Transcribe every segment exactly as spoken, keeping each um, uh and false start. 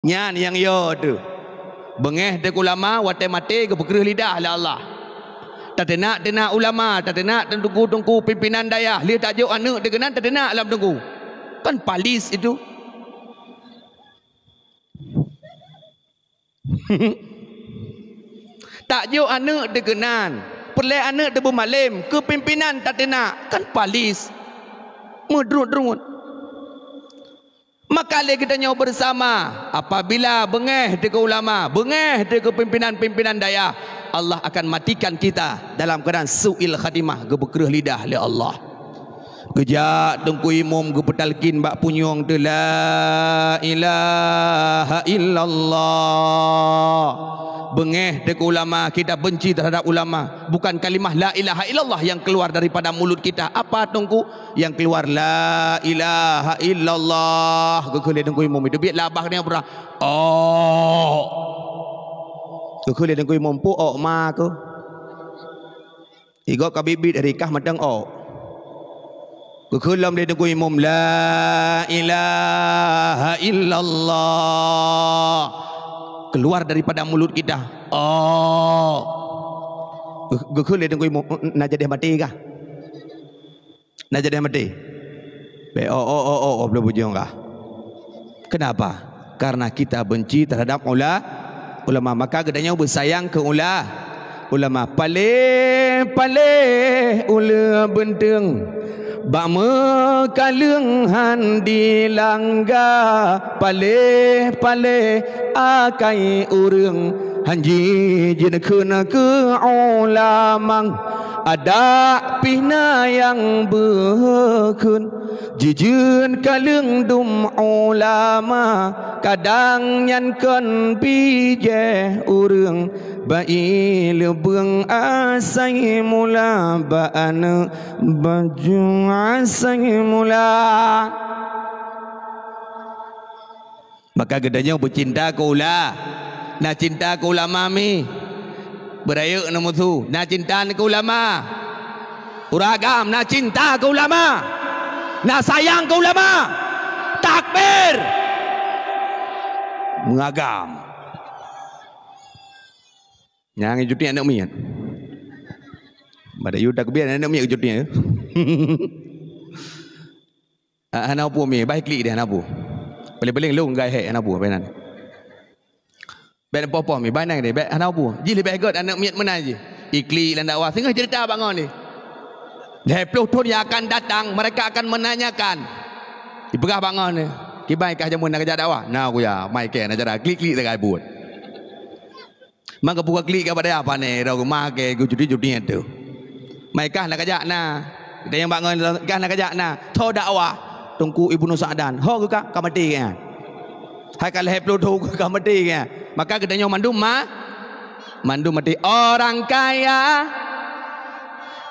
Nyan nyang yo teuh. Beungéh teuh keu ulama watée maté geupeukreueh lidah lé Allah. Tateunak-teunak ulama, tateunak teungku-teungku pimpinan dayah, lheueh tajok aneuëk teuh keunan tateunak lam teungku. Kan palis itu. Tajok aneuëk teuh keunan, peureulée aneuëk teuh beumalem, keu pimpinan tateunak, kan palis. Meudruet-druet. Maka lé geutanyoe beusama, apabila beungéh teuh keu ulama, beungéh teuh keu pimpinan-pimpinan dayah, Allah akan matikan kita dalam keuadaan su'il khatimah, geupeukreueh lidah lé Allah. Geujak teungku imum geupeutalkin bak punyueng teuh, "La ilaha illallah." Beungéh teuh keu ulama, kita benci terhadap ulama. Bukan kalimah la ilaha illallah yang keluar daripada mulut kita. Apa teungku? Yang keluar, "La ilaha illallah." Geukheun lé teungku imum, itu biet labah dia pura. Oh. Geukheun lé teungku imum, "Pu ok ma keuh." Igob ka bit-bit rikah mantong ok. Geukheun lom lé teungku imum, "La ilaha illallah." Keluar daripada mulut kita. Oh. Geukheun lé teungku imum, "Na jadi maté kah? Na jadi maté?" Bek, oh, oh, oh, oh, oh, belum bujung kah? Kenapa? Karena kita benci terhadap ula-, ulama. Maka geutanyoe beusayang keu ula-, ulama. Paléh-paléh uleue beunteueng, bak meukaleueng han dilangga. Paléh-paléh akai ureuëng, han jijeuet kheun keu ulama. Adak pih na nyang beukheun, jijeuet kaleueng dum ulama, kadang nyan kon bijéh ureuëng, bak ié leubeueng asai mula, bak aneuëk bajeueng asai mula. Maka geutanyoe beucinta keu ula-, na cinta keu ulama mi. Beurayeuk na musu, na cinta keu ulama. Ureuëng agam na cinta keu ulama. Na sayang keu ulama. Takbir. Meungagam. Nyang cuti aneuëk miet. Pada yue takbir aneuëk miet cuti. Ah, hana peue mi, bah klik deh hana peue. Paling-paling lôn gai hek hana peue, bah inan. Bèk poh-poh mi, bah inan deh, bèk hana peue. Jih leubeh gèt aneuk miet meunan jih. Iklik lam dakwah, singoh cerita bak ngon ni. Lhèe ploh thôn yang akan datang, mereka akan menanyakan. Ipeugah bak ngon ni, kiban kah jameun na kajak dakwah? Na kuya, mai kèe na cara, klik-klik sagai buet. Maka buka klik ka pada apa ni, rau rumah ke, ku cuti-cuti tu. Mai kah na kajak na. Kita yang bak ngon kah na kajak na. Tho dakwah. Teungku Ibnu Sa'dan. Ho ka, ka mati ke? Hai ka lhèe ploh thôn ka mati ke? Maka geutanyoe mandum ma-, mandum mati. Orang kaya,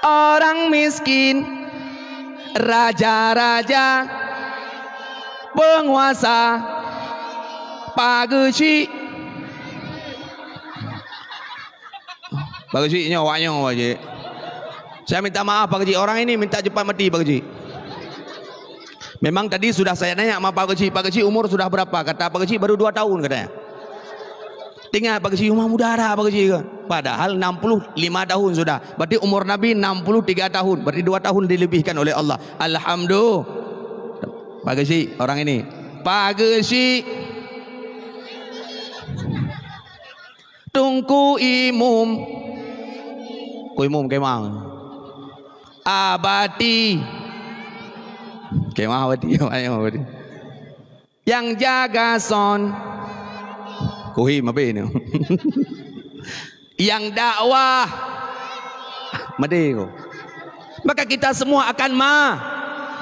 orang miskin, raja-raja, penguasa, Pak Geuchik. Pak Geuchik nyoe, awak nyoe, Pak Geuchik. Saya minta maaf, Pak Geuchik. Orang ini minta cepat mati, Pak Geuchik. Memang tadi sudah saya nanya sama Pak Geuchik, "Pak Geuchik, umur sudah berapa?" Kata Pak Geuchik, "Baru dua tahun," katanya. Tinggal Pak Geuchik, "Umur muda dah, Pak Geuchik," kan? Padahal enam puluh lima tahun sudah. Berarti umur Nabi enam puluh tiga tahun. Berarti dua tahun dilebihkan oleh Allah. Alhamdulillah. Pak Geuchik, orang ini. Pak Geuchik. Teungku Imum. Ku Imum kemang. Abati. Kemah Abati, kemah Abati. Yang jaga son. Kuhi mabe ni. Yang dakwah. Made ko. Maka kita semua akan ma-,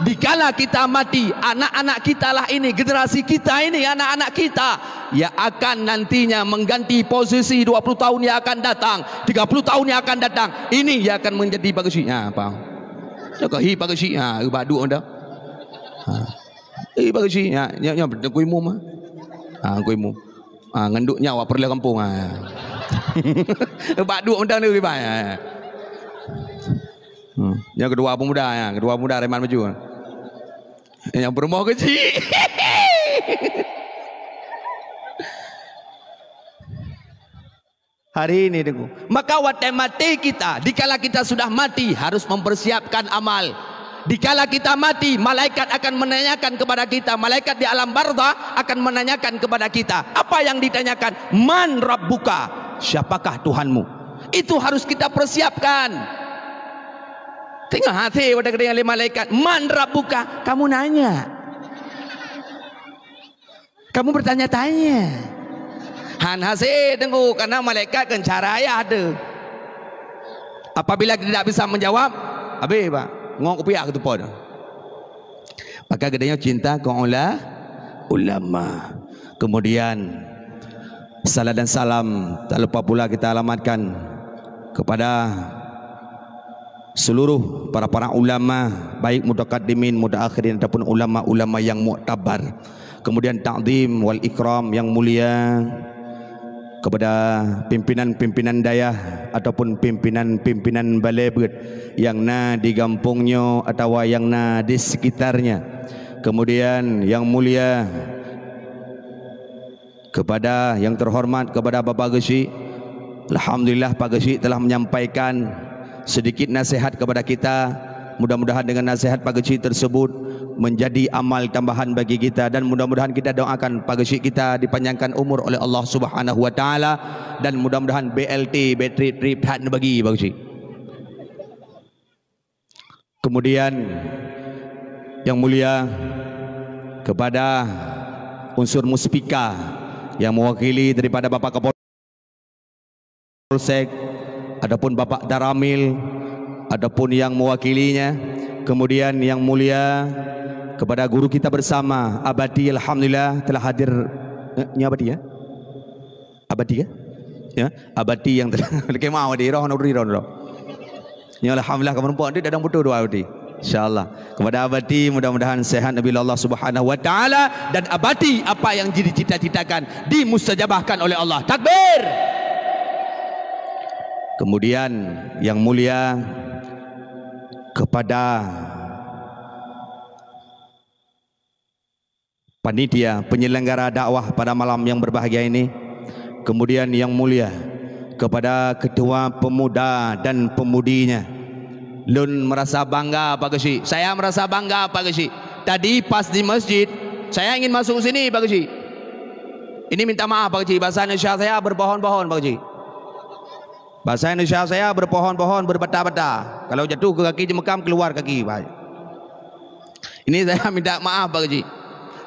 dikala kita mati, anak-anak kita lah ini, generasi kita ini, anak-anak kita yang akan nantinya mengganti posisi dua puluh tahun yang akan datang, tiga puluh tahun yang akan datang. Ini yang akan menjadi Pak Geuchik. Ha, faham? Cakap hi Pak Geuchik. Ha, ubak duek dah. Ha. Eh, Pak Geuchik. Ha, nyoe, nyoe, Teungku Imum, ha. Ha, Teungku Imum. Ha, ngon duek nyan awak peureulèe gampông, ha. Bak duek mantong tu, kiban, ha. Hmm. Nyang keudua pemuda, ya, keudua pemuda Reman Maju. Nyang peurumoh Geuchik. Hari ini, Teungku. Maka watèe maté kita, dikala kita sudah mati, harus mempersiapkan amal. Dikala kita mati, malaikat akan menanyakan kepada kita, malaikat di alam barzakh akan menanyakan kepada kita. Apa yang ditanyakan? "Man rabbuka?" Siapakah Tuhanmu? Itu harus kita persiapkan. Tengok hati pada kedengaran malaikat, "Man rabbuka?" Kamu nanya. Kamu bertanya-tanya. Han hase, Teungku, karena malaikat kan cara ayah tu. Apabila tidak bisa menjawab, habis, Pak. Ngok kupiah keutupon. Maka geutanyoe cinta keu ula-, ulama. Kemudian, salam dan salam tak lupa pula kita alamatkan kepada seluruh para-para ulama, baik mutaqaddimin, mutaakhirin, ataupun ulama-ulama yang muktabar. Kemudian takzim wal ikram yang mulia kepada pimpinan-pimpinan dayah ataupun pimpinan-pimpinan balè beuet yang na di gampông nyoe atawa yang na di sekitarnya. Kemudian yang mulia kepada yang terhormat kepada Bapak Geuchik. Alhamdulillah, Pak Geuchik telah menyampaikan sedikit nasihat kepada kita. Mudah-mudahan dengan nasihat Pak Geuchik tersebut menjadi amal tambahan bagi kita, dan mudah-mudahan kita doakan Pak Geuchik kita dipanjangkan umur oleh Allah Subhanahu wa taala, dan mudah-mudahan B L T, bateri trip that bagi Pak Geuchik. Kemudian, yang mulia, kepada unsur Muspika yang mewakili daripada Bapak Kapolsek ataupun Bapak Daramil ataupun yang mewakilinya. Kemudian, yang mulia, kepada guru kita bersama, Abati, alhamdulillah telah hadir. Eh, ni Abati, ya? Abati, ya? Ya, Abati yang telah, lagi mau di roh, nuri roh, roh. Ya, alhamdulillah, kamu nampak, dia dadang betul doa Abati. Insyaallah. Kepada Abati, mudah-mudahan sehat Nabi Allah Subhanahu wa taala, dan Abati, apa yang dicita-citakan dimustajabahkan oleh Allah. Takbir. Kemudian, yang mulia, kepada panitia penyelenggara dakwah pada malam yang berbahagia ini. Kemudian, yang mulia, kepada ketua pemuda dan pemudinya. Lôn merasa bangga, Pak Geuchik. Saya merasa bangga, Pak Geuchik. Tadi pas di masjid, saya ingin masuk sini, Pak Geuchik. Ini minta maaf, Pak Geuchik. Bahasa Indonesia saya berbohon-bohon, Pak Geuchik. Bahasa Indonesia saya berpohon-pohon, berbata-bata. Kalau jatuh ke kaki jemekam, keluar kaki, Pak. Ini saya minta maaf, Pak Geuchik.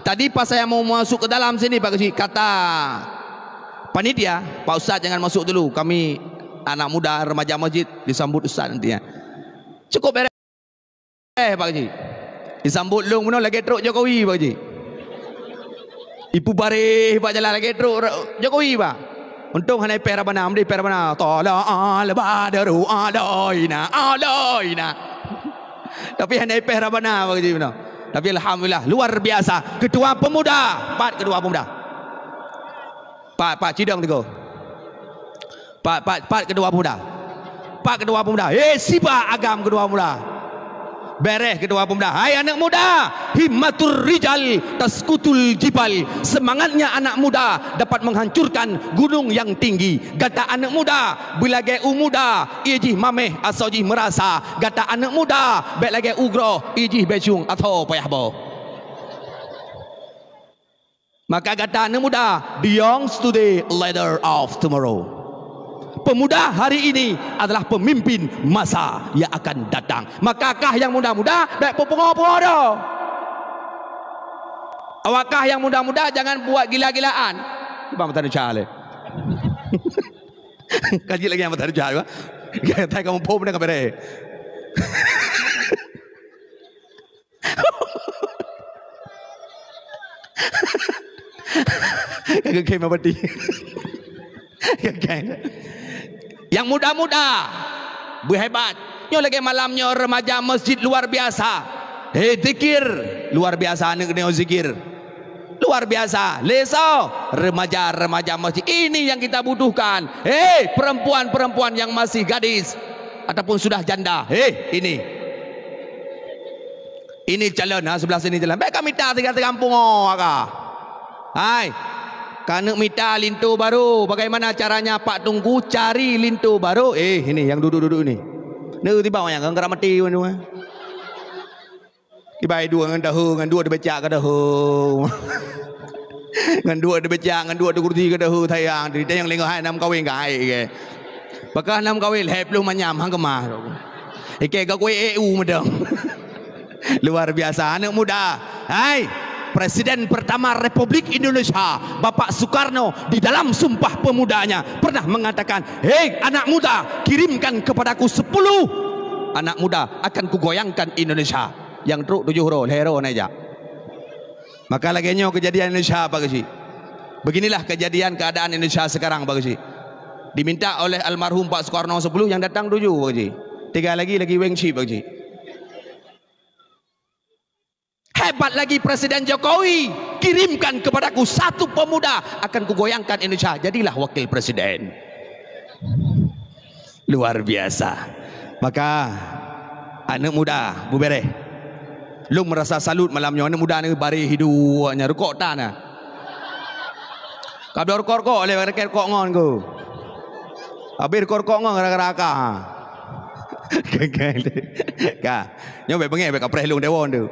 Tadi pas saya mau masuk ke dalam sini, Pak Geuchik, kata panitia, "Pak Ustaz jangan masuk dulu, kami anak muda remaja masjid disambut Ustaz nanti, ya." Cukup beres. Eh, Pak Geuchik. Disambut lôn bunoe lagèe trok Jokowi, Pak Geuchik. Ipubareh bak jalan lagèe trok Jokowi, Pak. Untông hana ipèh rabana, meudeh ipèh rabana. Tala al-badru alaina, alaina. Tapi hana ipèh rabana, Pak Geuchik, bunoe. Tapi alhamdulillah, luar biasa. Ketua pemuda, pat ketua pemuda. Pat, pat, cidong teuk. Pat, pat, pat ketua pemuda. Pat ketua pemuda. Eh, siba agam ketua pemuda. Beres ketua pemuda. Hai anak muda, himmatur rijal taskutul jibal. Semangatnya anak muda dapat menghancurkan gunung yang tinggi. Gata anak muda, beulagèe u muda, ie jih mameh asoe jih meurasa. Gata anak muda, bèk lagèe u groh, ie jih bècong atau payah boh. Maka gata aneuk muda, the young today, leader of tomorrow. Pemuda hari ini adalah pemimpin masa yang akan datang. Maka kah nyang muda-muda, bèk peupungo-pungo droe. Awak kah nyang muda-muda, jangan buat gila-gilaan. Bang, mata neuca lé. Kaji lagi nyang mata neuca, ba. Katai kamu pom dah kabere. Kagak kain mabati. Kagak kain. Yang muda-muda, beuhebat. Nyoe lagèe malam nyoe remaja masjid luar biasa. Hei, zikir luar biasa, aneuk nyoe zikir. Luar biasa. Leso, remaja-remaja masjid. Ini yang kita butuhkan. Hei, perempuan-perempuan yang masih gadis ataupun sudah janda. Hei, ini. Ini calon, ha, sebelah sini calon. Bèk ka mita tiga-tiga kampung, oh, ka. Hai. Ka neuk mita linto barô, bagaimana caranya Pak Teungku cari linto barô? Eh, ini yang duduk-duduk ini. Neuk tiba nyang gerak mati. Ibai dua ngon dahô, ngon dua teubecak keu dahô. Ngon dua teubecak, ngon dua teukurti keu dahô sayang. Di nyang lengah hai nam kawin ka hai ke. Pakah nam kawin lhèe ploh manyam hang keumah. Ike gak kue E U meudong. Luar biasa aneuk muda. Hai, Presiden pertama Republik Indonesia, Bapak Soekarno, di dalam Sumpah Pemudanya pernah mengatakan, "Hei anak muda, kirimkan kepadaku sepuluh anak muda, akan kugoyangkan Indonesia." Nyang trok tujoh droe, lhèe droe na jak. Maka lagèe nyoe keujadian Indonesia, Pak Geuchik. Beginilah kejadian keadaan Indonesia sekarang, Pak Geuchik. Diminta oleh almarhum Pak Soekarno sepuluh, yang datang tujoh, Pak Geuchik. Tiga lagi, lagi weng cit, Pak Geuchik. Hebat lagi Presiden Jokowi, "Kirimkan kepadaku satu pemuda, akan kugoyangkan Indonesia." Jadilah wakil presiden. Luar biasa. Maka, aneuk muda, beubeureh. Lôn meurasa salut malam nyoe, aneuk muda ni bareh hidup nyan, rukok tan na. Ka bloe rukok-rukok lé, rukok ngon ku. Habéh rukok-rukok ngon gara-gara ka. Ka. Nyoe bèk beungèh, bèk kapreh lôn dewan tu.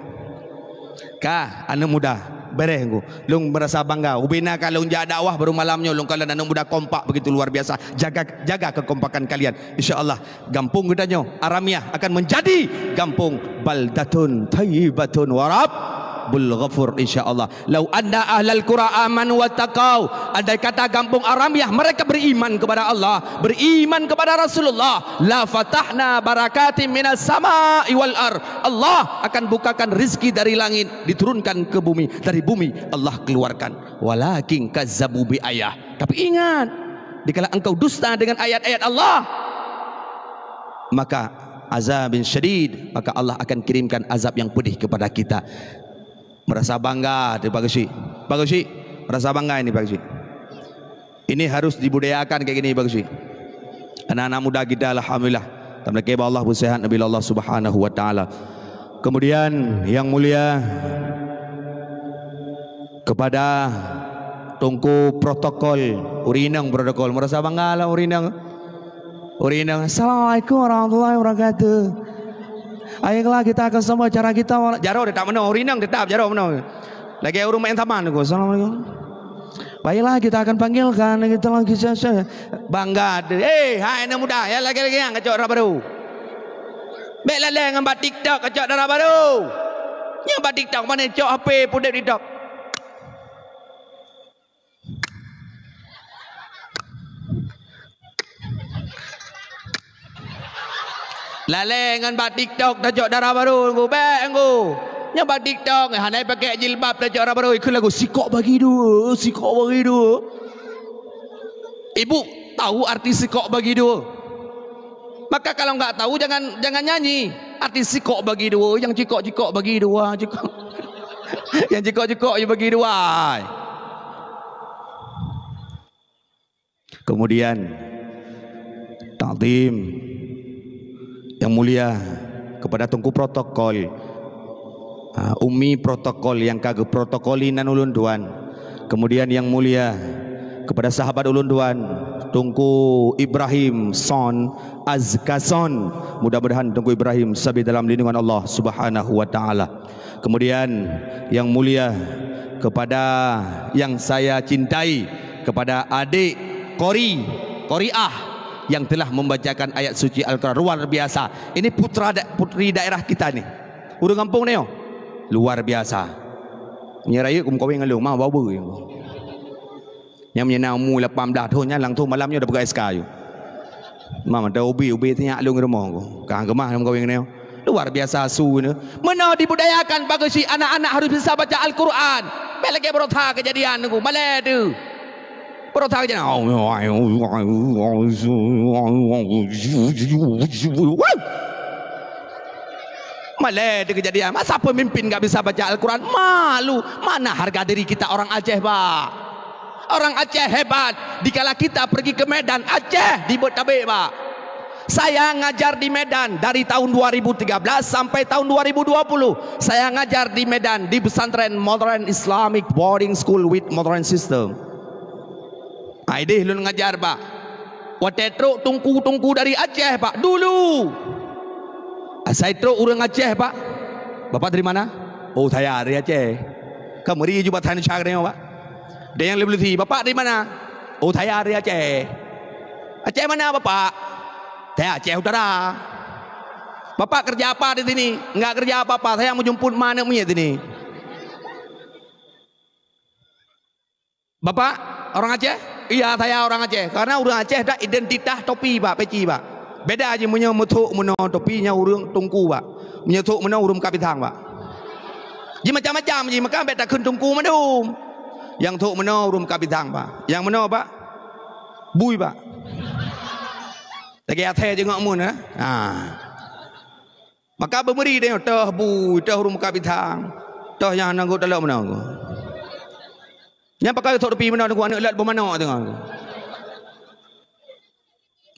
Ka, aneuk muda, beureh ku. Lôn meurasa bangga. Ubena ka lôn jak dakwah baru malam nyoe lôn kalon aneuk muda kompak begitu luar biasa. Jaga, jaga kekompakan kalian. Insya Allah, gampông geutanyoe Aramiah akan menjadi gampông baldatun thayyibatun wa rabbul ghafur, insya Allah. "Lau anna ahlal qura amanu wattaqau," andai kata gampông Aramiah mereka beriman kepada Allah, beriman kepada Rasulullah, "la fatahna barakatim minas sama'i wal ar." Allah akan bukakan rizki dari langit diturunkan ke bumi, dari bumi Allah keluarkan. "Walakin kazzabu bi ayah." Tapi ingat, dikala engkau dusta dengan ayat-ayat Allah, maka azabin syadid, maka Allah akan kirimkan azab yang pedih kepada kita. Merasa bangga tu, Pak Geuchik. Pak Geuchik, merasa bangga ini, Pak Geuchik. Ini harus dibudayakan kayak gini, Pak Geuchik. Anak-anak muda kita, alhamdulillah, tameulakèe bak Allah, beusehat Nabi Allah Subhanahu wa Ta'ala. Kemudian, yang mulia, kepada Teungku protokol, ureueng inong protokol, merasa bangga lah ureueng inong. Ureueng inong, "Assalamualaikum warahmatullahi wabarakatuh." Ayolah kita akan sama cara kita, wala-, jaroe tetap meunoe, ureueng inong tetap jaroe meunoe. Lagèe ureueng main taman tu, "Assalamualaikum." Baiklah, kita akan panggilkan, kita lagi, bangga tu. Eh, hai aneuk muda, ya lagèe-lagèe nyang kacok dara barô. Bèk lalè ngon bak TikTok kacok dara barô. Nyang bak TikTok, pane cok H P pudép TikTok. Lalè ngon bak TikTok tacok dara barô, Teungku, bèk, Teungku. Nyang bak TikTok, hana pakai jilbab tacok dara barô, ikheun lagu sikok bagi dua, sikok bagi dua. Ibu tahu arti sikok bagi dua? Maka kalau enggak tahu, jangan, jangan nyanyi. Arti sikok bagi dua, yang cikok-cikok bagi dua, cikok. Yang cikok-cikok you bagi dua. Kemudian, takzim yang mulia kepada Teungku protokol, ha, Umi protokol nyang ka geuprotokoli nan ulôn tuan. Kemudian yang mulia kepada sahabat ulôn tuan, Teungku Ibrahim Son, Azka Son. Mudah-mudahan Teungku Ibrahim sabe dalam lindungan Allah Subhanahu wa Ta'ala. Kemudian yang mulia kepada yang saya cintai, kepada adik Qori, Qoriah yang telah membacakan ayat suci Al-Quran. Luar biasa. Ini putra da-, putri daerah kita ni. Ureueng gampông ni, oh. Luar biasa. Nyan rayeuk kumeukawen ngon lôn, ma bau beu. Nyang meunyo na umu lapan blah thon nyan langsung malam nyoe dah peugah S K ayue. Ma mantong ubé-ubé sinyak lôn rumoh ku. Ka keumah lôn meukawen nyoe. Luar biasa su nyoe. Meunoe dibudayakan bagoe cit anak-anak harus bisa baca Al-Quran. Bèk lagèe baroe that keujadian ku. Malèe teuh. Baroe that keujadian. Malèe teuh keujadian. Masa pemimpin enggak bisa baca Al-Quran? Malu. Mana harga diri kita orang Aceh, bah? Orang Aceh hebat. Dikala kita pergi ke Medan, Aceh dibeuet tabek, bah. Saya ngajar di Medan dari tahun dua ribu tiga belas sampai tahun dua ribu dua puluh. Saya ngajar di Medan di pesantren Modern Islamic Boarding School with Modern System. Ai deh lôn ngajar, Pak. Watèe trok teungku-teungku dari Aceh, Pak, dulu. Asai trok ureueng Aceh, Pak. "Bapak dari mana?" "Oh, saya dari Aceh." Ka meuri ju bak that Indonesia keudéh nyoe, Pak. Ada nyang leubeh leuti, "Bapak dari mana?" "Oh, saya dari Aceh." "Aceh mana, Bapak?" "Saya Aceh Utara." "Bapak kerja apa di sini?" "Enggak kerja apa-apa, saya menjemput ma aneuk miet sini." "Bapak orang Aceh?" "Iya, saya orang Aceh." Karena ureueng Aceh dak identitas topi, Pak, peci, Pak. Beda jih meunyoe meuthok meunoe topi nyan ureueng teungku, Pak. Meunyoe thok meunoe ureueng meukat pisang, Pak. Jih macam-macam jih, maka bèk takheun teungku mandum. Nyang thok meunoe ureueng meukat pisang, Pak. Nyang meunoe, Pak, bui, Pak. Lagèe athèe jih ngon mun, eh. Ha. Maka beumeuri deh, toh bui, toh ureueng meukat pisang, toh nyang hana gèt talok meunoe. Nyan pakon thok topi meunoe teungku, aneuk lôt boh manok teungoh.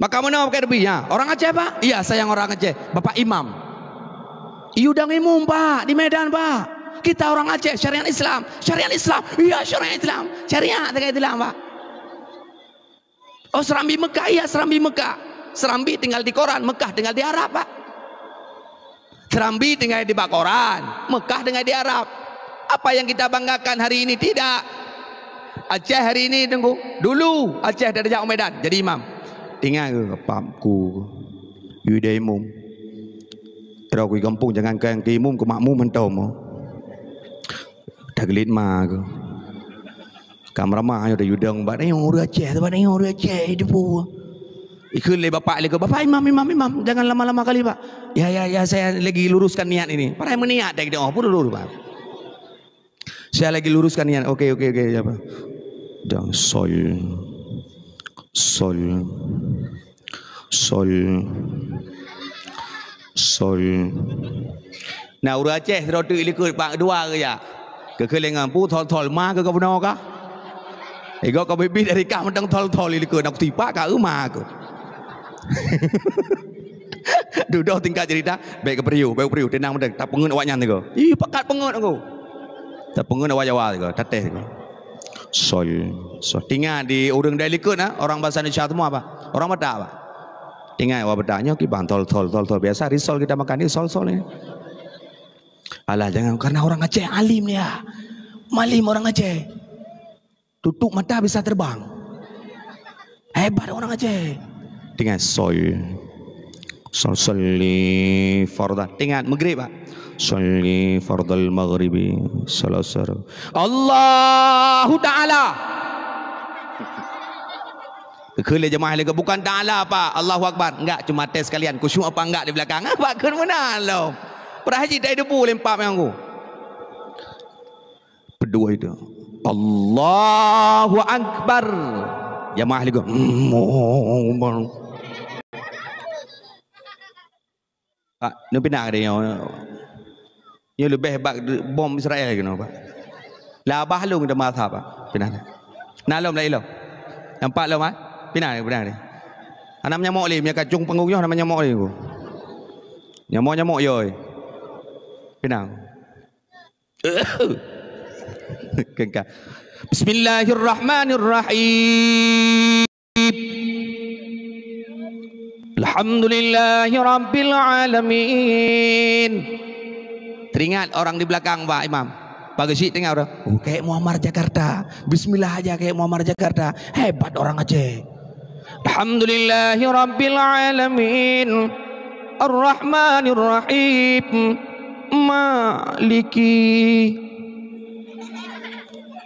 Maka meunoe pakai topi nyan. "Orang Aceh, Pak?" "Iya, saya orang Aceh." "Bapak imam?" "Iya, udang imum, Pak, di Medan, Pak. Kita orang Aceh, syariat Islam." "Syariat Islam?" "Iya, syariat Islam." Syariat dengan Islam, Pak. "Oh, Serambi Mekah?" "Iya, Serambi Mekah." Serambi tinggal di koran, Mekah tinggal di Arab, Pak. Serambi tinggal di bak koran, Mekah tinggal di Arab. Apa yang kita banggakan hari ini? Tidak. Aceh hari ini, teungku. Dulu Aceh dari jak Medan jadi imam. Ingat ke, Pak Meuku? Yue jadi imum. Droe keu gampông, jangankan keu imum, keu makmum hantom. Taglit ma keu. Ka meuramah nyoe tayue dong, "Bak nyoe ureueng Aceh, bak nyoe ureueng Aceh, di pu." Ikheun lé bapak lé keu, "Bapak imam, imam, imam, jangan lama-lama kali, Pak." "Ya, ya, ya, saya lagi luruskan niat ini." Padahai meuniat dak, dak, oh, pun lurus, Pak. "Saya lagi luruskan niat." "Oke, oke, oke, ya, Pak." Dan sol. Sol. Sol. Sol. Nah, ureueng Aceh sidroe teuk ilikot, pak dua keu jak. Keu keulengan pu thol-thol ma keu ka bunoe kah? Igoe ka biet-biet dari kah mantong thol-thol ilikot, nak tipak ka euma keu. Dudoe tingkat cerita, bèk keu peuriuh, bèk keu peuriuh, tenang mantong. Tapeungeut awak nyan sigoe. Ih, pakat peungeut aku. Tapeungeut awak Jawa sigoe, tates sigoe. Sol, sol. Ingat di ureueng dari likot, ha? Orang bahasa Indonesia semua apa? Orang Batak apa? Ingat orang Batak nyoe kiban thol, thol, thol, thol. Biasa risol kita makan ni sol, sol ni. Alah, jangan, karena orang Aceh alim dia. Malim orang Aceh. Tutup mata bisa terbang. Hebat orang Aceh. Dengan sol. Sol, sholli fardal. Ingat, maghrib, Pak. Sholli fardal maghribi. Salasar. Allahu Ta'ala. Keu lé jemaah lé, bukan Ta'ala, Pak. Allahu Akbar. Enggak, cuma tes sekalian. Khusyuk apa enggak di belakang? Pak, keu mana lo? Padahai jih dari debu lempap yang aku. Peudua itu. Allahu Akbar. Jamaah lagi. Allahu Akbar. Pak, nu pinah ka nyoe. Nyoe leubeh bak bom Israel keunoe, Pak. Lah bah lôn teuma asap, Pak. Pinah. Na lom lah ilom. Nampak lom, ah? Pinah, pinah ni. Hana menyamok lé, meunyo kacung panggong nyoe hana menyamok lé. Nyamok-nyamok yoi. Pinah. Kengka. Bismillahirrahmanirrahim. Alhamdulillahirabbil alamin. Teringat orang di belakang, Pak Imam. Pak Geuchik tengok dah. Oh, kayak Muammar Jakarta. Bismillah aja kayak Muammar Jakarta. Hebat orang Aceh. Alhamdulillahirabbil alamin. Arrahmanirrahim. Maliki.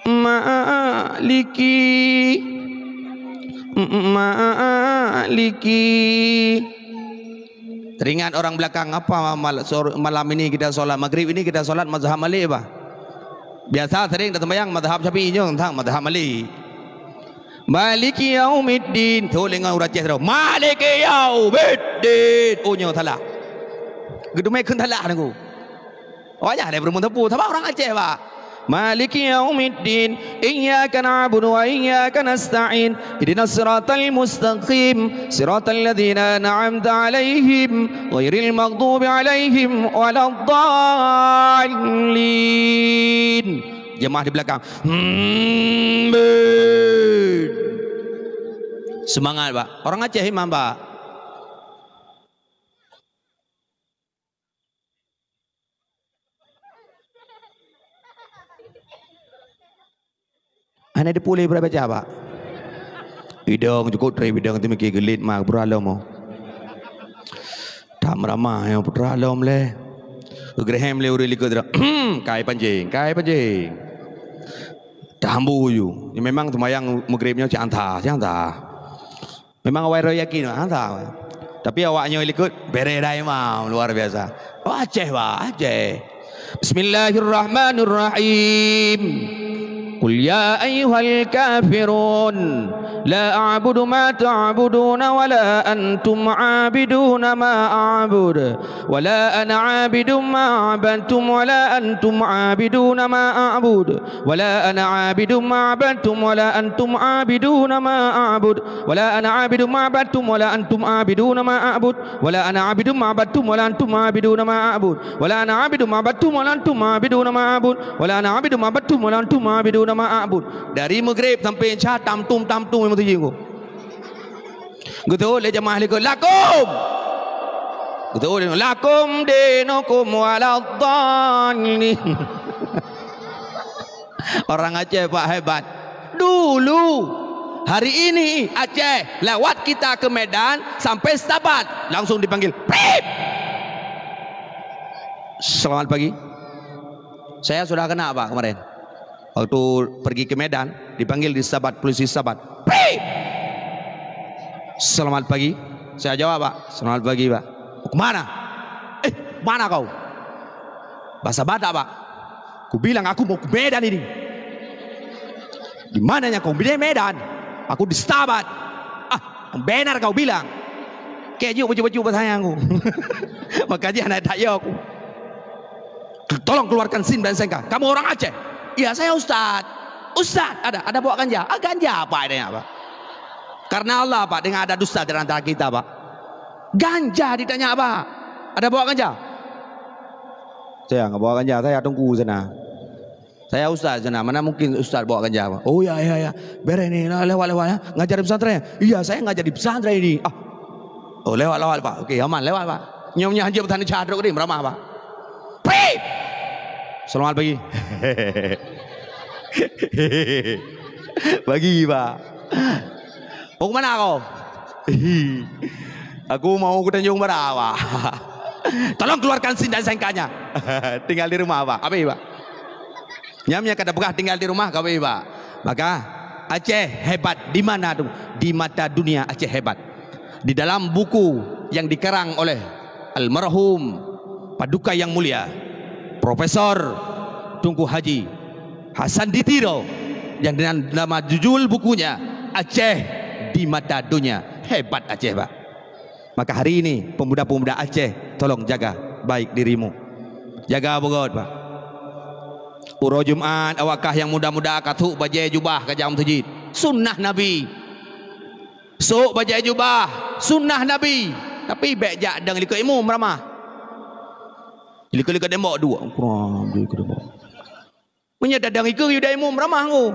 Maliki. Maliki. Teringat orang belakang, apa mal-, sor-, malam ini kita sholat maghrib ini kita sholat mazhab Malik apa? Biasa sering dah sembahyang mazhab Syafi'i nyoe, tang mazhab Malik. Maliki yaumiddin. Tu lengan urang Aceh tu. Maliki yaumiddin. Oh, nyoe salah. Geudumé kheun salah nunggu. Wajah deh berumur tepu. Sama orang Aceh, Pak. Maliki yaumiddin. Iyyaka na'budu wa iyyaka nasta'in. Ihdinas siratal mustaqim. Siratal ladzina an'amta 'alaihim. Ghairil maghdubi 'alaihim waladdallin. Jemaah di belakang. Amin. Seumangat, Pak. Orang Aceh imam, Pak. Hana dipuléh beureubah, Pak. Idong cukôp trép idong teumiké geulit ma peuralom. Tam ramah nyang peuralom lé. Geugeurehem lé ureuëng likot, kai pancéng, kai pancéng. Tahambu ju. Memang seumayang Maghrib nyoe cit anta, cit anta. Memang awai roh yakin, ha, sa. Tapi awak nyoe likot, bere dah imam, luar biasa. Oh, Aceh, bah, Aceh. Bismillahirrahmanirrahim. Qul ya ayyuhal kafirun, la a'budu ma ta'buduna wa la antum 'abiduna ma a'bud. ولا أنا عابد ما عبدتم ولا أنتم عابدون ما أعبد ولا أنا عابد ما عبدتم ولا أنتم عابدون ما أعبد ولا أنا عابد ما عبدتم ولا أنتم عابدون ما أعبد ولا أنا عابد ما عبدتم ولا أنتم عابدون ما أعبد ولا أنا عابد ما عبدتم ولا أنتم عابدون ما أعبد ولا أنا عابد ما عبدتم ولا أنتم عابدون ما أعبد. Dari Maghrib sampai Isya, tam tum, tam tum, memang tuju. Geuteuôt lé jamaah likot, "Lakum!" Geuteuôt lé, "Lakum dinukum waladdallin." Orang Aceh, Pak, hebat. Dulu, hari ini Aceh, lewat kita ke Medan, sampai Setabat, langsung dipanggil, "Prip!" Selamat pagi. Saya sudah kena, Pak, kemarin. Waktu pergi ke Medan, dipanggil di Setabat, polisi Setabat. "Prip! Selamat pagi." Saya jawab, Pak, "Selamat pagi, Pak." "Mau ke mana?" "Eh, mana kau?" Bahasa Batak, Pak. "Kubilang aku mau ke Medan ini." "Di mananya kau?" "Di Medan. Aku di Setabat." "Ah, benar kau bilang." Kejuk baju-baju bahasa aku. Maka dia anak tak yo aku. "Tolong keluarkan sim dan S N K. Kamu orang Aceh?" "Iya, saya ustaz." "Ustaz, ada, ada bawa ganja?" "Ah, ganja apa adanya, Pak?" Karena Allah, Pak, dengan ada dusta di antara kita, Pak. Ganja ditanya, Pak. "Ada bawa ganja?" "Saya nggak bawa ganja, saya tunggu sana. Saya ustaz sana, mana mungkin ustaz bawa ganja, Pak?" "Oh, ya, ya, ya. Beres ni, lewat, lewat, ya. Ngajar di pesantren?" "Iya, saya ngajar di pesantren ini." "Ah." "Oh, lewat, lewat, Pak. Oke, aman, lewat, Pak." Nyoe, nyoe hanjeuet pesan cah trok tadi, meramah, Pak. "Prip! Selamat pagi." "Pagi, Pak." "Mau ke mana kau?" "Aku mau ke Tanjung Bara, Pak." "Tolong keluarkan sim dan S N K-nya." "Tinggal di rumah, Pak." Habis, Pak. Nyan nyang ka tapeugah tinggal di rumah, ka habis, Pak. Maka, Aceh hebat di mana tu? Di mata dunia Aceh hebat. Di dalam buku yang dikarang oleh almarhum Paduka Yang Mulia Profesor Tunku Haji Hasan di Tiro, yang dengan nama judul bukunya Aceh di Mata Dunia. Hebat Aceh, Pak. Maka hari ini pemuda-pemuda Aceh, tolong jaga baik dirimu. Jaga beugöt, Pak. Uroe Jumat awak kah nyang muda-muda ka sôk bajèe jubah ka jak meuseujid. Sunnah Nabi. Sôk bajèe jubah, sunnah Nabi. Tapi bèk jak dong likot imum ramah. Likot-likot tembok duek. Kurang, likot tembok. Meunyoe tadong ikeue yue dai mum ramah ngô.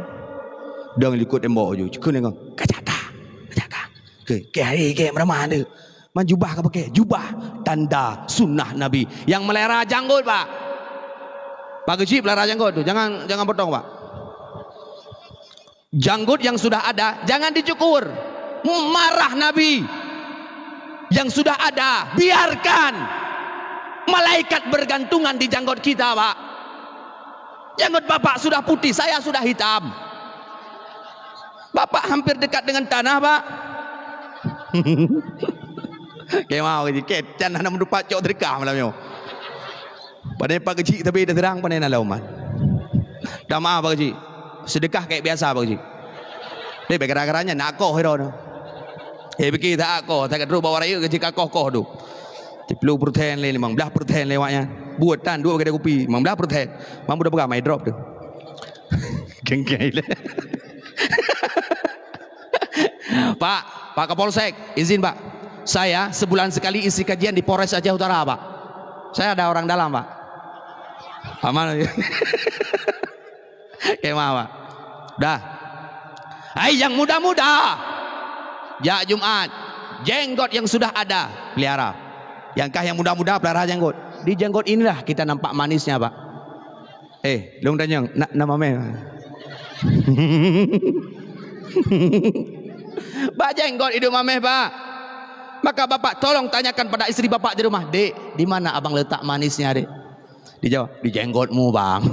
Dong likot tembok ju, ceukeuneuk ngô. Ka jak ka, ka jak ka. Oke, oke, hari oke, ramah tu. Man jubah ka pakai, jubah tanda sunnah Nabi. Yang melihara janggut, Pak. Pak Geuchik pelihara janggut tu, jangan, jangan potong, Pak. Janggut yang sudah ada, jangan dicukur. Marah Nabi. Yang sudah ada, biarkan. Malaikat bergantungan di janggut kita, Pak. Janggut Bapak sudah putih, saya sudah hitam. Bapak hampir dekat dengan tanah, Pak. Kemau sikit, can hana meudupat cok sedekah malam nyoe. Padahai Pak Geuchik tapi dah terang, padahai na lauman. Dah maaf, Pak Geuchik. Sedekah kayak biasa, Pak Geuchik. Tapi gara-gara nyan nak koh hero tu. Eh, pikir tak koh, tak terus bawa raya ke cik koh-koh tu. Sepuluh persen lé, lima belas persen lewatnya. Buat tan, dua kedai kopi, lima belas persen. Mampu dah pegang, mai drop tu. Genggai lah. Pak, Pak Kapolsek, izin, Pak. Saya sebulan sekali isi kajian di Polres Aceh Utara, Pak. Saya ada orang dalam, Pak. Aman. Kemah, Pak. Dah. Hai, yang muda-muda. Jak Jumat, jenggot yang sudah ada, pelihara. Nyang kah nyang muda-muda, pelihara jenggot. Di jenggot inilah kita nampak manisnya, Pak. Eh, lôn tanyong, na, na mamèh? Bak jenggot idup mamèh, Pak. Maka bapak tolong tanyakan pada istri bapak di rumah, "Dek, di mana abang letak manisnya, Dek?" Dijawab, "Di jenggotmu, Bang."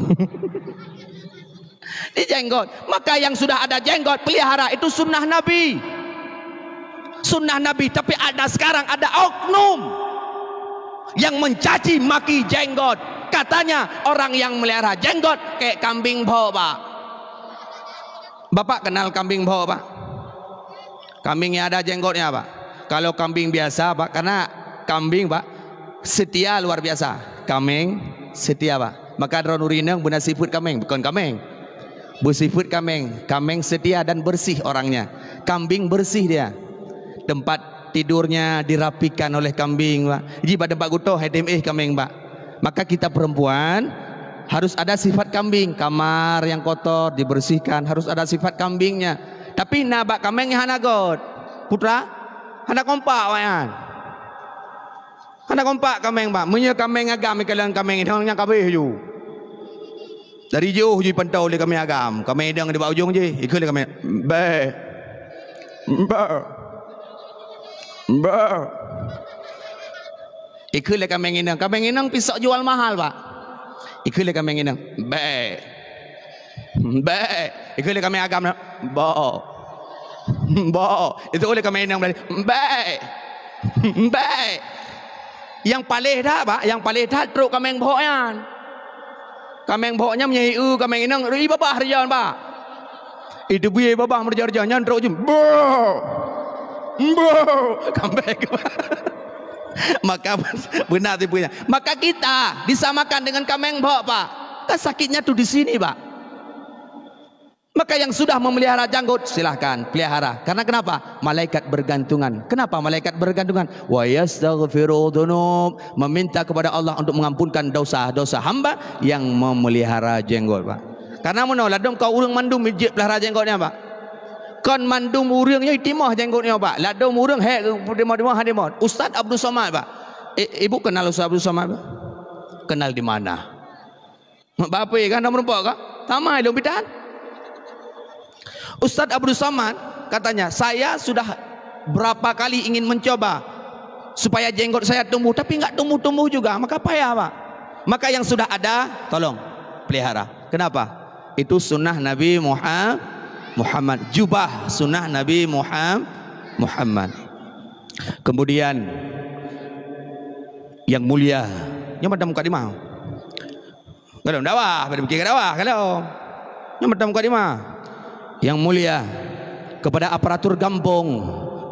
Di jenggot. Maka yang sudah ada jenggot, pelihara, itu sunnah Nabi. Sunnah Nabi, tapi ada sekarang, ada oknum yang mencaci maki jenggot. Katanya orang yang melihara jenggot kayak kambing bhok, Pak. Bapak kenal kambing bhok, Pak? Kambing yang ada jenggotnya, Pak. Kalau kambing biasa, Pak, karena kambing, Pak, setia luar biasa. Kambing setia, Pak. Maka droeneuh ureueng inong beuna sifeuet kambing, bukan kambing. Beusifeuet kambing, kambing setia dan bersih orangnya. Kambing bersih dia. Tempat tidurnya dirapikan oleh kambing, Pak. Ji bak tempat geutoh, hai tem éh kambing, Pak. Maka kita perempuan harus ada sifat kambing. Kamar yang kotor dibersihkan, harus ada sifat kambingnya. Tapi na bak kambing nyang hana göt. Putra, hana kompak awaknyan. Hana kompak kambing, Pak. Meunyoe kambing agam ikalon kambing inong, nyan ka abéh ju. Dari jiôh ju ipantoe lé kambing agam. Kambing inong di bak ujong jih, ikheun lé kambing, "Bèk. Bèk. Bèk." Ikheun lé kambing inong. Kambing inong pih sok jual mahal, Pak. Ikheun lé kambing inong, "Bèk. Bèk." Ikheun lé kambing agam, "Bok. Bok." Itu lé kambing inong, "Bèk. Bèk." Nyang paléh that, Pak, nyang paléh that trok kambing bhok nyan. Kambing bhok nyan meunyoe ieu kambing inong, ibabah reujang, Pak. Iteubiet babah meureuja-reuja nyan trok jeuem. Bok! Bok! Kambing. Maka beuna tipu nyan. Maka kita disamakan dengan kambing bhok, Pak. Kan sakitnya tuh di sini, Pak. Maka yang sudah memelihara janggut, silahkan pelihara. Karena kenapa? Malaikat bergantungan. Kenapa malaikat bergantungan? Wa yastaghfiru dzunub, meminta kepada Allah untuk mengampunkan dosa-dosa hamba yang memelihara jenggot, Pak. Karena meunoe, ladôm kon ureueng mandum jeuet pelihara jenggot nyan, Pak. Kon mandum ureueng nyoe itimah jenggot nyoe, Pak. Ladôm ureueng hék timah-timah hana timah. Ustaz Abdul Somad, Pak. I-, ibu kenal Ustaz Abdul Somad, Pak? Kenal di mana? Mak bape kan, dah meureumpok ka? Tamai lôn bitan. Ustaz Abdul Somad katanya, "Saya sudah berapa kali ingin mencoba supaya jenggot saya tumbuh, tapi nggak tumbuh-tumbuh juga, maka payah, Pak." Maka yang sudah ada, tolong pelihara. Kenapa? Itu sunnah Nabi Muha-, Muhammad. Jubah sunnah Nabi Muha-, Muhammad. Kemudian yang mulia, nyoe mantong mukadimah. Kalau dakwah, pada pikir dakwah, kalau nyoe mantong mukadimah. Yang mulia, kepada aparatur gampông,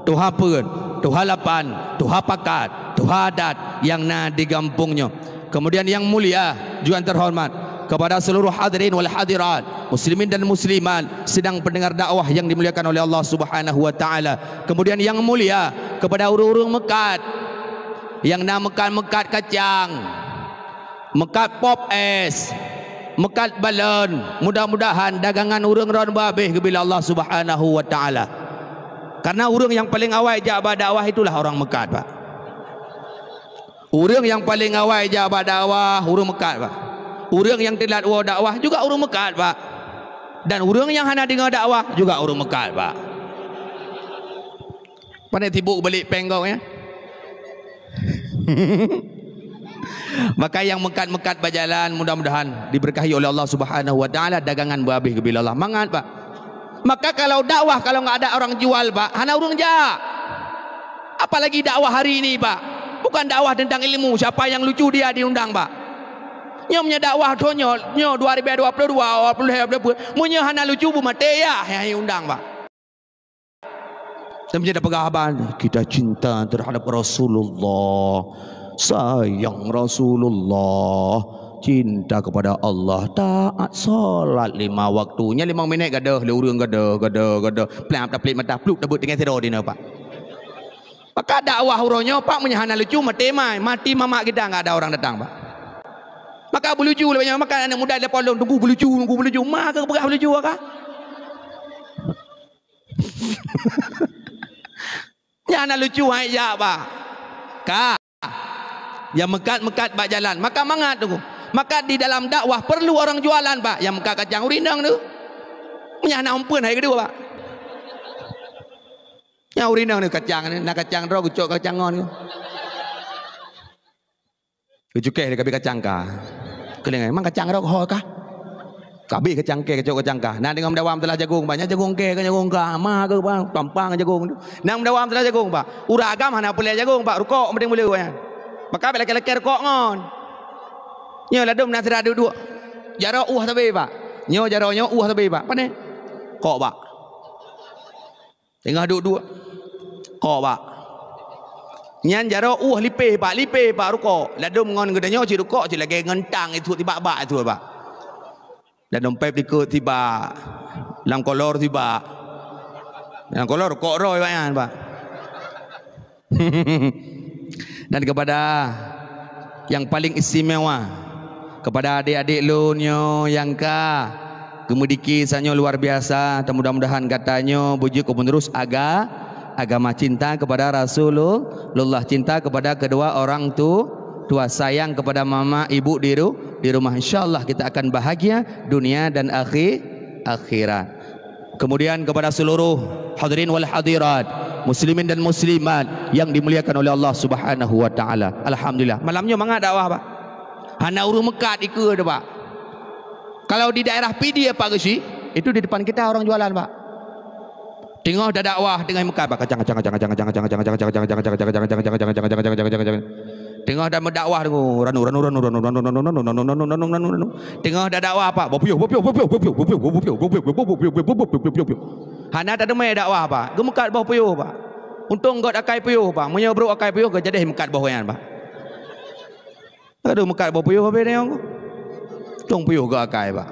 tuha peuet, tuha lapan, tuha pakat, tuha adat nyang na di gampông nyoe. Kemudian yang mulia juga yang terhormat kepada seluruh hadirin wal hadirat, muslimin dan muslimat, sidang pendengar dakwah yang dimuliakan oleh Allah Subhanahu wa taala. Kemudian yang mulia kepada ureueng-ureueng meukat, nyang na meukat-meukat kacang, meukat pop es, meukat balon, mudah-mudahan dagangan ureueng ron beuhabéh geubila Allah Subhanahu wa taala. Karena ureueng nyang paleng awai jak bak dakwah itulah orang meukat, Pak. Ureueng nyang paleng awai jak bak dakwah, ureueng meukat, Pak. Ureueng nyang teulat woe dakwah juga ureueng meukat, Pak. Dan ureueng nyang hana deungoe dakwah juga ureueng meukat, Pak. Pane sibuk balik péng kau, ya? Maka nyang meukat-meukat bak jalan, mudah-mudahan diberkahi oleh Allah Subhanahu wa taala, dagangan beuhabéh geubila Allah. Mangat, Pak. Maka kalau dakwah, kalau nggak ada orang jual, Pak, hana ureueng jak. Apalagi dakwah hari ini, Pak. Bukan dakwah tentang ilmu, siapa yang lucu dia diundang, Pak. Nyoe meunyoe dakwah thon nyoe, nyoe dua ribu dua puluh dua, dua puluh dua puluh. Meunyoe hana lucu, beumaté yah nyang undang, Pak. Tapi dia peugah haba, "Kita cinta terhadap Rasulullah, sayang Rasulullah, cinta kepada Allah, taat salat lima waktu." Nyan limong minét gadoh, lé ureueng gadoh, gadoh, gadoh. Plap, taplik mata, plup, tabeuet tinggai sidroe dinoe, Pak. Maka dakwah uroe nyoe, Pak, meunyoe hana lucu, maté mai. Mati mamak kita, enggak ada orang datang, Pak. Maka beulucu lé nyoe, maka aneuk muda lé polong, tunggu beulucu, tunggu beulucu. Ma ka peugah beulucu ka? Hana lucu hai jak, Pak. Ka. Nyang meukat-meukat bak jalan. Maka mangat tu. Maka di dalam dakwah perlu orang jualan, Pak. Nyang meukat kacang ureueng inong tu. Meunyo hana umpeuen hai keudua, Pak. Nyang ureueng inong ni kacang ni, na kacang droe geucok kacang ngon tu. Geucukeh lé kabeh kacang ka. Keulingai, "Mang kacang rot ho kah?" Kabeh kacang keh, geucok kacang ka. Na deungon meudawa meutelah jagong, banyak jagong keh, jagong ka, ma ke, Pak, pampang jagong tu. Na meudawa meutelah jagong, Pak. Ureueng agam hana peureulèe jagong, Pak. Rukok meuteung meuleuh nyan. Maka bèk lakèe-lakèe rukok ngon. Nyoe ladôm na sira duek-duek. Jaroe ueh sabe, Pak. Nyoe jaroe nyoe ueh sabe, Pak. Pane? Kok, Pak. Teungoh duek-duek. Kok, Pak. Nyan jaroe ueh lipéh, Pak, lipéh, Pak, rukok. Ladôm ngon geutanyoe cit rukok cit lagèe ngon tang ituek tibak-bak ituek, Pak. Ladôm pèp likot tibak. Lam kolor tibak. Lam kolor rukok roe, Pak, nyan, Pak. Dan kepada yang paling istimewa, kepada adik-adik lôn nyoe nyang ka geumidiki sanyoe luar biasa, dan mudah-mudahan gata nyoe beujeuet keu penerus aga-, agama, cinta kepada Rasulullah, cinta kepada kedua orang tu-, tua, sayang kepada mama ibu di ru-, di rumah. Insya Allah kita akan bahagia dunia dan akhi-, akhirat. Kemudian kepada seluruh hadirin wal hadirat, muslimin dan muslimat yang dimuliakan oleh Allah Subhanahu wa taala. Alhamdulillah, malam nyoe mangat dakwah, Pak. Hana ureueng meukat ikeue tu, Pak. Kalau di daerah Pidie, Pak Geuchik, itu di depan kita orang jualan, Pak. Teungoh dakwah, teungoh meukat, Pak. Kacang, kacang, kacang. Teungoh dan meudakwah tu, ranu, ranu, ranu. Teungoh dakwah, Pak, boh puyôh, boh puyôh. Hana tateumé dakwah, Pak. Geumeukat boh puyôh, Pak. Untông gét akai puyôh, Pak. Meunyoe brôk akai puyôh, geujadéh meukat boh nyan, Pak. Aduh, meukat boh puyôh habéh nyoe. Untông puyôh gét akai, Pak.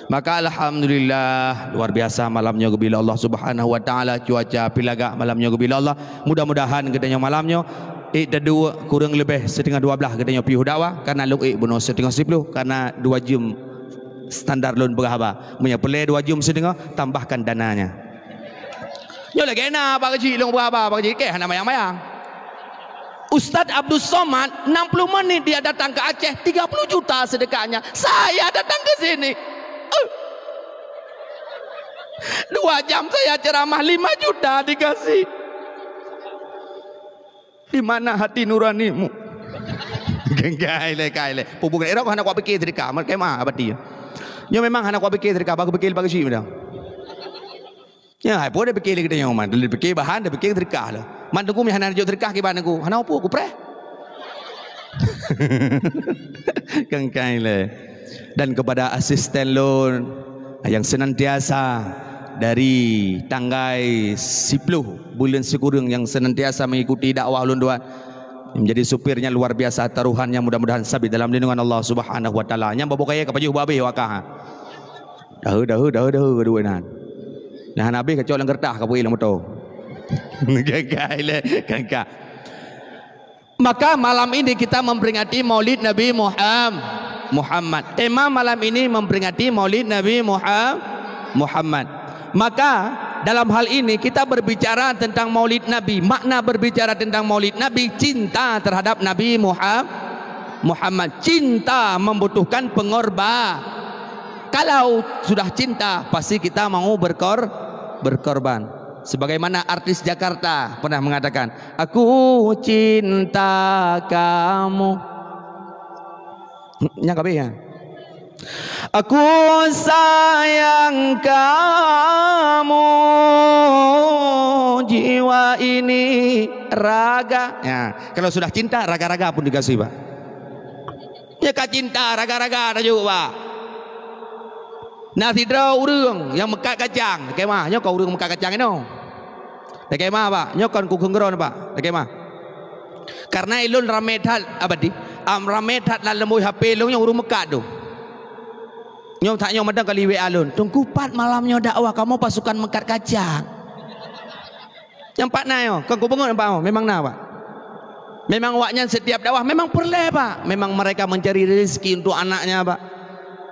Maka alhamdulillah, luar biasa malam nyoe geubri lé Allah Subhanahu wa taala, cuaca pih lagak malam nyoe geubri lé Allah. Mudah-mudahan geutanyoe malam nyoe, ék taduek kureueng leubeh siteungoh dua blaih geutanyoe piôh dakwah, karena lôn ék bunoe siteungoh siploh, karena dua jeuem standar lôn peugah haba. Meunyoe peureulèe dua jeuem siteungoh, tambahkan dananya. Nyoe lagèe na Pak Geuchik lôn peugah haba, Pak Geuchik, kèe hana mayang-mayang. Ustaz Abdul Somad, enam puluh menit dia datang ke Aceh, tiga puluh juta sedekahnya. Saya datang ke sini. Eh. Dua jam saya ceramah, lima juta dikasih. Di mana hati nuranimu? Kai lé, kai lé. Pubung erok hana kuat pikir sedekah, mat kemah abadi. Nyoe memang hana kuat pikir sedekah, bagus pikir, bagus sih, dah. Ya, hai pun dah pikir lagi tanya, man. Dah pikir bahan, dah pikir sedekah lah. Man tunggu mi hana jok sedekah kiban aku. Hana apa, aku preh. Kan kai lé. Dan kepada asisten lôn yang senantiasa dari tanggai siploh buleuen sikureueng yang senantiasa mengikuti dakwah lôn dua, menjadi supirnya luar biasa taruhannya, mudah-mudahan sabit dalam lindungan Allah Subhanahu wa taala. Nyang babukaya ka pajoh babeh wakah. Daheu, daheu, daheu, daheu kedua nan. Nah, hana habéh kacok lam kertas ka bui lam moto. Gagah ilée, gagah. Maka malam ini kita memperingati Maulid Nabi Muham-, Muhammad. Tema malam ini memperingati Maulid Nabi Muham-, Muhammad. Maka dalam hal ini kita berbicara tentang Maulid Nabi. Makna berbicara tentang Maulid Nabi, cinta terhadap Nabi Muham-, Muhammad. Cinta membutuhkan pengorban. Kalau sudah cinta, pasti kita mau berkor-, berkorban. Sebagaimana artis Jakarta pernah mengatakan, "Aku cinta kamu." Nyang kabeh ya. "Aku sayang kamu, jiwa ini, raga." Ya, kalau sudah cinta, raga-raga pun dikasih, Pak. Nyoe ka cinta raga-raga tajok, Pak. Na sidroe ureuëng nyang meukat kacang, lakée meuah, nyoe kon ureuëng meukat kacang inoe. Lakée meuah, Pak, nyoe kon kukheun keudroe, Pak. Lakée meuah. Karena ilôn ramé that, apa di? Am ramé that lam leumui H P lôn nyoe ureuëng meukat tu. Nyoe that nyoe mantong kali W A lôn. Teungku, pat malam nyoe dakwah kamoe pasukan meukat kacang. Nyang pat na nyoe, kon kubeungot nyoe, Pak, memang na, Pak. Memang awaknyan setiap dakwah memang peureulée, Pak. Memang mereka mencari rezeki untuk anaknya, Pak.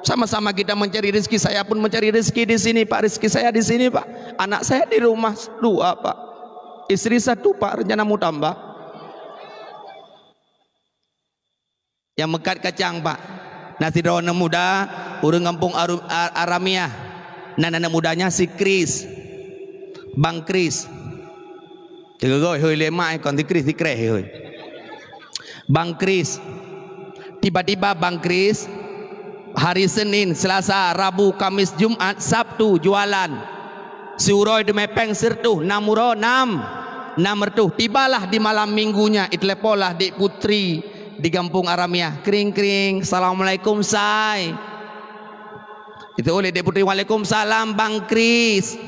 Sama-sama kita mencari rezeki, saya pun mencari rezeki di sini, Pak. Rezeki saya di sini, Pak. Anak saya di rumah dua, Pak. Istri satu, Pak, rencana mau tambah. Nyang meukat kacang, Pak. Na sidroe aneuk muda, ureueng gampông Aru-, A-, Aramiah. Nan aneuk mudanya si Kris. Bang Kris. Teugoi hôi lé mak, kon si Kris, si Kres hôi. Bang Kris. Tiba-tiba Bang Kris, hari Senin, Selasa, Rabu, Kamis, Jumat, Sabtu jualan. Siuroe teumé péng sireutôh, nam uroe, nam, nam reutôh. Tibalah di malam minggunya, iteuleponlah Dek Putri di gampông Aramiah. Kring, kring, "Assalamualaikum, Sai." Itu oleh Dek Putri, "Waalaikumsalam, Bang Kris."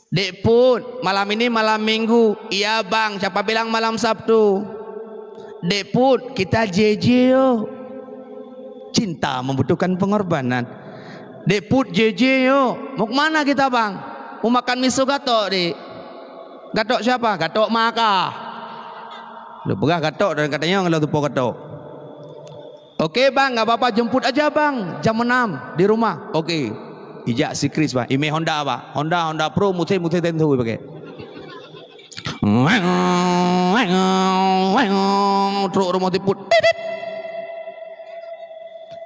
"Dek Put, malam ini malam minggu." "Iya, Bang, siapa bilang malam Sabtu?" "Dek Put, kita J J yuk." Cinta membutuhkan pengorbanan. "Dek Put, J J yuk." "Mau ke mana kita, Bang?" "Mau makan miso gatok, Dek." "Gatok siapa?" "Gatok ma kah." Lôn peugah gatok dan katanya ngon lôn tupo gatok. "Oke, Bang, nggak apa-apa, jemput aja, Bang, jam enam di rumah." "Oke." Ijak si Kris, Bang. Imé Honda, Bang. Honda, Honda Pro, musim, musim tentu pakai. Trok rumoh si Put. Titit.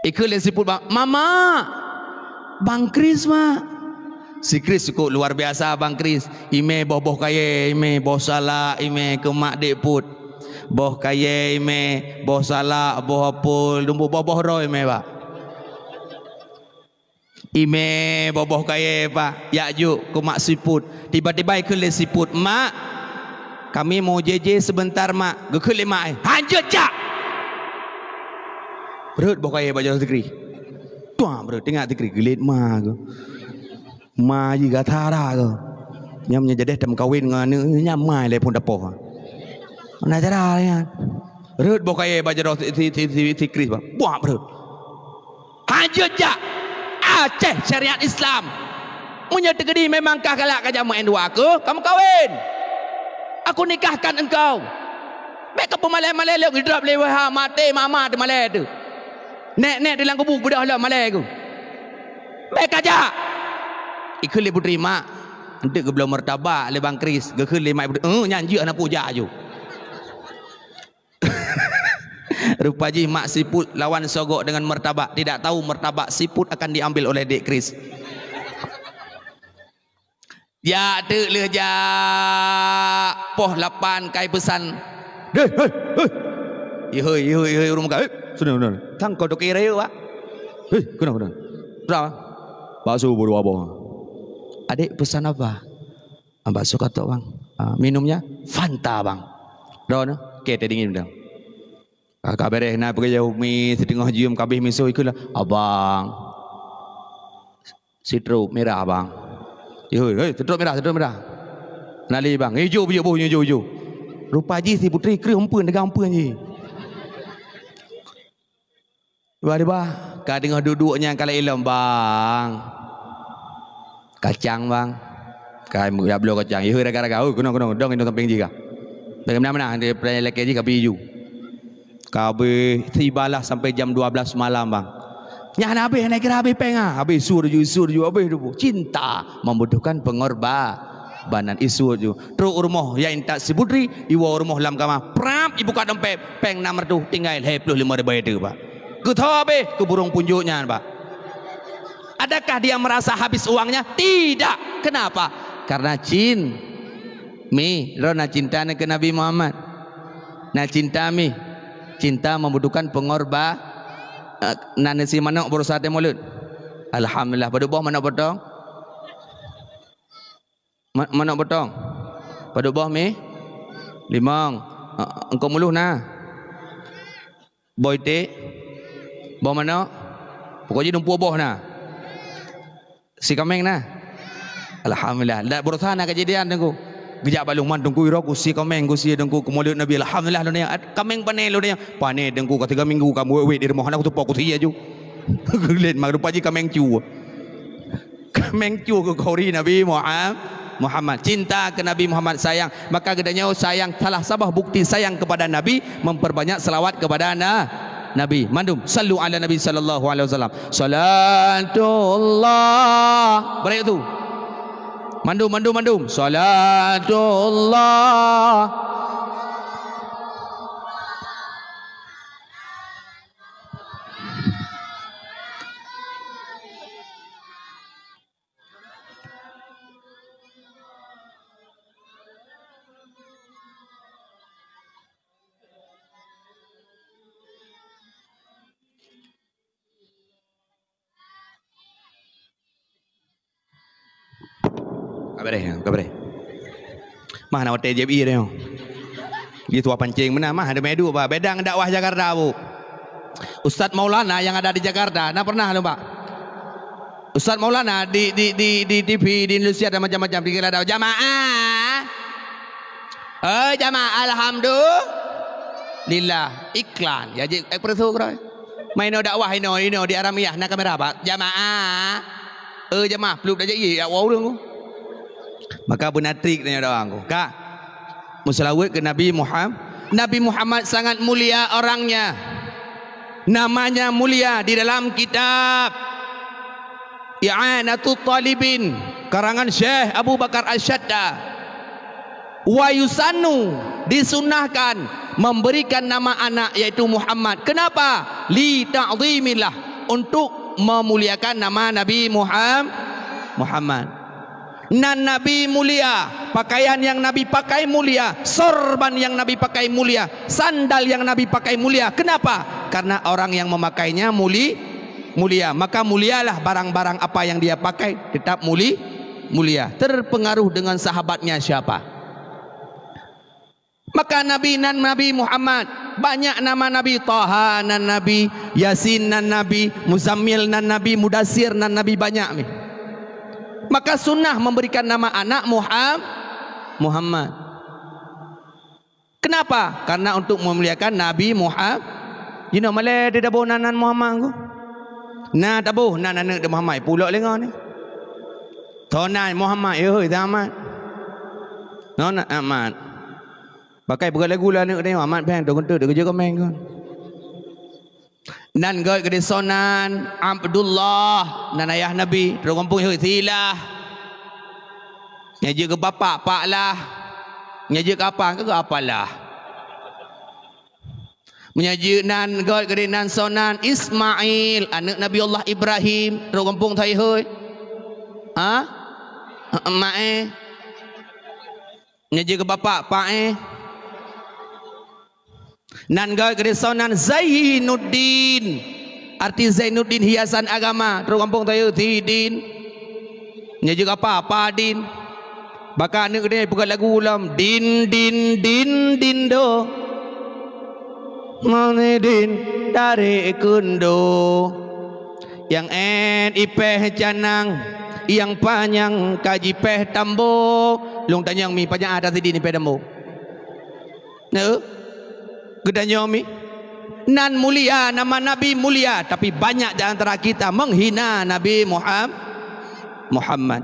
Ikheun lé si Put, Bang. "Mama, Bang Kris, Mak." Si Kris cukup luar biasa, Bang Kris. Imé boh-boh kayèe, imé boh salak, imé keu mak Dek Put. Boh kayèe, imé boh salak, boh apel, dumbuk boh-boh droe, imé, Bang. Imé boh-boh kayèe, Pak, jak jok keu mak si Put. Tiba-tiba ikheun lé si Put, "Mak, kami mau J J sebentar, Mak." Geukheun lé mak, "Han jeuet jak!" Rhot boh kayèe bak jaroe si Kris. Tuang, bro, teuingat si Kris, geulet ma keuh. Ma jih gata ra keuh. Nyam nyan jadeh tameukawen ngon aneuk nyan, ma lé phon tapoh. Na cara nyan. Rhot boh kayèe bak jaroe si, si, si, si, si Kris, Pak. Buah, bro. "Han jeuet jak! Aceh syariat Islam. Meunyoe teukeudi memang kah galak kajak meu-N dua aku, kamu kawin. Aku nikahkan engkau. Bèk kapeumalèe-malèe lé, idrop lé W H, maté mama teumalèe teuh. Nèk-nèk di lam kubu beudôh lom malèe ku. Bèk kajak!" Ikheun lé Putri, "Mak, eunteuk geubloe martabak lé Bang Kris." Geukheun lé mak Putri, "Eh, nyan jeuet hana peue jak aju." Rupa jih mak si Put lawan sogok dengan martabak, tidak tahu martabak si Put akan diambil oleh Dek Kris. Jak teuk lheueh jak poh lapan kai peusan. "Deh, hei, hei. Ihoi, ihoi, ihoi, ureueng muka. Hei, sini, sini. Tang kau toke rayeuk, Pak. Hei, keunoe, keunoe. Berapa? Bakso dua boh." "Adek pesan apa?" "Ah, bakso katok, Bang." "Ah, minumnya?" "Fanta, Bang." "Droeneuh?" "Oke, teh dingin dah." Ka, ka beres na peugah Umi, siteungoh jeuem ka abéh miso, ikheun lé, "Abang, sitrop mirah, Bang." "Hei, hei, sitrop mirah, sitrop mirah." "Nali, Bang." "Ijo, ijo, boh ijo, ijo." Rupa jih si Putri kreueh umpeuen, teuga umpeuen jih. Tiba-tiba, ka teungoh duek-duek nyan ka lheueh ilom, "Bang, kacang, Bang." Ka jak bloe kacang. Ihoi raga-raga, "Oh, keunoe, keunoe, dong inong sampéng jih kah." Bagaimana-mana, di peuraya lakèe jih ka bri ju. Ka abéh, tibalah sampai jam dua belas malam, Bang. Nyan hana abéh, hana kira abéh péng, ah. Abéh su ju, su ju, abéh ju. Cinta membutuhkan pengorbanan, isu ju. Trok u rumoh, ya intat si Putri, iwoe u rumoh lam kama. Prap, ibuka dompet, péng enam ratus, tinggai lhèe ploh limong ribèe teuh, Pak. Keu tho abéh, keu burông punjot nyan, Pak. Adakah dia merasa habis uangnya? Tidak. Kenapa? Karena cin-, mi, droe na cinta neuh keu Nabi Muhammad. Na cinta mi. Cinta membutuhkan pengorba-, eh, na neusie manok baroesa watèe mulod. Alhamdulillah, padub boh manok potong? Ma-, manok potong. Padub boh mi? Limong. Ha, eungkôt muluh na? Boh iték? Boh manok? Pokok jih dumpue boh na. Sie kaméng na? Alhamdulillah. Dak baroesa na keujadian, Teungku. Geujak bak lôn, "Man, Teungku, iroe kusie kaméng, kusie, Teungku, keu mulod Nabi. Alhamdulillah," lôn nyan. "Kaméng pané?" lôn nyan. "Pané, Teungku, ka tiga minggu kamoe wét-wét di rumoh, hana kutupo kusie aju." Geulet, mak, rupa jih kaméng cue. Kaméng cue keu khauri Nabi Muha-, Muhammad. Cinta keu Nabi Muhammad, sayang. Maka geutanyoe sayang, salah saboh bukti sayang kepada Nabi, memperbanyak selawat kepada na-, Nabi. Mandum, sallu ala Nabi sallallahu alaihi wasallam. Salatullah. Bari tu. Mandum, mandum, mandum. Salatullah. Kabareh, kabareh. Mah na watèe jép ie nyoe. Di tuah pancing meunan, mah ada medu ba. Beda ngon dakwah Jakarta, Bu. Ustaz Maulana yang ada di Jakarta, na pernah lom, Pak? Ustaz Maulana di, di, di, di T V, di Indonesia ada macam-macam. Dikira ada jamaah. Eh, jamaah, alhamdulillah. Iklan. Ya, jik, eh, persu keroy. Main dakwah ino, ino di Aramiyah, na kamera, Pak. Jamaah. Eh, jamaah, peluk dah jik, ya, wah, urang. Maka beuna trik tanya doang ku. Ka. Meuseulaweuet keu Nabi Muhammad. Nabi Muhammad sangat mulia orangnya. Namanya mulia di dalam kitab I'anatut Talibin, karangan Syekh Abu Bakar Asy-Syatta. Wa yusannu, disunnahkan memberikan nama anak yaitu Muhammad. Kenapa? Li ta'zimillah, untuk memuliakan nama Nabi Muham-, Muhammad. Nan Nabi mulia, pakaian yang Nabi pakai mulia, sorban yang Nabi pakai mulia, sandal yang Nabi pakai mulia. Kenapa? Karena orang yang memakainya muli-, mulia. Maka mulialah barang-barang apa yang dia pakai, tetap muli-, mulia. Terpengaruh dengan sahabatnya siapa. Maka Nabi nan Nabi Muhammad, banyak nama Nabi, Taha nan Nabi, Yasin nan Nabi, Muzammil nan Nabi, Mudassir nan Nabi, banyak mi. Maka sunnah memberikan nama anak Muham-, Muhammad. Kenapa? Karena untuk memuliakan Nabi Muham-, jinoe malèe di dabo nan, nan Muhammad ku. Na taboh nan aneuk di Muhammad, pulok lé ngon ni. Tonan Muhammad, yoi, Ahmad. Nona Ahmad. Pakai peugah lagu lah aneuk teuh, Ahmad Pheng, tu keuntut, tu keuju keuméng kon. Nan gét geude sonan Abdullah, nan ayah Nabi, trok gampông yue silah. Nyang jeuet keu bapak, pak lah. Nyang jeuet keu apa, keu apa lah. Meunyoe jeuet nan gét geude nan sonan Ismail, aneuk Nabi Allah Ibrahim, trok gampông thai hôi. Ha? Mak eh. Nyang jeuet keu bapak, pak eh. Nan gét geude sonan Zainuddin. Arti Zainuddin hiasan agama. Trok gampông thai hôi, Zidin. Nyang jeuet keu apa, apa din. Baka aneuk geude peugah lagu lom, din, din, din, din do. Mane din, tarék keundo. Nyang èt ipèh canang, nyang panyang ka jipèh tambo. Lôn tanyong mi, panyang ada sidin ipèh tambo. Neu? Geutanyong mi. Nan mulia, nama Nabi mulia, tapi banyak di antara kita menghina Nabi Muham-, Muhammad.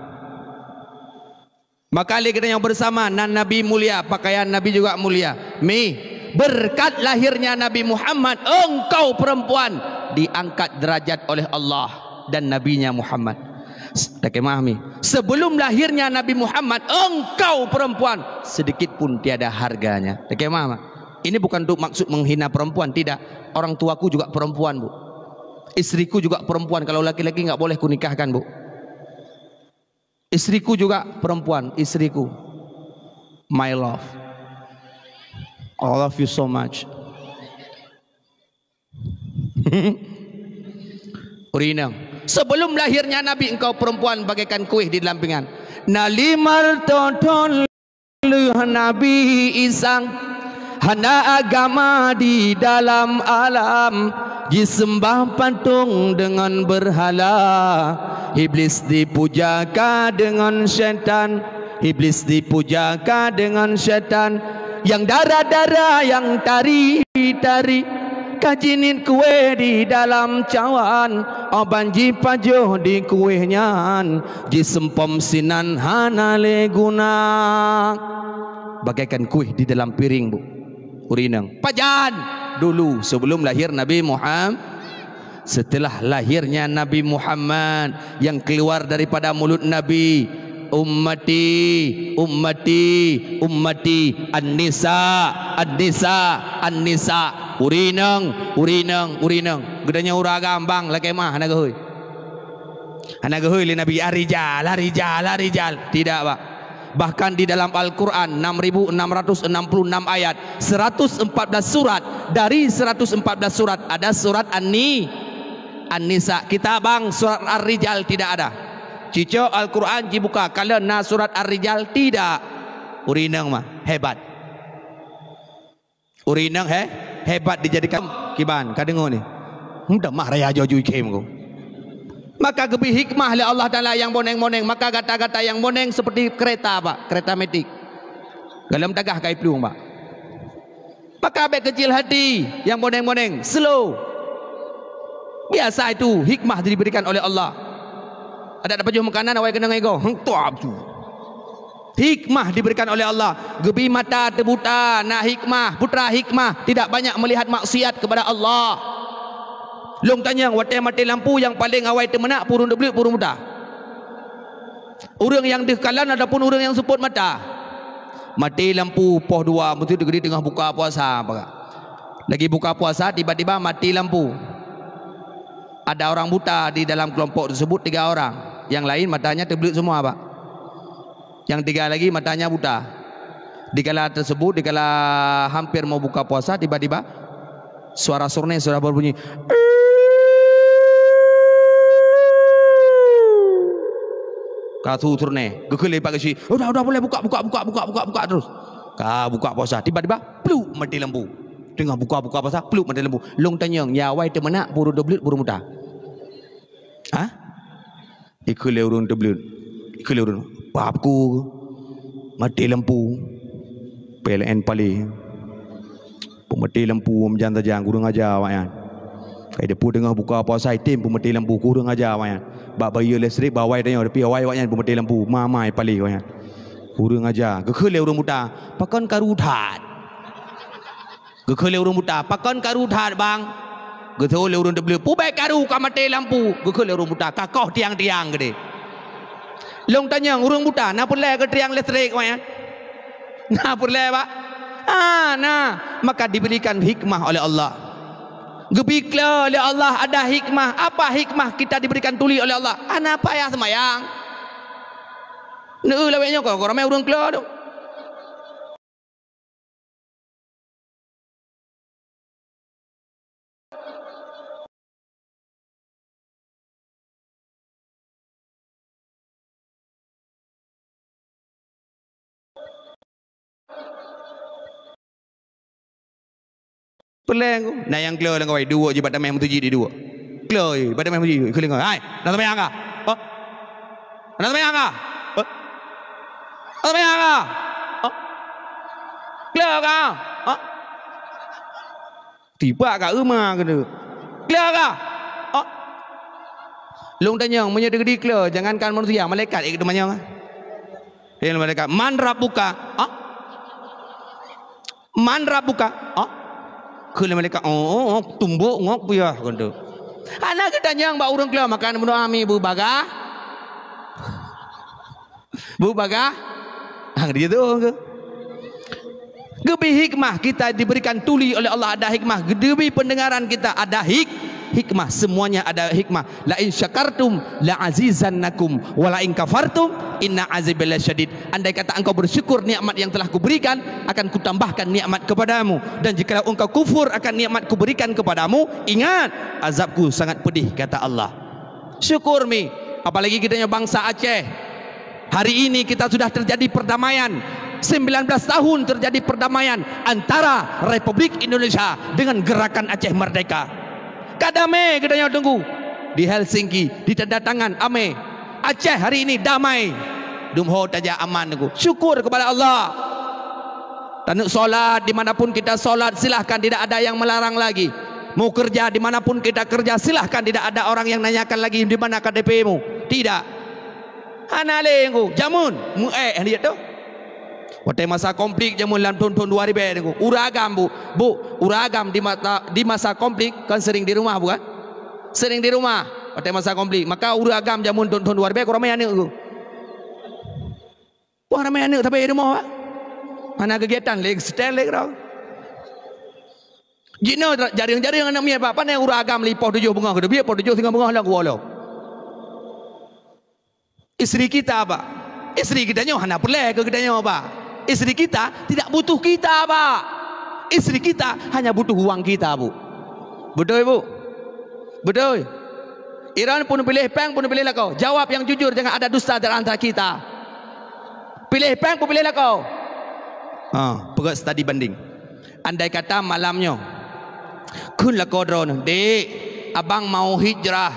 Maka lé geutanyoe bersama, nan Nabi mulia, pakaian Nabi juga mulia. Mi, berkat lahirnya Nabi Muhammad, engkau perempuan diangkat derajat oleh Allah dan Nabinya Muhammad. S-, takemah mi. Sebelum lahirnya Nabi Muhammad, engkau perempuan sedikit pun tiada harganya. Takemah mah. Ini bukan untuk maksud menghina perempuan, tidak. Orang tuaku juga perempuan, Bu. Istriku juga perempuan. Kalau laki-laki nggak boleh kunikahkan, Bu. Istriku juga perempuan, istriku. My love. I love you so much. Ureueng inong, sebelum lahirnya Nabi, engkau perempuan bagaikan kueh di dalam pinggan. Na limar thon lheueh Nabi Isa, hana agama di dalam alam, jiseumbah patong deungon beurhala. Iblis dipuja ka deungon syaitan, Iblis dipuja ka deungon syaitan, nyang dara-dara, nyang tari-tari, ka jiniet kueh di dalam cawan, 'oh ban jipajoh di kueh nyan, jiseumpom sinan hana lé guna. Bagaikan kueh di dalam piring, Bu. Ureueng inong. Pajan dulu sebelum lahir Nabi Muhammad. Setelah lahirnya Nabi Muhammad, yang keluar daripada mulut Nabi, Ummati, ummati, ummati. An-nisa, an-nisa, an-nisa. Ureueng inong, ureueng inong, ureueng inong. Geutanyoe ureueng agam, bang, lakée meu'ah, hana geuhôi. Hana geuhôi lé Nabi, "Ar-rijal, ar-rijal, ar-rijal." Tidak, Pak. Bahkan di dalam Al-Quran, enam ribu enam ratus enam puluh enam ayat, seratus empat belas surat, dari seratus empat belas surat, ada surat An-Ni-, An-Nisa. Kita, bang, surat Ar-Rijal tidak ada. Cicok Al-Quran jibuka, kalon na surat Ar-Rijal, tidak. Ureueng inong mah, hebat. Ureueng inong he-, hebat dijadikan kiban, ka deungoe ni. Mudah mah raya jojui khem ko. Maka geubri hikmah lé Allah Taala nyang boneng-boneng, maka gata-gata nyang boneng seperti kereta, Pak, kereta metik. Galom tagah kai plueng, Pak. Maka bék kecil hati nyang boneng-boneng, slow. Biasa itu hikmah diberikan oleh Allah. Adak tapajoh makanan awai keunong ego, heng, tuap tu. Hikmah diberikan oleh Allah. Geubri mata teubuta, na hikmah, putra hikmah, tidak banyak melihat maksiat kepada Allah. Lôn tanyong, watée maté lampu nyang paleng awai teumeunak, peue ureueng teubleuet, peue ureueng buta? Ureueng nyang deuh kalon ataupun ureueng nyang seupôt mata? Maté lampu poh dua, meusti teugedi teungoh buka puasa, Pak. Lagi buka puasa, tiba-tiba mati lampu. Ada orang buta di dalam kelompok tersebut, tiga orang. Yang lain matanya teubleuet semua, Pak. Yang tiga lagi matanya buta. Dikala tersebut, dikala hampir mau buka puasa, tiba-tiba suara surnai sudah berbunyi. Ka su surnai, geukheun lé Pak Geuchik, "Udah, udah, boleh buka, buka, buka terus." Ka buka puasa, tiba-tiba, pluk, mati lampu. Teungoh buka, buka puasa, pluk, mati lampu. Lôn tanyong, nyang awai teumeunak, peue ureueng teubleuet, peue ureueng buta? Hah? Ikheun lé ureueng teubleuet. Ikheun lé ureueng, "Pap ku, maté lampu." P L N paleng. Peumaté lampu meujan-tajang, kureueng aja awaknyan. Kai depu teungoh buka puasa item peumaté lampu, kureueng aja awaknyan. Bak bayeue listrik, bak awai tanyoe, tapi awai awaknyan peumaté lampu, mamai paleng awaknyan. Kureueng aja. Geukheun lé ureueng buta, "Pakon karu that?" Geukheun lé ureueng buta, "Pakon karu that, bang?" Geukheun lé ureueng teubleuet, "Peue bék karu ka maté lampu?" Geukheun lé ureueng buta, "Ka koh tiang-tiang keudeh." Lôn tanyong, ureueng buta na peureulée keu tiang listrik awaknyan? Na peureulée, Pak? Ah, na. Maka diberikan hikmah oleh Allah. Geubri klo lé Allah ada hikmah. Apa hikmah kita diberikan tuli oleh Allah? Hana payah seumayang. Neu lawét nyoe ko, ramé ureueng klo tu. Peuleng, na nyang klo lam kawai, duek jibat tameh meutuji di duek. Klo jibat tameh meutuji, keuleung, "Hai, na seumayang ka? Hah? Na seumayang ka? Hah? Na seumayang ka? Hah? Klo ka? Hah?" Tibak ka euma keuneuk. "Klo ka? Hah?" Lôn tanyong, meunyoe teugedi klo, jangankan manusia, malaikat ék teumanyong. Kheun malaikat, "Man rabbuka?" "Ah? Man rabbuka?" "Ah?" Kheun malaikat, "Oh, oh, oh, tumbok ngok puyah," kheun tu. Hana geutanyong bak ureueng klo, maka meudoa mi beubagah. Beubagah. Hang dia tu ke? Geubri hikmah, kita diberikan tuli oleh Allah, ada hikmah. Geubri pendengaran kita, ada hik-, hikmah. Semuanya ada hikmah. "La in syakartum la azizannakum wa la in kafartum inna azabi lasyadid." Andai kata engkau bersyukur nikmat yang telah kuberikan, akan kutambahkan nikmat kepadamu. Dan jikalau engkau kufur akan nikmat kuberikan kepadamu, ingat, azabku sangat pedih, kata Allah. Syukur mi, apalagi kita nyoe bangsa Aceh. Hari ini kita sudah terjadi perdamaian. Sembilan belas tahun terjadi perdamaian antara Republik Indonesia dengan Gerakan Aceh Merdeka. Ka damé geutanyoe teungku di Helsinki, ditandatangan amé. Aceh hari ini damai. Dum ho tajak aman teungku. Syukur kepada Allah. Taneuk solat, di mana pun kita solat, silahkan, tidak ada yang melarang lagi. Mau kerja, di mana pun kita kerja, silahkan, tidak ada orang yang nanyakan lagi di mana K T P-mu. Tidak. Hana lé teungku. Jameun, meu-ék han jeuet tu. Watée masa konflik jameun lam thon-thon dua ribée teungku, ureueng agam bu, bu, ureueng agam di mata, di masa konflik kan sering di rumah bukan? Sering di rumah watée masa konflik. Maka ureueng agam jameun thon-thon dua ribée kurang ramé aneuk teungku. Wah, ramé aneuk sabe di rumoh, Pak. Hana kegiatan, lé setel lé keudroe. Jinoe jareung-jareung aneuk miet, Pak. Pane ureueng agam lé poh tujoh beungoh keudeubiet, poh tujoh singoh beungoh lom kuwoe lom. Istri kita, Pak. Istri kita nyoe hana peureulée keu kita nyoe, Pak. Istri kita tidak butuh kita, Pak. Istri kita hanya butuh uang kita, Bu. Beutôi, Bu? Beutôi. Iran pun piléh péng, pun piléh lakoe. Jawab yang jujur, jangan ada dusta di antara kita. Piléh péng, pun piléh lakoe. Ha, peugah studi banding. Andai kata malam nyoe, kheun lakoe droeneuh, "Dek, abang mau hijrah,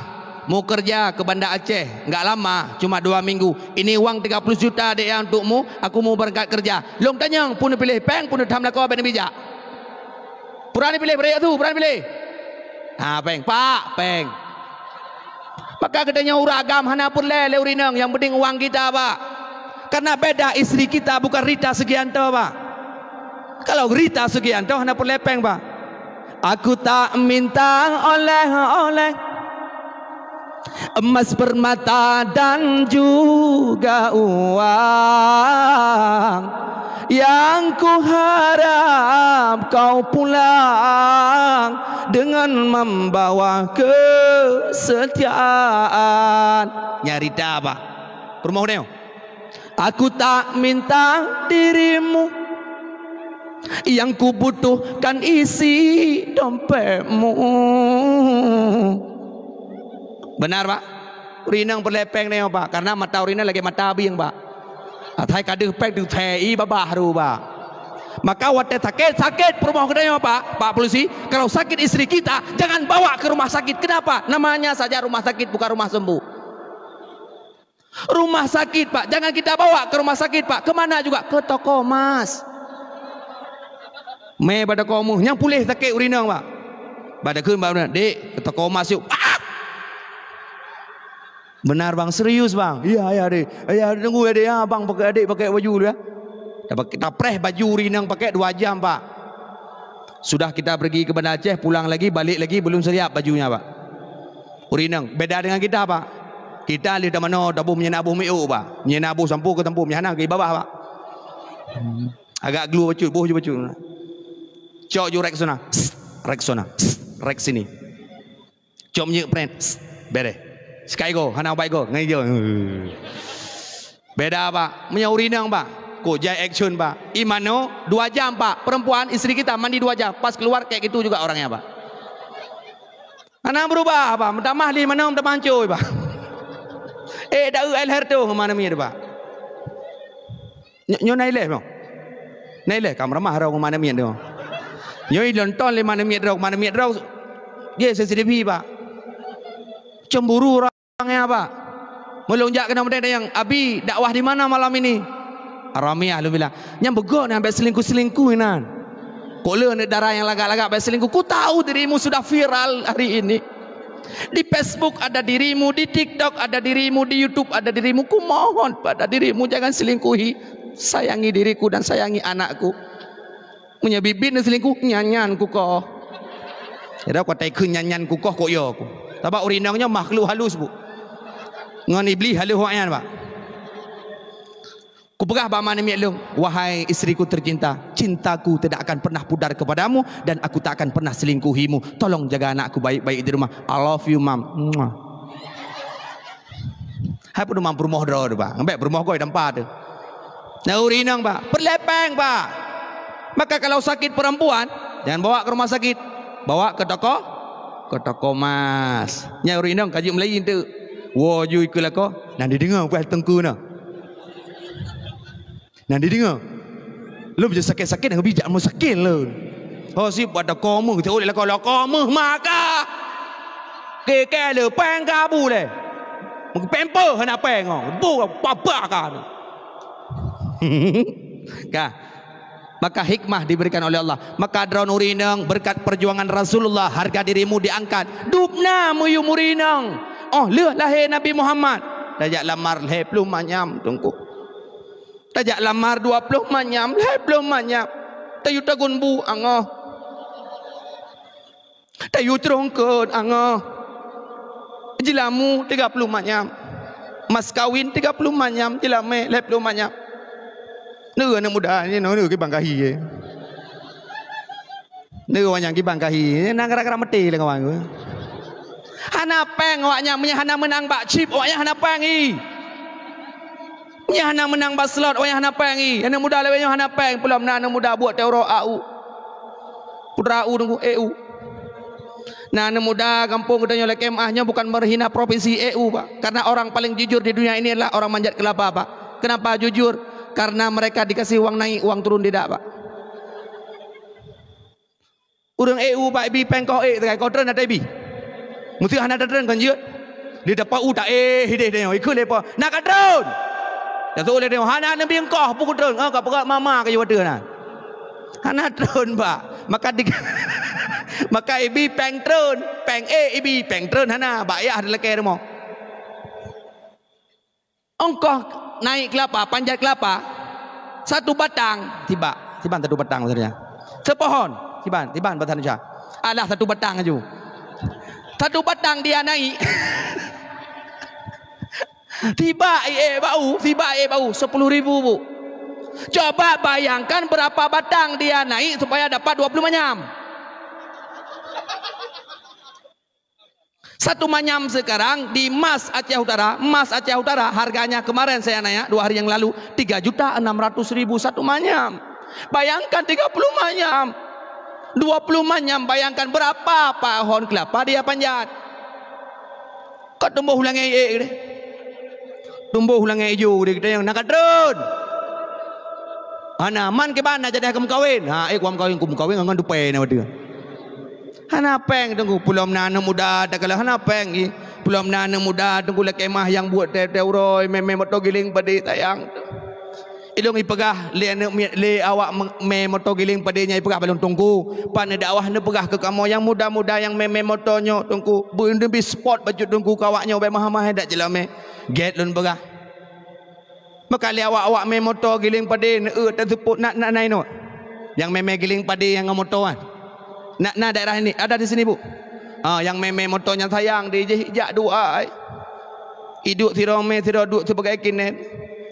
mau kerja ke Banda Aceh, enggak lama, cuma dua minggu. Ini uang tiga puluh juta, Dek, ya, untukmu, aku mau berangkat kerja." Lôn tanyong, pun piléh péng, pun tham lakoe, bèk neubijak. Pura neupiléh, beurék tu, pura neupiléh. Ha, péng, Pak, péng. Maka geutanyoe ureueng agam hana peureulée lé ureueng inong, yang penting uang kita, Pak. Karena beda istri kita bukan Rita Sugianto, Pak. Kalau Rita Sugianto hana peureulée péng, Pak. Aku tak minta oleh-oleh, emas permata dan juga uang. Yang kuharap kau pulang dengan membawa kesetiaan. Nyarita apa? Peurumoh nyoe. Aku tak minta dirimu, yang kubutuhkan isi dompetmu. Benar, Pak? Ureueng inong peureulée péng nyoe, Pak, karena mata ureueng inong lagée mata bieng, Pak. Atai ka deuh péng teuthée i babah ru, Pak. Maka watée sakét, sakét peurumoh geutanyoe, Pak, Pak Polisi, kalau sakit istri kita, jangan bawa ke rumah sakit. Kenapa? Namanya saja rumah sakit, bukan rumah sembuh. Rumah sakit, Pak, jangan kita bawa ke rumah sakit, Pak. Ke mana juga? Ke toko emas. Mé bak toko emas, nyang puléh sakét ureueng inong, Pak. Bak takheun bak ureueng, "Dek, ke toko emas yuk." Ah! Benar, Bang, serius, Bang. Iya, iya, Dek. Iya, tunggu ya, Dek, ya, Abang pakai, Adik pakai baju dulu ya. Tapreh baju ureueng inong pakai dua jam, Pak. Sudah kita pergi ke Banda Aceh, pulang lagi, balik lagi, belum siap bajunya, Pak. Ureueng inong, beda dengan kita, Pak. Kita lé tamanoe taboh meunyo na boh miuk, Pak. Meunyo na boh sampoe keu sampoe, meunyo hana keu babah, Pak. Agak glue bacut, boh ju bacut. Cok ju Rexona. Psst, Rexona. Psst, Rex sini. Cok minyeuk pret. Psst, bereh. Sikai go, hana ubat go. Ngai jo. Beda, Pak. Meunyo ureueng inong, Pak. Kok jai action, Pak. Imano dua jam, Pak. Perempuan, istri kita mandi dua jam. Pas keluar kayak gitu juga orangnya, Pak. Hana berubah, Pak. Meutamah lé manoe, meutamah hanco, Pak. Eh, dak eu air tu, mana miet, Pak. Nyo-, nyoe na ilée, Bang. Na ilée, kam ramah rhong mana miet tu. Nyoe ilonton lé mana miet rhong, mana miet rhong. Ye, C C T V, Pak. Cemburu orang ya, Pak. Meulong jak keunoe meudeh dayang, "Abi, dakwah di mana malam ini?" Ramé, alhamdulillah. Nyang beugok nyan, bèk selingkuh-selingkuh inan. Kok le aneuk dara nyang lagak-lagak bèk selingkuh. Ku tahu dirimu sudah viral hari ini. Di Facebook ada dirimu, di TikTok ada dirimu, di YouTube ada dirimu. Ku mohon pada dirimu jangan selingkuhi. Sayangi diriku dan sayangi anakku. Meunyoe biet-biet neuselingkuh, nyan-nyan kukoh. Jadi, kata ikheun nyan-nyan kukoh, kok yo ku. Sabab ureueng inong nyoe makhluk halus, Bu. Ngon iblih halus awak nyan, Pak. Kupeugah bak mana miet lôn, "Wahai istriku tercinta, cintaku tidak akan pernah pudar kepadamu dan aku tak akan pernah selingkuhimu. Tolong jaga anakku baik-baik di rumah. I love you, Mom." Muah. Hai peuduman peurumoh droe teuh, Pak. Ngambek peurumoh goi tampa teuh. Nah, ureueng inong, Pak. Peureulée péng, Pak. Maka kalau sakit perempuan, jangan bawa ke rumah sakit. Bawa ke toko, ke toko emas. Nyan ureueng inong ka jeuet meulayeue teuk. Woe ju ikeue lakoe, nyan dideungoe peue teungku na. Nyan dideungoe. Lôn bijak sakét-sakét, nyan bijak meusakin lôn. Ho si buat toko meuh, teuôt lé lakoe, lakoe meuh maka. Keu-keu le péng ka bu lé. Meupéng peue hana péng, oh. Bu papa ka ni. Ka. Maka hikmah diberikan oleh Allah. Maka droeneuh ureueng inong, berkat perjuangan Rasulullah, harga dirimu diangkat. Dubna meuyuem ureueng inong. Oh, lheueh lahé Nabi Muhammad. Tajak lamar lhèe ploh manyam, Teungku. Tajak lamar dua ploh manyam, lhèe ploh manyam. Tayue tagun bu angoh. Tayue trông kôt angoh. Jilamu tiga ploh manyam. Mas kawin tiga ploh manyam, jilamé lhèe ploh manyam. Tu aneuk muda ni, nyoe kibang kahi je. Ni awaknyan kibang kahi, na gara-gara meuté lé kawan. Hana péng awaknyan, meunyo hana meunang bak chip, awaknyan hana péng i. Meunyo hana meunang bak slot, awaknyan hana péng i. Aneuk muda lawét nyoe hana péng, peulom na aneuk muda buet teu uroe A U. Putra U teungku, E U. Na aneuk muda gampông geutanyoe lakée meu'ah nyoe bukan menghina provinsi E U, Pak. Karena orang paling jujur di dunia ini adalah orang manjat kelapa, Pak. Kenapa jujur? Karena mereka dikasih uang naik, uang turun tidak, Pak. Ureuëng E U, Pak, ibi péng koh ék, koh treun ata ibi. Meusti hana tatreun kon jeuet. Di teupeu U ta éh hideh tanyoe, ikheun lé po. Na ka treun. Tasôk lé tanyoe, hana neubi koh, peue treun. Oh, ka peugah mama ka jeuet na. Hana treun, Pak. Maka di, maka ibi péng treun, péng ék ibi, péng treun hana, bak yah dilakée rumoh. Ongkoh naik kelapa, panjat kelapa, satu batang, tiba, tiba satu batang maksudnya. Sepohon, tiba, tiba batang Indonesia. Alah satu batang aju. Satu batang dia naik. Tiba ie bau, tiba ie bau sepuluh ribu, Bu. Coba bayangkan berapa batang dia naik supaya dapat dua puluh manyam. Satu manyam sekarang di emas Aceh Utara, emas Aceh Utara harganya kemarin saya nanya dua hari yang lalu tiga juta enam ratus ribu satu manyam. Bayangkan tiga puluh manyam, dua puluh manyam, bayangkan berapa pohon kelapa dia panjat. Kok tumbuh langét ék deh. Tumbuh langét ijo deh kita nyang na ka treun. Hana man kiban na jadi keu meukawen. Ha, ék kuam kawin, kum kawin ngon dupai na wadeuh. Hana péng teungku, peulom na aneuk muda takalon hana péng i. Peulom na aneuk muda teungku lakée mah nyang buet teu-teu uroe mé-mé moto giléng padé sayang. Ilong ipeugah lé aneuk miet lé awak mé moto giléng padé nyan ipeugah balon teungku. Pan dakwah neupeugah keu kamoe nyang muda-muda nyang mé-mé moto nyoe teungku. Beu neubi spot bacut teungku keu awak nyoe bék mahai-mahai dak jeulamé. Gét lôn peugah. Maka lé awak-awak mé moto giléng padé neueu taseupôt na na na inong. Nyang mé-mé giléng padé nyang ngon moto kan. Na na daerah ini ada di sini, Bu. Ha, nyang mé-mé moto nyang sayang di jih jak dua ai. Iduek sidroe mé sidroe duek sibagai kinet.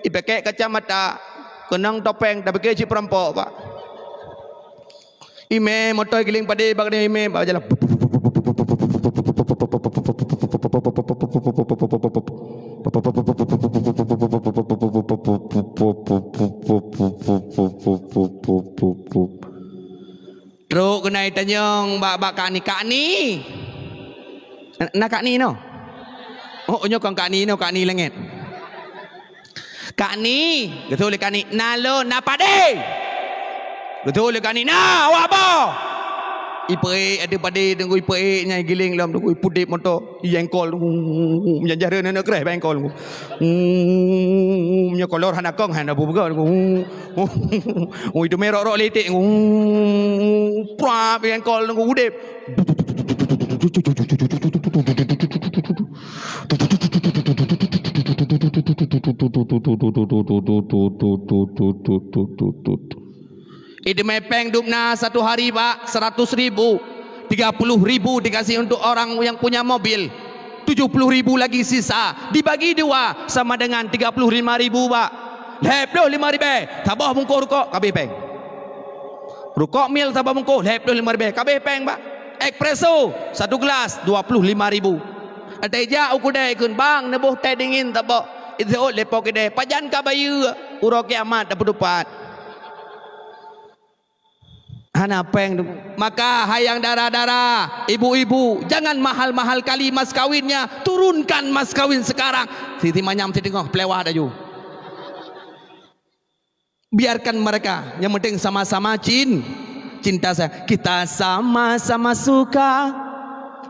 Ipakée kacamata, keunong topeng tapi keu cit perampok, Pak. Imé moto giléng padé bak dia imé bak jalan. Trok keunan itanyong bak, bak Kak Ni. Kak Ni. Na, na Kak Ni noh? Oh, nyoe kon Kak Ni noh, Kak Ni Leungét. Kak Ni, geutôi lé Kak Ni, na lôn, na padé. Geutôi lé Kak Ni, na awak boh. Ipeuék ada padé teungku, ipeuék nyang giléng lom teungku, ipudép moto, iyengkol teungku, meunyan jareuen aneuk kreh bak engkol teungku. Meunyoe kolor hana kong hana bubuka teungku. Oh, itu merok-rok letek teungku. Prap iyengkol teungku udép. Idemai péng dubna satu hari, Pak, seratus ribu. Tiga puluh ribu dikasih untuk orang yang punya mobil. Tujuh puluh ribu lagi sisa. Dibagi dua sama dengan tiga puluh lima ribu, Pak. Lhèe ploh lima ribèe. Saboh bungkôh rukok, kabéh péng. Rukok mil saboh bungkôh, lhèe ploh lima ribèe, kabéh péng, Pak. Espresso, satu gelas, dua puluh lima ribu. Até jak u keudè kheun, "Bang, neuboh teh dingin saboh." Iseuôt lé po keudè, "Pajan ka bayeue?" "Uroe kiamat tapeutupat." Hana péng tu. Maka hai nyang dara-dara, ibu-ibu, jangan mahal-mahal kali mas kawinnya, turunkan mas kawin sekarang. Siti manyam siti ngoh, pelewah laju. Biarkan mereka, yang penting sama-sama cin-, cinta saya. Kita sama-sama suka,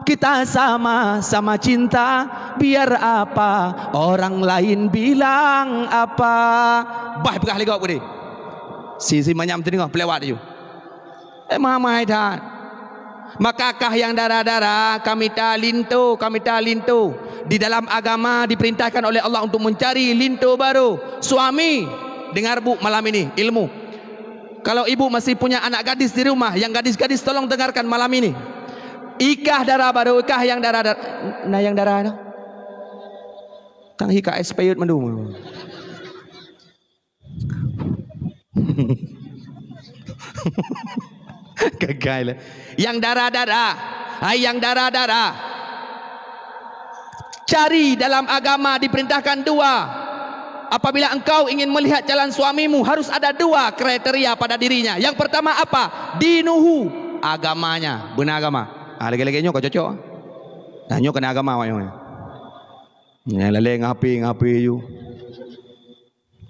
kita sama-sama cinta, biar apa orang lain bilang apa. Bah peugah lé gob tadi. Si, si manyam teudeungoh peulewat laju. Eh, mahai-mahai that. Maka kah nyang dara-dara, ka mita linto, ka mita linto. Di dalam agama diperintahkan oleh Allah untuk mencari linto baru. Suami, dengar, Bu, malam ini ilmu. Kalau ibu masih punya anak gadis di rumah, yang gadis-gadis tolong dengarkan malam ini. Ikah dara baru, ikah nyang dara-dara. Nah, nyang dara tu. Tang hi ka expired mandum. Gagai lah. Yang darah-darah. Hai yang darah-darah. Cari dalam agama diperintahkan dua. Apabila engkau ingin melihat calon suamimu, harus ada dua kriteria pada dirinya. Yang pertama apa? Dinuhu, agamanya. Beuna agama. Ah, lagèe-lagèe nyoe ka cocok. Nah, nyoe keunan agama awak nyoe. Nyang lalé ngon H P, ngon H P ju.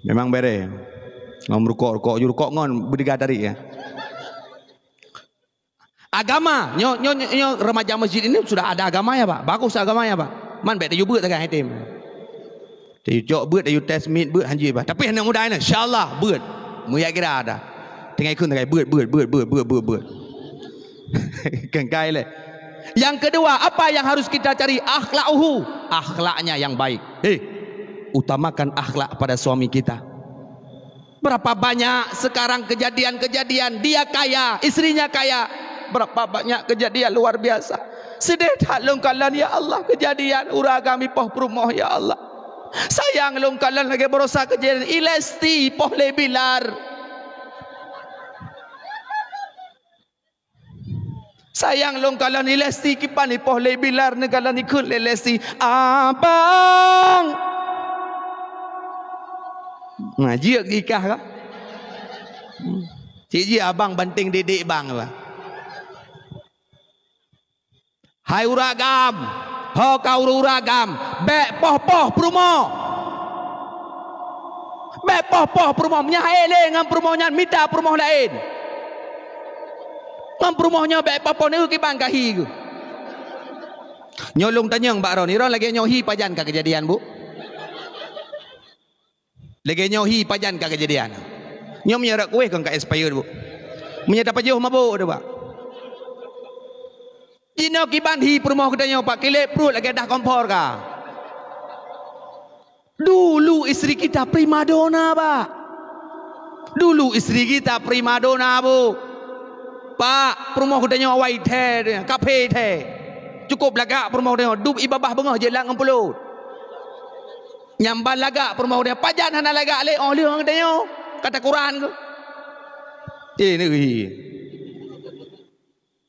Memang bereh. Ngon rukok-rukok ju, rukok ngon beudiga tarik, ya. Agama, nyoe, nyoe, nyoe, nyoe remaja masjid ini sudah ada agamanya, Pak. Bagus agamanya, Pak. Man bèk tayue beuet sagai item. Tayue cok beuet, tayue tes mit beuet, hanjeuet, Pak. Tapi hana mudah ini, insya Allah beuet. Meujak kira ada. Tinggai kheun sagai beuet, beuet, beuet. Kengkai lé. Yang kedua, apa yang harus kita cari? Akhlauhu, akhlaknya yang baik. Hei, utamakan akhlak pada suami kita. Berapa banyak sekarang kejadian-kejadian, dia kaya, istrinya kaya. Berapa banyak kejadian luar biasa. Sedih that lôn kalon, ya Allah, kejadian ureueng agam ipoh peurumoh, ya Allah. Sayang lôn kalon lagèe barosa kejadian i Lesti ipoh lé Bilar. Sayang lôn kalon i Lesti, kiban ipoh lé Bilar, neukalon ikheun lé Lesti, "Abang." Nah, jeuet geukah ka? Cit jih abang banting didik bang lah. Hai ureueng agam, ho ka ureueng-ureueng agam, bèk poh-poh peurumoh. Bèk poh-poh peurumoh, meunyo han ék lé ngon peurumoh nyan, mita peurumoh laén. Ngon peurumoh nyoe bèk poh-poh, neu kiban ka hi geuh. Nyoe lôn tanyong bak droeneuh, droeneuh lagèe nyoe hi pajan ka keujadian, Bu? Lagèe nyoe hi pajan ka keujadian. Nyoe meunyo rot kueh kon ka expired, Bu. Meunyo tapajoh mabök tu, Pak. Jinoe kiban hi peurumoh geutanyoe, Pak, kilek pruet lagèe dah kompor ka. Dulu istri kita primadona, Pak. Dulu istri kita primadona, Bu. Pak, peurumoh geutanyoe awai thèe, kaphé thèe. Cukôp lagak peurumoh geutanyoe, dub ié babah beungoh jeuet lam ngon pulôt. Nyan ban lagak peurumoh geutanyoe, pajan hana lagak lé óh lheueh ngon geutanyoe. Ka takuran keuh. Eh, negeri.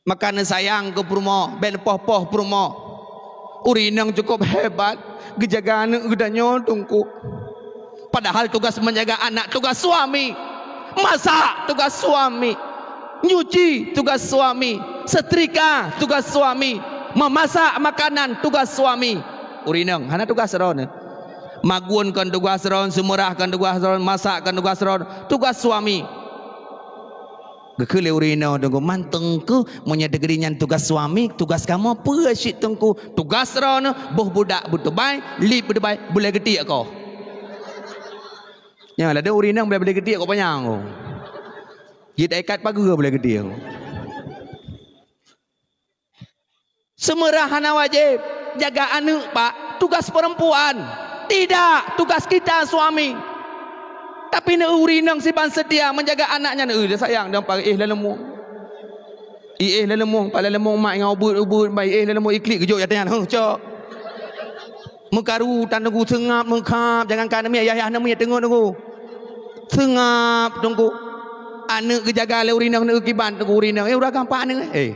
Maka neusayang keu peurumoh, bèk neupoh-poh peurumoh. Ureueng inong cukôp hebat, geujaga aneuk geutanyoe, Teungku. Padahal tugas menjaga anak tugas suami. Masak tugas suami. Nyuci tugas suami. Setrika tugas suami. Memasak makanan tugas suami. Ureueng inong hana tugas droeneuh. Magun kon tugas droeneuh, seumeurah kon tugas droeneuh, masak kon tugas droeneuh, tugas suami. Geukheun lé ureueng inong, "Teungku, mantong keuh, meunyoe deungon nyan tugas suami, tugas kamoe peue cit, Teungku?" "Tugas droeneuh, boh budak beutubai, lip beutubai, bulèe geutiek koh." Nyan ladôm ureueng inong bulèe, bulèe geutiek koh panyang koh. Jeuet ikat pageue bulèe geutiek koh. Seumeurah hana wajéb, jaga aneuk, Pak, tugas perempuan. Tidak, tugas kita suami. Tapi neu ureueng inong siban seutia menjaga anak nyan, eh, sayang dan pakai, eh, laleumo. Iéh laleumo, Pak, laleumo mak ngon ubeut-ubeut, bai, iéh laleumo iklik geujok ateueh nyan, huh, cok. Meukaru tan Teungku, seungab meukhab, jangankan aneuk miet, yah-yah aneuk miet teungoh Teungku. Seungab Teungku. Aneuk geujaga lé ureueng inong, aneuk kiban Teungku, ureueng inong. Eh, ureueng agam pat aneuk, eh.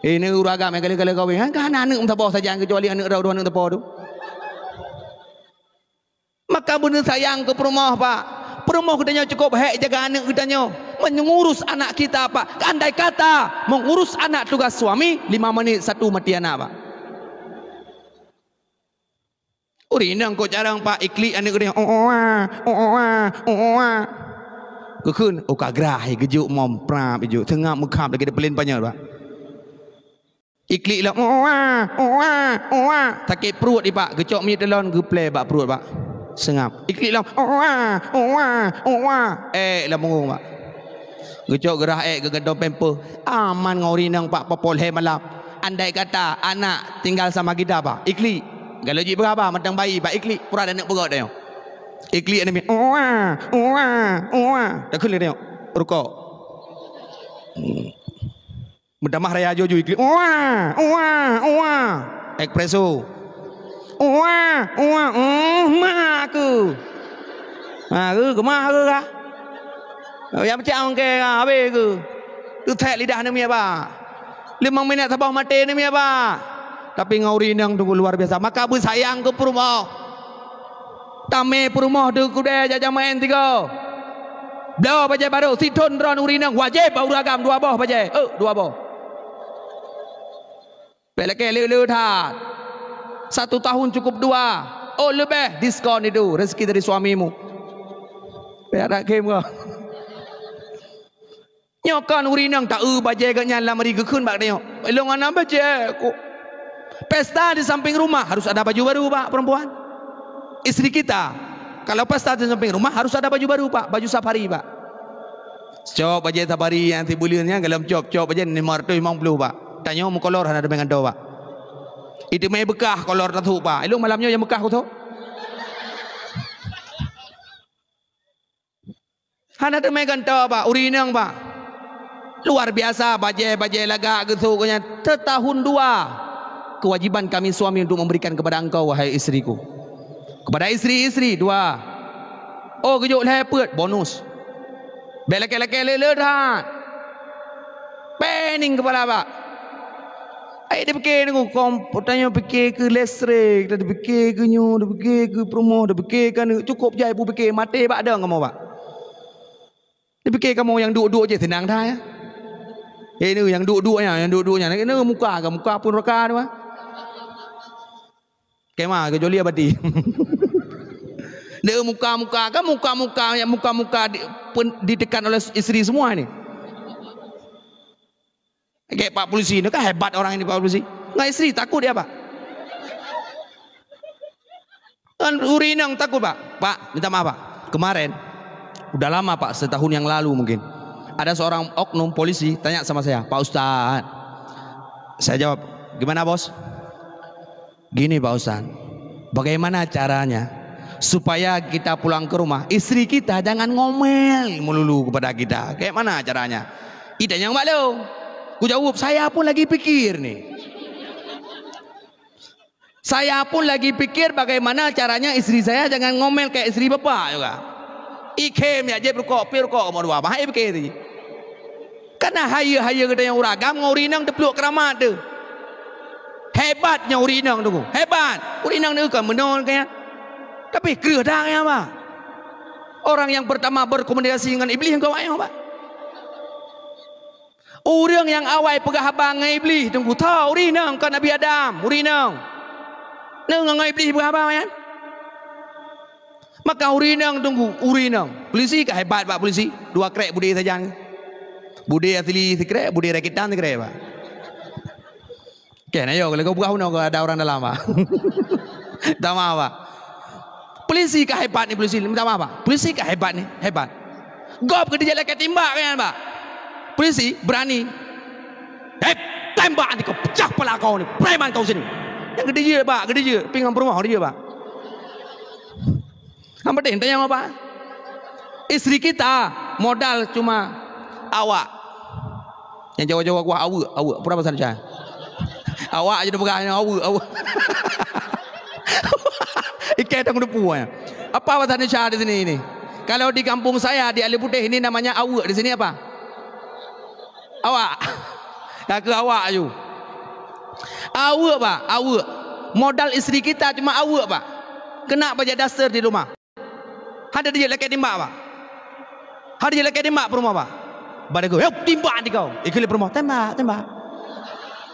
Eh, neu ureueng agam nyang galak-galak kawin. Han ka hana aneuk meusaboh sajan keucuali aneuk droe dua aneuk teupeu tu. Maka beuneu sayang keu peurumoh, Pak. Peurumoh geutanyoe cukôp hék jaga aneuk geutanyoe. Meungurus anak kita, Pak. Andai kata meungurus anak tugas suami, lima menit satu mati anak, Pak. Ureueng inong kok carông, Pak, iklik aneuk geutanyoe, "Oh, oh, ah, oh, oh, ah, oh, oh, ah." Geukheun, oh, ka grah, geujok mom, prap, geujok. Seungab meukhab lagèe dipeulen panyöt, Pak. Iklik lom, "Oh, ah, oh, ah, oh, ah." Sakét pruet, Pak, geucok minyeuk teulon, geuplè bak pruet, Pak. Seungab. Iklik lom, "Oh, ah, oh, ah, oh, ah." Ék lam punggong, Pak. Geucok geurah ék, geugantung pampers. Aman ngon ureueng inong, Pak, poh lhèe malam. Andai kata anak tinggal sama kita, Pak, iklik. Galak jih beuraba mantong bayi, Pak, iklik. Pura aneuk peugöt tanyoe. Iklik aneuk miet. Uwa, uwa, uwa. Takheun lé tanyoe. Rukok. Hmm. Meutamah raya juju iklik. Uwa, uwa, uwa. Espresso. Uwa, uwa, uh, mak aku. Ha, aku keumah aku kah? Nyang peucah ongkée ka habéh keu. Teuthek lidah neumiet bak. Limong minét saboh maté neumiet bak. Tapi ngon ureueng inong tu luar biasa. Maka beusayang keu peurumoh. Tamé peurumoh tu kudée jak jamén tiga. Bloe bajée barô, sithon droen ureueng inong wajéb bak ureueng agam dua boh bajée. Eh, dua boh. Bék lakée le-le that. Satu tahun cukup dua. Oh, leubeh diskon itu rezeki dari suamimu. Bék ada game kau. Nyoe kan ureueng inong ta-eu bajée geuh nyan lam ri geukheun bak tanyoe. Ilong hana bajée ku. Pesta di samping rumah harus ada baju baru bak perempuan. Istri kita, kalau pesta di samping rumah harus ada baju baru, Pak. Baju safari, Pak. Cok bajée safari nyang sibuleuen nyan golom cok, cok bajée lima ratus limong puluh, Pak. Tanyoe meukolor hana teumé gantoe, Pak. Itu mé beukah kolor tasok, Pak. Ilong malam nyoe nyang beukah kusok. Hana teumé gantoe, Pak, ureueng inong, Pak. Luar biasa bajée-bajée lagak geusok geuh nyan. Setahun dua. Kewajiban kami suami untuk memberikan kepada engkau, wahai istriku. Kepada istri-istri, dua. Oh, geujok lhée peuet, bonus. Bék lakée-lakée le-le that. Pening kepala, Pak. Ai dipike nyoe, kom, tanyoe pike keu listrik, dipike keu nyoe, dipike keu peurumoh, dipike keu aneuk, cukup jai pike maté bak dong kamoe, Pak. Dipike kamoe nyang duek-duek jih seunang that, ya. Eh, ni nyang duek-duek nyan, nyang duek-duek nyan, ni muka ka, muka pun raka tu, ah. Kema ke joli abadi. Dek muka-muka kan, muka-muka yang muka-muka di, pun ditekan oleh isteri semua ni. Kayak pak polisi ni kan hebat orang ini, pak polisi. Nggak isteri takut dia, Pak. Kan urinang takut, Pak. Pak, minta maaf, Pak. Kemarin, udah lama, Pak, setahun yang lalu mungkin. Ada seorang oknum polisi tanya sama saya, "Pak Ustaz." Saya jawab, "Gimana, Bos?" "Gini, Pak Ustaz, bagaimana caranya supaya kita pulang ke rumah, istri kita jangan ngomel melulu kepada kita? Kayak mana caranya?" Itanyong bak lôn. Kujaweueb, "Saya pun lagi pikir ni. Saya pun lagi pikir bagaimana caranya istri saya jangan ngomel kayak istri bapak juga." Ikhem ya, jép rukok, pi rukok, mau dua, mahai pikir tu. Karena haya-haya geutanyoe ureueng agam ngon ureueng inong teupluek keuramat tu. Hebat nyoe ureueng inong tu. Hebat. Ureueng inong tu kan meunoe kan. Tapi kreueh dah nyan, Pak. Orang yang pertama berkomunikasi dengan iblis engkau ayah, Pak. Ureueng nyang awai peugah haba ngon iblis, teungku, tho ureueng inong, kon Nabi Adam, ureueng inong. Neu ngon iblis peugah haba nyan. Maka ureueng inong teungku, ureueng inong. Polisi ka hebat bak polisi. Dua krek bude sajan. Bude asli sikrek, bude rakitan sikrek, Pak. Oke, nah yo, kalau kau buka uno, ada orang dalam, Pak. Tama, Pak. Polisi ka hebat ni, polisi. Minta maaf, Pak. Polisi ka hebat ni, hebat. Gob ke dia lakée timbak kan, Pak. Polisi berani. Eh, tembak nanti kau pecah kepala kau ni. Preman kau sini. Yang gede je, Pak, gede je. Pinggang perumah gede je, Pak. Yang penting tanya apa? Istri kita modal cuma awak. Yang Jawa-Jawa kuah awak, awak. Pura bahasa Indonesia. Awak je peugah awak, awak. Ikai tang depu ya. Apa bahasa Indonesia di sini ini? Kalau di kampung saya di Alue Putih ini namanya awak, di sini apa? Awak. Kata awak aju. Awak, Pak, awak. Modal istri kita cuma awak, Pak. Kena bajak daster di rumah. Hana dijeuet lakée timbak, Pak. Hana dijeuet lakée timbak peurumoh, Pak. Bak lagu, "Hei, timbak di kau." Ikheun lé peurumoh, "Tembak, tembak.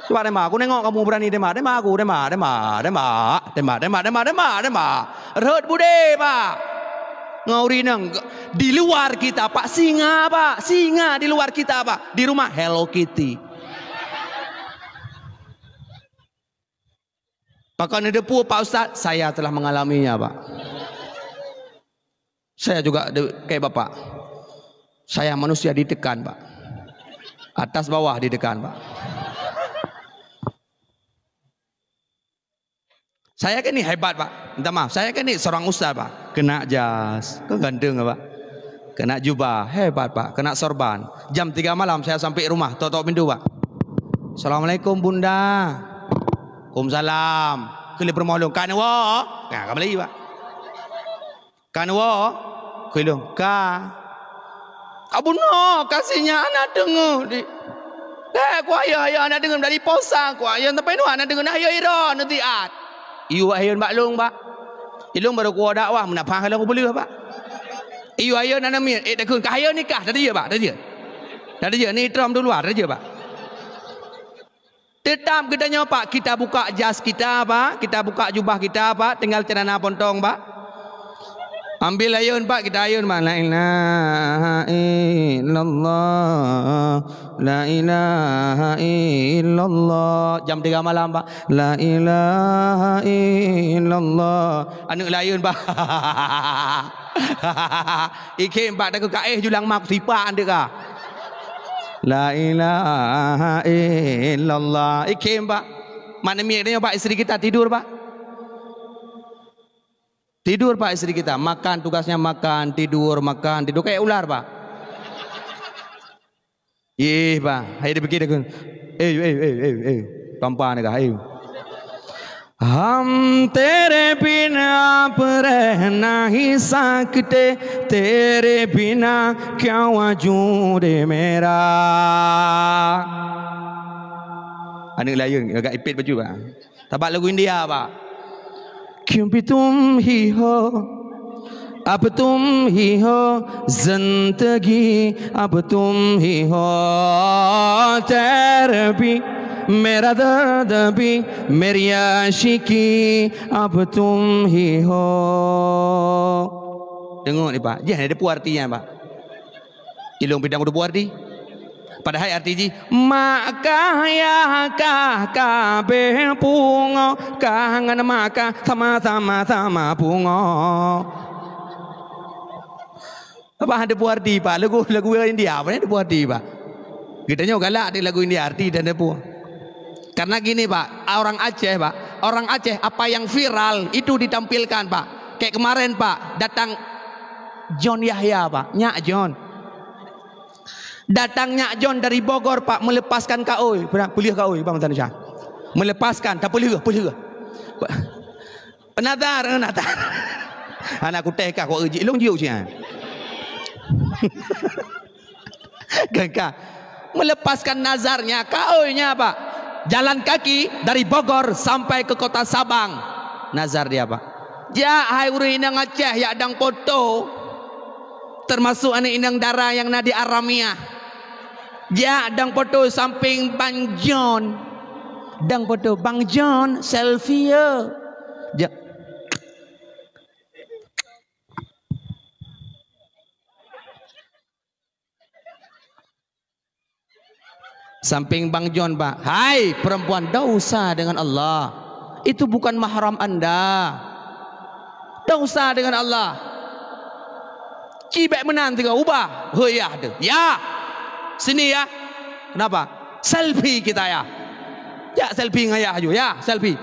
Coba tembak. Aku nengok kamu berani tembak. Tembak aku, tembak, tembak, tembak. Tembak, tembak, tembak, tembak, tembak." Rhot bude, Pak. Ngon ureueng inong. Di luar kita, Pak, singa, Pak. Singa di luar kita, Pak. Di rumah Hello Kitty. Pakon neudeupu, Pak Ustaz, saya telah mengalaminya, Pak. Saya juga de-, kayak Bapak. Saya manusia ditekan, Pak. Atas bawah ditekan, Pak. Saya kan ni hebat, Pak. Minta maaf, saya kan ni seorang ustaz, Pak. Kena jas, kan ganteng, Pak. Kena jubah, hebat, Pak. Kena sorban. Jam tiga malam saya sampai rumah, tok-tok pintu, Pak. "Assalamualaikum, Bunda." "Waalaikumsalam." Keu lé peurumoh lôn, "Ka neuwoe?" Nah, ka Melayu, Pak. "Ka neuwoe?" Keu lôn, "Ka." Ka bunoe, ka sinyak hana teungoh di. Eh, ku ayo, ayo hana teungoh dari posa, ku ayo sampai nuan hana teungoh nah ayo iro nanti at. Iyu ayo bak lông, Pak. Ilông baru kuwoe dakwah, meunapah kalau kubeuleue, Pak. Iyu ayo na namiet, eh, takheun ka ayo nikah, tadi ya, Pak, tadi ya. Tadi ya, ni trom tu luar, tadi ya, Pak. Teutap geutanyoe, Pak, kita buka jas kita, Pak, kita buka jubah kita, Pak, tinggal celana pontong, Pak. Ambil ayun, Pak, kita ayun, Pak. La ilaha illallah, la ilaha illallah. Jam tiga malam, Pak. La ilaha illallah. Aneuk layun, Pak. Ikhem, Pak, takheun ka éh julang mak sipak andeuk ka. La ilaha illallah. Ikhem, Pak. Mana miet dia, Pak, istri kita tidur, Pak. Tidur, Pak, istri kita. Makan, tugasnya makan, tidur, makan, tidur. Kayak ular, Pak. Ih, Pak. Hai dipikir aku. Eh, eh, eh, eh, eh. Tampa ni kah, eh. हम तेरे बिना अब रह नहीं सकते, तेरे बिना क्या वजूद मेरा. Aneuk layun, agak ipit baju, Pak. Tabak lagu India, Pak. क्यों भी तुम ही हो, अब तुम ही हो, जिंदगी अब तुम ही हो, तेरे भी मेरा दर्द भी, मेरी आशिकी अब तुम ही हो. Deungoe ni, Pak. Jah, ada pun artinya, Pak. Ilông pidang udah pun arti. Padahai arti jih, mak kah, yah kah, kabeh pungo, kah ngon mak kah, sama-sama, sama pungo. Apa ada pun arti, Pak? Lagu, lagu India, apa ni ada pun arti, Pak? Geutanyoe galak di lagu India, arti dan ada pun. Karena gini, Pak, orang Aceh, Pak, orang Aceh apa yang viral itu ditampilkan, Pak. Kayak kemarin, Pak, datang John Yahya, Pak, Nyak John. Datang Nyak John dari Bogor, Pak, melepaskan kaôi. Pernah pelih kaôi, Bang Tan Syah. Melepaskan, tak pelih, pelih. Nazar, nazar. Anak kutai kah, kok uji, ilong jiuk sia. Gagah. Melepaskan nazarnya, kaoinya, Pak. Jalan kaki dari Bogor sampai ke kota Sabang. Nazar dia, Pak. Jak hai ureueng inong Aceh yak dang poto. Termasuk aneuk inong dara nyang na di Aramia. Jak dang poto samping Bang John. Dang poto Bang John, selfie ya. Jak. Samping Bang John, Pak. Hai perempuan, dosa dengan Allah. Itu bukan mahram anda. Dosa dengan Allah. Cibek meunan tiga ubah. Hei, ya, deh. Ya. Sini, ya. Kenapa? Selfie kita, ya. Ya, selfie dengan ayah aju, ya, selfie.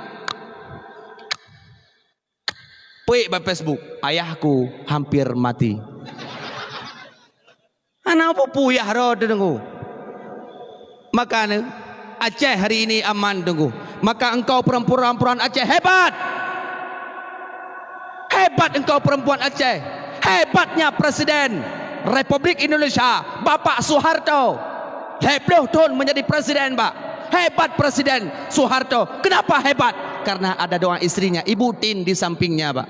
Peuék bak Facebook, "Ayahku hampir mati." Hana peue-peue yah droe teungku. Maka ni, Aceh hari ini aman teungku. Maka engkau perempuan-perempuan Aceh hebat. Hebat engkau perempuan Aceh. Hebatnya Presiden Republik Indonesia, Bapak Soeharto. Lhèe ploh thôn menjadi presiden, Pak. Hebat Presiden Soeharto. Kenapa hebat? Karena ada doa istrinya, Ibu Tin di sampingnya, Pak.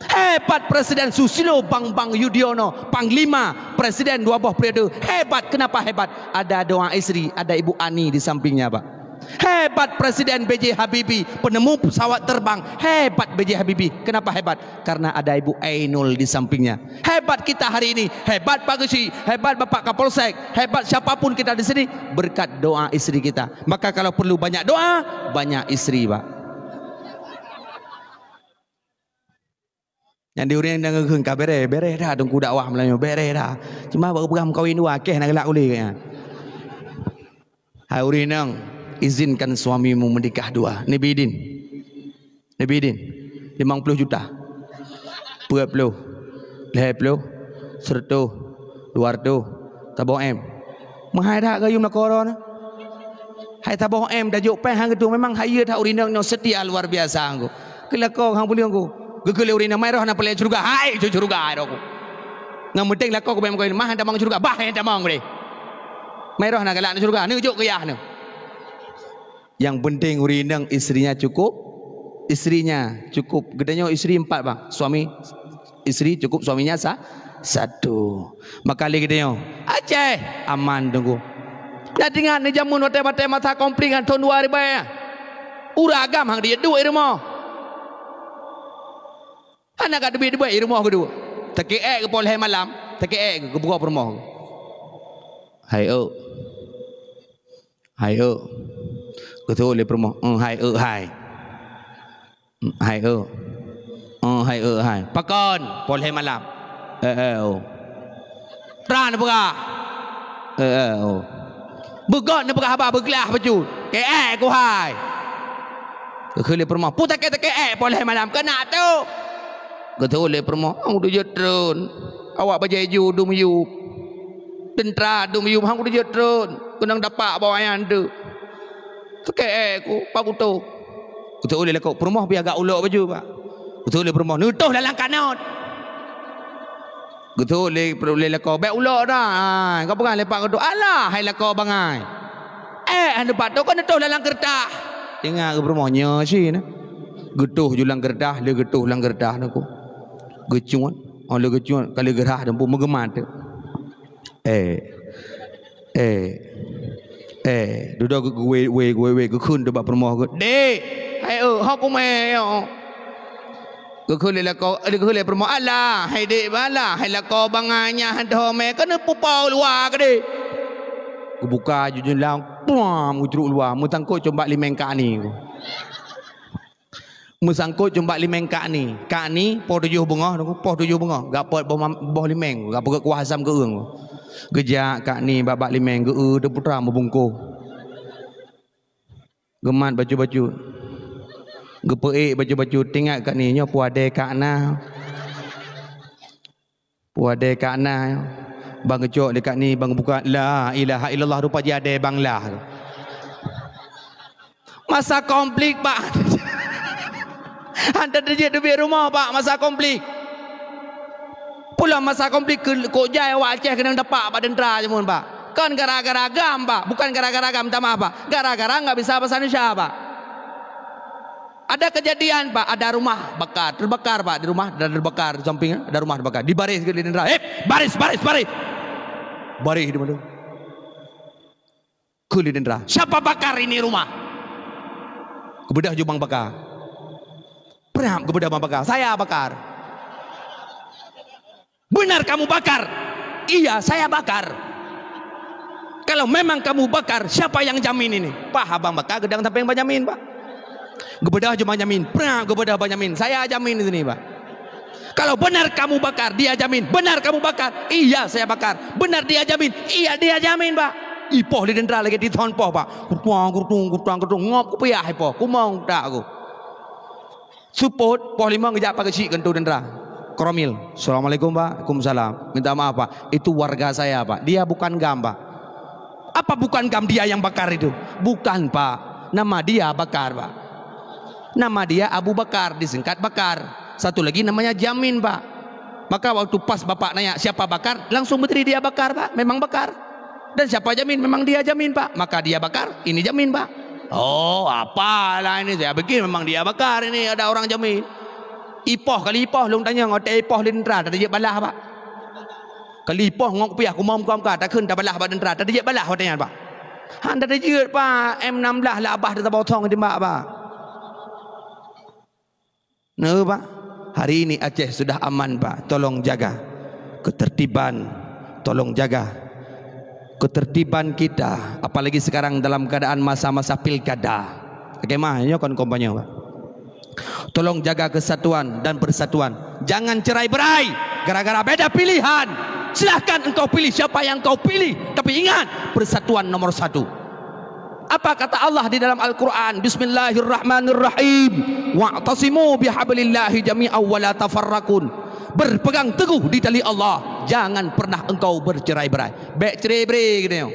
Hebat Presiden Susilo Bambang Yudhoyono, Panglima, Presiden dua boh periode. Hebat. Kenapa hebat? Ada doa istri, ada Ibu Ani di sampingnya, Pak. Hebat Presiden B J Habibie, penemu pesawat terbang. Hebat B J Habibie. Kenapa hebat? Karena ada Ibu Ainul di sampingnya. Hebat kita hari ini, hebat Pak Geuchik, hebat Bapak Kapolsek, hebat siapapun kita di sini, berkat doa istri kita. Maka kalau perlu banyak doa, banyak istri, Pak. Nyang di ureueng nyang geukheun ka bereh, bereh dah teungku dakwah meulayeue, bereh dah. Cuma bak peugah meukawen dua, keh na geulak ulèe kayaknya. Hai ureueng inong, izinkan suamimu menikah dua. Neubi idin. Neubi idin. Limong ploh juta. Peuet ploh. Lhèe ploh. Seureutôh. Dua reutôh. Saboh M. Meuhai that gayuem lakoe droeneuh. Hai saboh M tajok péng han geutueng, memang hayeue that ureueng inong nyoe seutia luar biasa ngku. Keu lakoe han puléh ngku. Geukheun lé ureueng inong, "Mai roh na peureulèe syeuruga." Hai, syeuruga hai roh ku. Nyang penting lakoe keu bèk meukawen, mah nyang tamong syeuruga, bah nyang tamong deh. Meuroh na galak syeuruga, neujok keu yah nyoe. Yang penting ureueng inong istrinya cukup, istrinya cukup. Geutanyoe istri empat, bang. Suami, istri cukup, suaminya sa-, satu. Maka lé geutanyoe, Aceh, aman teungku. Nah, ingat ni jameun watèe-watèe masa konflik nyan thôn dua ribu, ureueng agam han jeuet duek i rumoh. Hana ka teubiet-teubiet i rumoh keudua. Takeuh ék keu poh lhèe malam, takeuh ék keu geubuka peurumoh. Hai eu. Hai eu. Geuteu'oh lé peurumoh. Eung hai eu hai. Hai eu. Eung hai eu hai. Pakon? Poh lhèe malam. Eh eh oh. Trang neupeugah. Eh eh oh. Beugöt neupeugah haba beuglah bacut. Keu ék keuh hai. Geukheun lé peurumoh, "Peue takeuh-takeuh ék poh lhèe malam keunak tu?" Geuteu'oh lé peurumoh, "Hana kuteujeuet treun. Awak bajèe ju dum yup. Teuntra dum yup, hana kuteujeuet treun. Keunong dapak bak awaknyan teuk. Takeuh ék keuh, pakon tôh." Geuteu'oh lé lakoe, "Peurumoh pih agak ulok baju, Pak." Geuteu'oh lé peurumoh, "Neutoh dalam kanot." Geuteu'oh lé, lé lakoe, "Bèk ulok dah." Ah, ka peugah lé Pak Geuteu'oh, "Alah, hai lakoe bangai. Ék han teupatôh, kon neutoh lam keureutah." Ingat keu peurumoh nyoe cit na. Geutoh ju lam keureutah, lé geutoh lam keureutah na ku. Geucuet, oh lé geucuet, ka lheueh geurhah teumpu meugeumat teuk. Eh. Eh. Eh, dudoe geu-, geuwe, we, we, we, geukheun teuk bak peurumoh geuh. "Dek, hai eu, ho kumè yo?" Geukheun lé lakoe, geukheun lé peurumoh, "Alah, hai dek bala, hai lakoe bangai nyan han teuho mè, keuneuk pupo luwa keudeh." Geubuka ju jeulang, puam, geucruk luwa, meusangkot cot bak limeng Kak Ni. Meusangkot cot bak limeng Kak Ni. Kak Ni, poh tujoh beungoh, poh tujoh beungoh, gapot boh mam-, boh limeng, gapeugöt kuah asam geueueng. Geujak Kak Ni bak, bak limeng, geu-eu teuh putra meubungkôh. Geumat bacut-bacut. Geupeuék bacut-bacut, teuingat Kak Ni, nyoe peue adèe Kak Na. Peue adèe Kak Na, bang geucok lé Kak Ni, bang geubuka, la ilaha illallah, rupa jih adèe bang lah. Masa konflik, Pak. Han teujeuet teubiet rumoh, Pak, masa konflik. Pulang masa konflik keu-, kok jai awak Aceh keunong dapak bak teuntra jameun, Pak. Kon gara-gara agam, Pak. Bukan gara-gara agam, minta maaf, Pak. Gara-gara nggak bisa bahasa Indonesia, Pak. Ada kejadian, Pak, ada rumah bakar, terbakar, Pak, di rumah ada terbakar, di samping ada rumah terbakar. Dibaréh keu lé teuntra. "Hei, baris, baris, baris!" Baréh di mana? Keu lé teuntra. "Siapa bakar ini rumah?" Geubeudoh ju bang bakar. Prap geubeudoh bang bakar. "Saya bakar." "Benar kamu bakar?" "Iya, saya bakar." "Kalau memang kamu bakar, siapa yang jamin ini?" Pah abang bakar geudong sampéng bang jamin, Pak. Geubeudoh ju bang jamin, prang geubeudoh bang jamin. "Saya jamin di sini, Pak." "Kalau benar kamu bakar, dia jamin. Benar kamu bakar?" "Iya, saya bakar." "Benar dia jamin?" "Iya, dia jamin, Pak." Ipoh lé teuntra lagèe tison poh, Pak. Kutuang, kutung, kutuang, kutung. Ngop kupiah ipoh. Kumong tak aku. Seupôt, poh limong geujak pageue chik keu teuntra. Koromil. "Assalamualaikum, Pak." "Waalaikumsalam." "Minta maaf, Pak. Itu warga saya, Pak. Dia bukan gam, Pak." "Apa bukan gam dia yang bakar itu?" "Bukan, Pak. Nama dia bakar, Pak. Nama dia Abu Bakar, disingkat Bakar. Satu lagi namanya Jamin, Pak." Maka waktu pas bapak nanya siapa bakar, langsung beutôi dia bakar, Pak. Memang bakar. Dan siapa jamin? Memang dia jamin, Pak. Maka dia bakar, ini jamin, Pak. Oh, apalah ini? Saya pikir memang dia bakar ini, ada orang jamin. Ipoh kali ipoh, lôn tanyong, watèe ipoh lé teuntra, tadi jeuet balah, Pak. Kali ipoh ngon kupiah, kumong muka-muka, takheun tabalah bak teuntra, tadi jeuet balah watèe nyan, Pak. Han tadi jeuet, Pak, M enam belas lah abah teutabosong timbak, Pak. Nah, Pak, hari ini Aceh sudah aman, Pak. Tolong jaga ketertiban, tolong jaga ketertiban kita, apalagi sekarang dalam keadaan masa-masa pilkada. Oke, mah, nyoe kon kampanye, Pak. Tolong jaga kesatuan dan persatuan. Jangan cerai-berai gara-gara beda pilihan. Silahkan engkau pilih siapa yang kau pilih, tapi ingat, persatuan nomor satu. Apa kata Allah di dalam Al-Quran? "Bismillahirrahmanirrahim. Wa'tasimu bihablillahi jami'an wa la tafarraqun." Berpegang teguh di tali Allah, jangan pernah engkau bercerai-berai. Bèk cerai-berai, geutanyoe.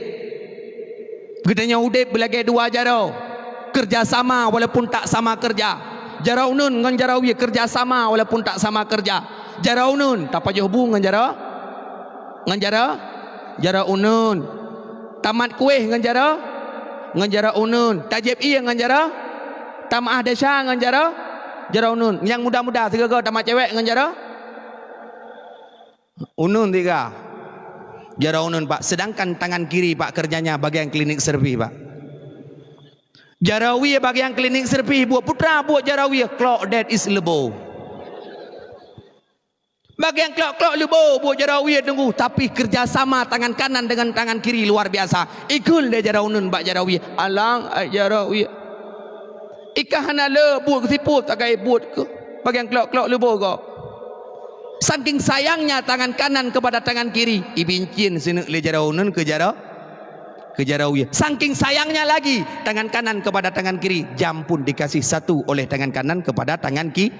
Geutanyoe udép beulagèe dua jaroe, kerja sama walaupun tak sama kerja. Jaroe uneuen ngon jaroe wie kerja sama walaupun tak sama kerja. Jaroe uneuen tapajoh bu ngon jaroe Ngon jaroe, jaroe uneun. Tamat kueh ngon jaroe, ngon jaroe uneun. Tajieb ié ngon jaroe, tameu'ah desya ngon jaroe, jaroe uneun. Nyang muda-muda sigoe-goe tamat cewek ngon jaroe uneun tiga. Jaroe uneun, Pak. Sedangkan tangan kiri, Pak, kerjanya bagian klinik servis, Pak. Jaroe wie bagian klinik servis, buet putra, buet jaroe wie, clock that is leubo. Bagian clock-clock leubo buet jaroe wie teungku, tapi kerjasama tangan kanan dengan tangan kiri luar biasa. Ikheun lé jaroe uneun bak jaroe wie, "Alang, ai jaroe wie." Ikah hana le buet geusipot, tagai buet keuh. Bagian clock-clock leubo gob. Saking sayangnya tangan kanan kepada tangan kiri, ibincin sineuk lé jaroe uneun keu jaroe keu jaroe wie. Saking sayangnya lagi, tangan kanan kepada tangan kiri, jam pun dikasih satu oleh tangan kanan kepada tangan ki-,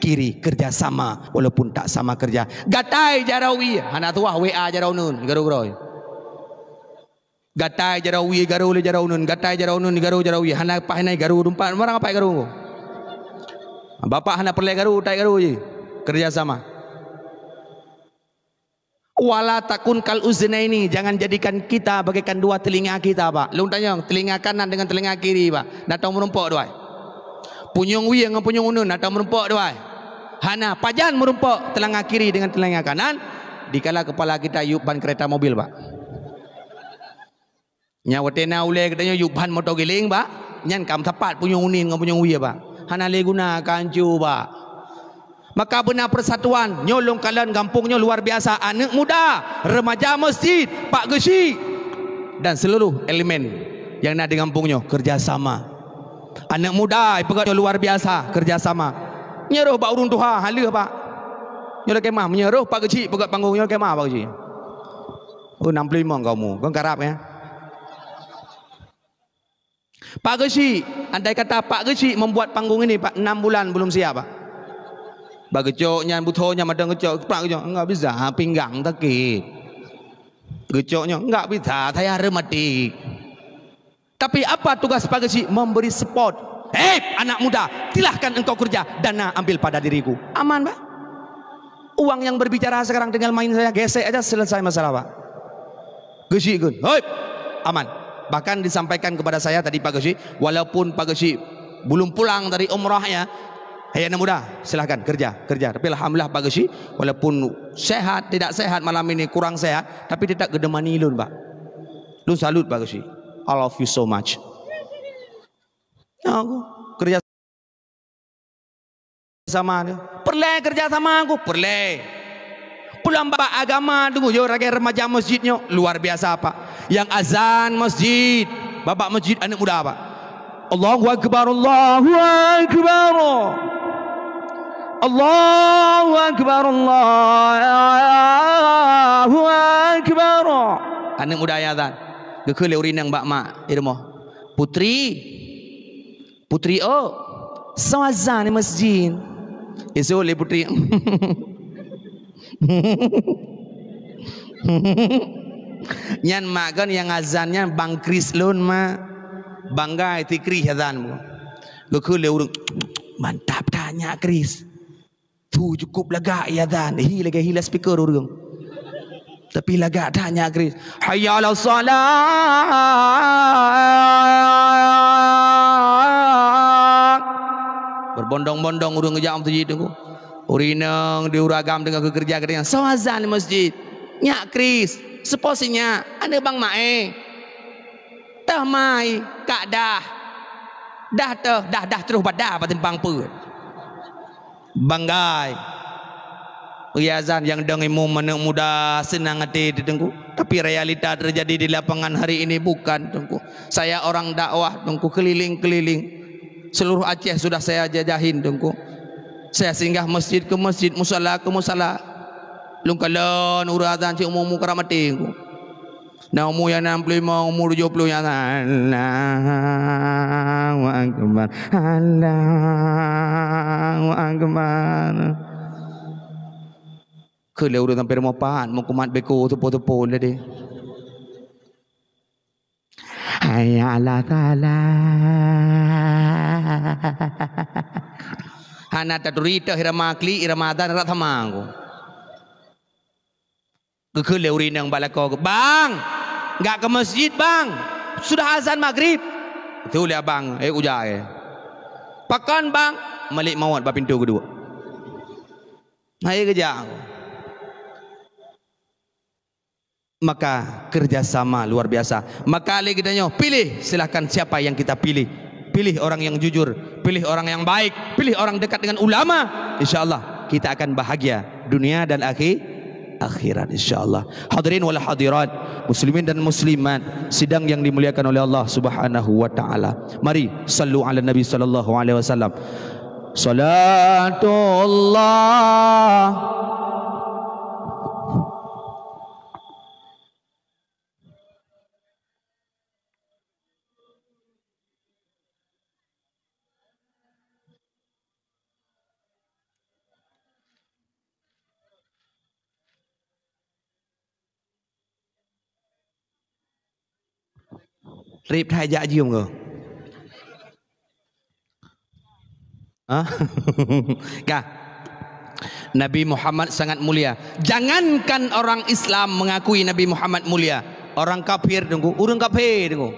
kiri. Kerja sama walaupun tak sama kerja. Gatai jaroe wie, hana tuah W A jaroe uneun, garu-garu. Gatai jaroe wie, garu lé jaroe uneun, gatai jaroe uneun, garu jaroe wie. Hana paih nai garu dumpat, barang apai garu. Bapak hana peureulée garu, tai garu je. Kerja sama. "Wala takun kal uznaini," jangan jadikan kita bagaikan dua telinga kita, Pak. Lôn tanyong, telinga kanan dengan telinga kiri, Pak. Na tong meurumpok dua. Punyueng wie ngon punyueng uneun na tong meurumpok dua. Hana, pajan meurumpok telinga kiri dengan telinga kanan, dikala kepala kita yub ban kereta mobil, Pak. Nyan watée na ulée geutanyoe yub ban moto giléng, Pak, nyan ka meusapat punyueng uneun ngon punyueng wie, Pak. Hana lé guna, ka hanco, Pak. Maka beuna persatuan, nyoe lôn kalon gampông nyoe luar biasa, aneuk muda, remaja masjid, Pak Geuchik, dan seluruh elemen nyang na di gampông nyoe kerja sama. Aneuk muda, ipeugét nyoe luar biasa, kerja sama. Nyoe rôh bak ureuëng tuha, haleue, Pak. Nyoe lakée meuah, meunyoe rôh Pak Geuchik peugét panggong, nyoe lakée meuah Pak Geuchik. Oh, enam puluh lima kau mu, kau karab ya. Pak Geuchik, andai kata Pak Geuchik membuat panggung ini, Pak, enam bulan belum siap, Pak. Bak geucok nyan, butho nyan, madang geucok, Pak geucok, enggak bisa, pinggang sakit. Geucok nyoe, enggak bisa, saya rematik. Tapi apa tugas Pak Geuchik? Memberi support. "Hei, anak muda, silahkan engkau kerja, dana ambil pada diriku." Aman, Pak. Uang yang berbicara sekarang, tinggal main saja, gesek aja, selesai masalah, Pak. Geuchik gun, hoi, aman. Bahkan disampaikan kepada saya tadi Pak Geuchik, walaupun Pak Geuchik belum pulang dari umrahnya, "Hai anak muda, silahkan kerja, kerja." Tapi alhamdulillah Pak Geuchik, walaupun sehat, tidak sehat malam ini, kurang sehat, tapi tetap geudemani lôn, Pak. Lôn salut Pak Geuchik. I love you so much. Aku kerja sama dia. Peureulée kerja sama aku, peureulée. Pulang bak agama dulu, yo, ragai remaja masjid nyoe, luar biasa, Pak. Yang azan masjid, babak masjid aneuk muda, Pak. Allahu Akbar, Allahu Akbar. Allahu Akbar, Allahu Akbar. Aneuk muda yang azan. Geukheun lé ureuëng inong bak mak, di rumoh. "Putri, Putri, oh, soe azan di masjid?" Isuk lé putri. Nyan mak kan nyang azan nyan bang Kris lôn, mak. Banggai ti Kris azan bu. Geukheun lé ureuëng, "Mantap that nyak Kris." Tu cukup lagak ia azan. Hi lagak hi loudspeaker ureuëng. Tapi lagak that nyak Kris. "Hayya 'alas shalah." Berbondong-bondong ureuëng geujak masjid tu. Ureuëng inong di ureuëng agam deungon keukeureuja geutanyoe. Soe azan di masjid? Nyak Kris. Soe po si nyak? Aneuk bang Mae. Teuh mai, kak dah. Dah teuh, dah, dah terus badah bak simpang peuet. Banggai. Ui azan nyang dong imum aneuk muda seunang até di Teungku. Tapi realita terjadi di lapangan hari ini bukan, Teungku. Saya orang dakwah, Teungku, keliling-keliling. Seluruh Aceh sudah saya jajahin, Teungku. Saya singgah masjid ke masjid, musala ke musala. Lôn kalon ureuëng azan cit umu-umu karab maté, Teungku. Na umu nyang enam puluh lima, umu tujoh puluh nyang, Allahu Akbar, Allahu Akbar. Keu lé ureuëng sampai rumoh pahat, meukumat beko teupô-teupô lé deh. Hayya 'ala shalah. Hana taturi teuh irama klik, irama azan rot sama ku. Geukheun lé ureueng inong bak lakoe, "Bang, gak keu meuseujid, Bang. Sudah azan magrib." Teuh lé abang, "Eh, uja, eh." "Pakon, Bang?" "Malik mawöt bak pintoe geuduek." Nah, eh, geujak. Maka kerjasama luar biasa. Maka lé geutanyoe pilih, silahkan siapa yang kita pilih. Pilih orang yang jujur, pilih orang yang baik, pilih orang dekat dengan ulama. Insya Allah kita akan bahagia dunia dan akhi-, akhirat, insya Allah. Hadirin wal hadirat, muslimin dan muslimat, sidang yang dimuliakan oleh Allah Subhanahu wa taala. Mari, sallu ala Nabi sallallahu alaihi wasallam. Salatullah. Rib that jak jeuem ke? Hah? Ka. Nabi Muhammad sangat mulia. Jangankan orang Islam mengakui Nabi Muhammad mulia, orang kafir, Teungku, ureueng kafir, Teungku.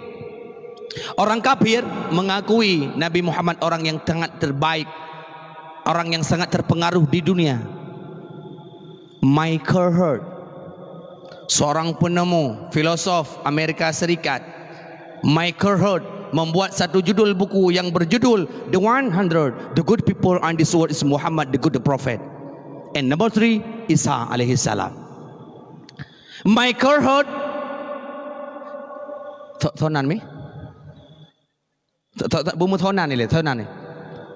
Orang kafir mengakui Nabi Muhammad orang yang sangat terbaik, orang yang sangat terpengaruh di dunia. Michael Hart, seorang penemu, filosof Amerika Serikat. Michael Hart membuat satu judul buku yang berjudul The one hundred, The Good People in This World is Muhammad, The Good Prophet. And number three, Isa alaihi salam. Michael Hart, tho-, thonan mi? Tho-, tho-, tho-, beumu thonan ni le, thonan ni.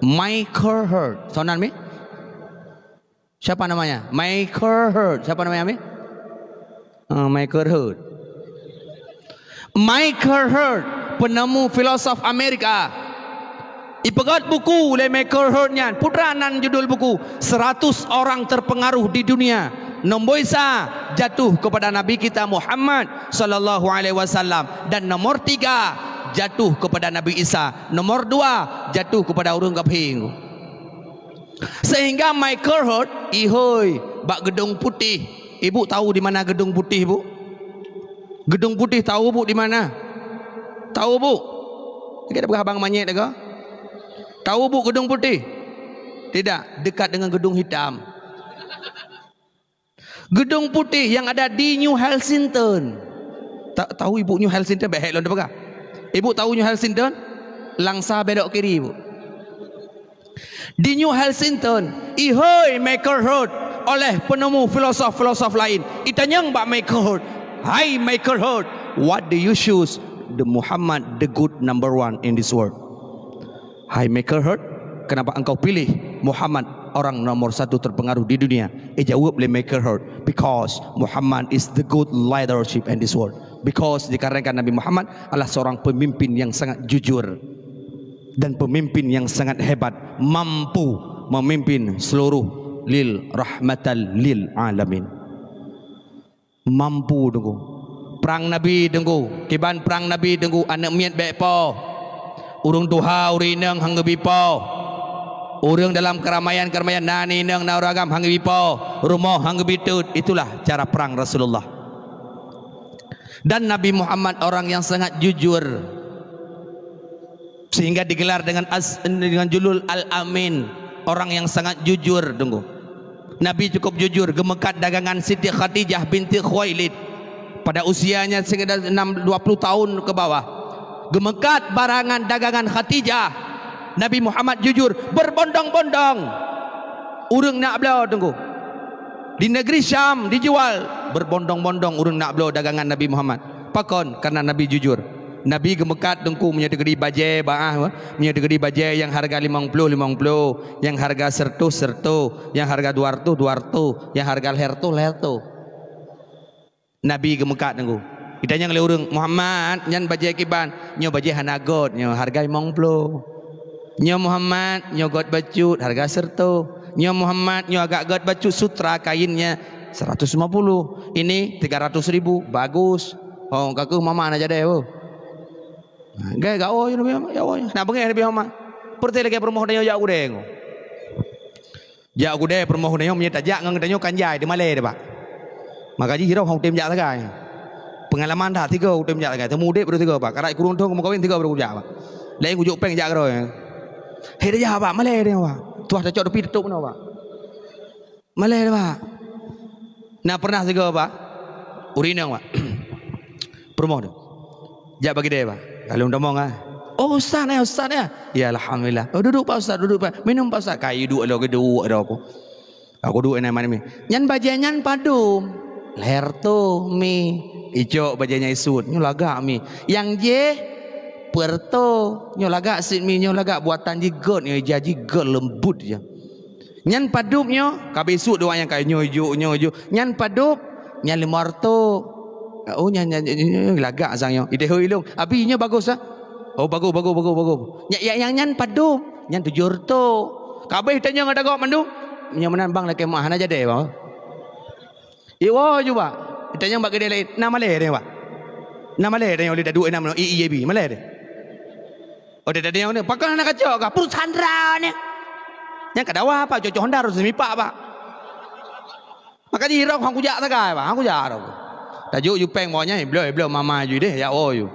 Michael Hart, thonan mi? Siapa namanya? Michael Hart. Siapa namanya mi? Ah, Michael Hart. Michael Hart, penemu filosof Amerika. Ipeugöt buku lé Michael Hart nyan, peue nan judul buku, Seratus Orang Terpengaruh di Dunia. Nombor isa jatuh kepada Nabi kita Muhammad sallallahu alaihi wasallam, dan nomor tiga jatuh kepada Nabi Isa, nomor dua jatuh kepada ureueng kafir. Sehingga Michael Hart ihôi bak Gedung Putih. Ibu tahu di mana Gedung Putih, Bu? Gedung Putih tahu, Bu, di mana? Tahu, Bu? Lagèe peugah abang manyét lagèe. Tahu, Bu, Gedung Putih? Tidak, dekat dengan Gedung Hitam. Gedung Putih yang ada di New Helsington. Ta-, tahu Ibu New Helsington? Bèk hék lôn teupeugah. Ibu tahu New Helsington? Langsa belok kiri, Bu. Di New Helsington, ihôi Michael Hart oleh penemu filosof-filosof lain. Itanyong bak Michael Hart, "Hai Michael Hart, what do you choose the Muhammad, the good number one in this world?" "Hai Michael Hart, kenapa engkau pilih Muhammad, orang nomor satu terpengaruh di dunia?" Ijaweueb lé Michael Hart, "Because Muhammad is the good leadership in this world." Because dikarenakan Nabi Muhammad adalah seorang pemimpin yang sangat jujur dan pemimpin yang sangat hebat, mampu memimpin seluruh lil rahmatal lil alamin. Mampu, Teungku. Prang Nabi, Teungku. Kiban prang Nabi, Teungku, aneuk miet bèk po. Ureueng tuha, ureueng inong han geubi po. Ureueng dalam keramaian-keramaian, na inong, na ureueng agam han geubi po. Rumoh han geubi teut. Itulah cara prang Rasulullah. Dan Nabi Muhammad orang yang sangat jujur. Sehingga digelar dengan as-, dengan julul Al-Amin, orang yang sangat jujur, Teungku. Nabi cukup jujur, geumeukat dagangan Siti Khadijah binti Khuwailid pada usianya sekitar enam, dua puluh tahun ke bawah. Geumeukat barangan dagangan Khadijah. Nabi Muhammad jujur, berbondong-bondong ureueng nak bloe, Teungku. Di negeri Syam dijual, berbondong-bondong ureueng nak bloe dagangan Nabi Muhammad. Pakon? Karena Nabi jujur. Nabi geumeukat, Teungku, meunyoe teukeudi bajèe, bah, meunyoe teukeudi bajèe nyang hareuga limong ploh, limong ploh, nyang hareuga seureutôh, seureutôh, nyang hareuga dua reutôh, dua reutôh, nyang hareuga lhèe reutôh, lhèe reutôh. Nabi geumeukat, Teungku. Itanyong lé ureueng, "Muhammad, nyan bajèe kiban?" "Nyoe bajèe hana göt, nyoe hareuga limong ploh." "Nyoe Muhammad, nyoe göt bacut, hareuga seureutôh." "Nyoe Muhammad, nyoe agak göt bacut, sutra kainnya seratus lima puluh. Ini tiga ratus ribu, bagus." "Oh, ka keuh mama na jadèe, boh." Nah, gai gaoh je Nabi Muhammad, ya Allah. Nak beungèh Nabi Muhammad. Peureuté lagèe peurumoh tanyoe jak u keudè, Teungku. Jak u keudè peurumoh tanyoe, meunyoe tajak ngon tanyoe kan jai, di malèe deh, Pak. Maka jih roh hana kutem jak sagai. Peungalaman that, tiga kutem jak sagai. Teuma udeb baru tiga, Pak. Karat kureueng thôn meukawen, tiga baru kujak, Pak. Laén kujok péng jak keudroe. Hai dah jak, Pak. Malèe dah, Pak. Tuah tacok dupi teutôp keunoe, Pak. Malèe dah, Pak. Na pernah tiga, Pak. Ureueng inong, Pak. Peurumoh tu. Jak bak keudè, Pak. Lalu tamong, ah. "Oh, ustaz ya, ustaz ya." "Ya, alhamdulillah." "Oh, duduk, Pak Ustaz, duduk, Pak." "Minum, Pak Ustaz." Kayu duek lo, duek lo aku. Aku duek nyan malam ni. Nyan bajèe nyan padum. Lhèe reutôh mi. Icok bajèe nyan isut. Nyoe lagak mi. Nyang jéh peuet reutôh. Nyoe lagak sit mi. Nyoe lagak buatan jih göt. Nyoe ija jih göt leumbut jih. Nyan padum nyoe. Ka abéh isut dua nyang kai. Nyoe ijok, nyoe ijok. Nyan padum. Nyan limong reutôh. Oh, nyan, nyan, nyan, nyan, nyan lagak sang nyoe. Idéh hôi ilong. Abi nyoe bagus ah. Oh, bagus, bagus, bagus, bagus. Nyan, nyan, nyan, nyan padum. Nyan tujoh reutôh. Ka abéh tanyong ata gob mandum. Nyoe meunan bang lakèe meuah, hana jadi, bang. Iwoe ju, Pak. Tanyong bak keudè laén. Na malèe deh, Pak. Na malèe deh, oleh daduek na meunoe. I, i, i, bi. Malèe deh. Oh, dia tadi yang ni. Pakon hana kacok kah? Perusahaan droe ni. Nyang ka dawa, Pak. Cocok Honda harus semipak, Pak. Maka jih roh hang kujak sagai, Pak. Hang kujak roh. Tajuk ju péng bawah nyan, bloe, bloe mama ju deh, ya, oh, ju.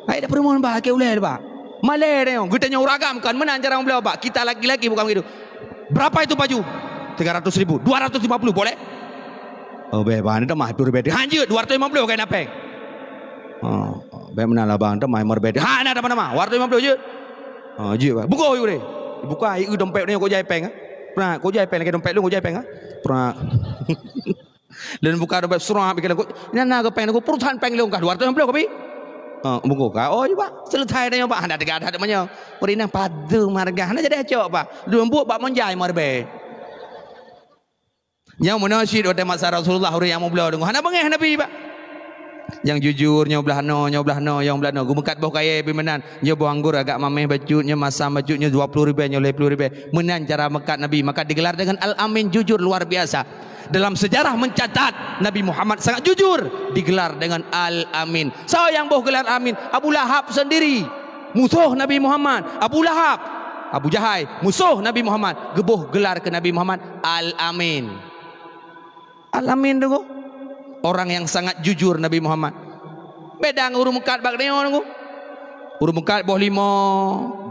Hai dah perumoh, Pak, ke ulèe, Pak. Malèe deh, geutanyoe ureueng agam kan, meunan cara meubloe, Pak. Kita laki-laki bukan begitu. "Berapa itu baju?" "Tiga ratus ribu." "Dua ratus lima puluh, boleh?" "Oh, beh, Bang, itu mah dua ratus ribu." "Hanjeuet, dua ratus lima puluh keunan péng." "Oh, beh, meunan lah, Bang, itu mah lima ribu." "Hana, hana, hana, dua ratus lima puluh jeuet." "Oh, jeuet, Bang." "Bungkôh, yue deh." Buka, ieu dompet nyoe kujai péng, eh. Prak, kujai péng lagi dompet lôn, kujai péng, ah. Prak. Lôn buka dompet, srap, ikan lôn. "Nyan na keu péng lôn, perusahaan péng lôn kah, dua ratus lima puluh kah, Bi?" "Oh, bungkôh kah." "Oh, jeuet, Pak." Selesai dah nyoe, Pak. Hana teuga that meunyoe. Ureueng inong padum hareuga. Hana jadi acok, Pak. Lôn buet bak meunjai meuribèe. Nyang meunoe cit watèe masa Rasulullah ureueng nyang meubloe deungoe. Hana beungèh Nabi, Pak. Nyang jujur, nyoe blah noe, nyoe blah noe, nyoe blah noe. Geumeukat boh kayèe pih meunan. Nyoe boh anggor agak mamèh bacut, nyoe masam bacut, nyoe dua puluh ribèe, nyoe lhèe puluh ribèe. Meunan cara meukat Nabi. Maka digelar dengan Al-Amin, jujur luar biasa. Dalam sejarah mencatat, Nabi Muhammad sangat jujur, digelar dengan Al-Amin. Soe nyang boh gelar Amin? Abu Lahab sendiri. Musoh Nabi Muhammad, Abu Lahab, Abu Jahai, musoh Nabi Muhammad, geuboh gelar keu Nabi Muhammad Al-Amin. Al-Amin tu, orang yang sangat jujur Nabi Muhammad. Beda ngon ureueng meukat bak tanyoe tu. Ureueng meukat boh limo,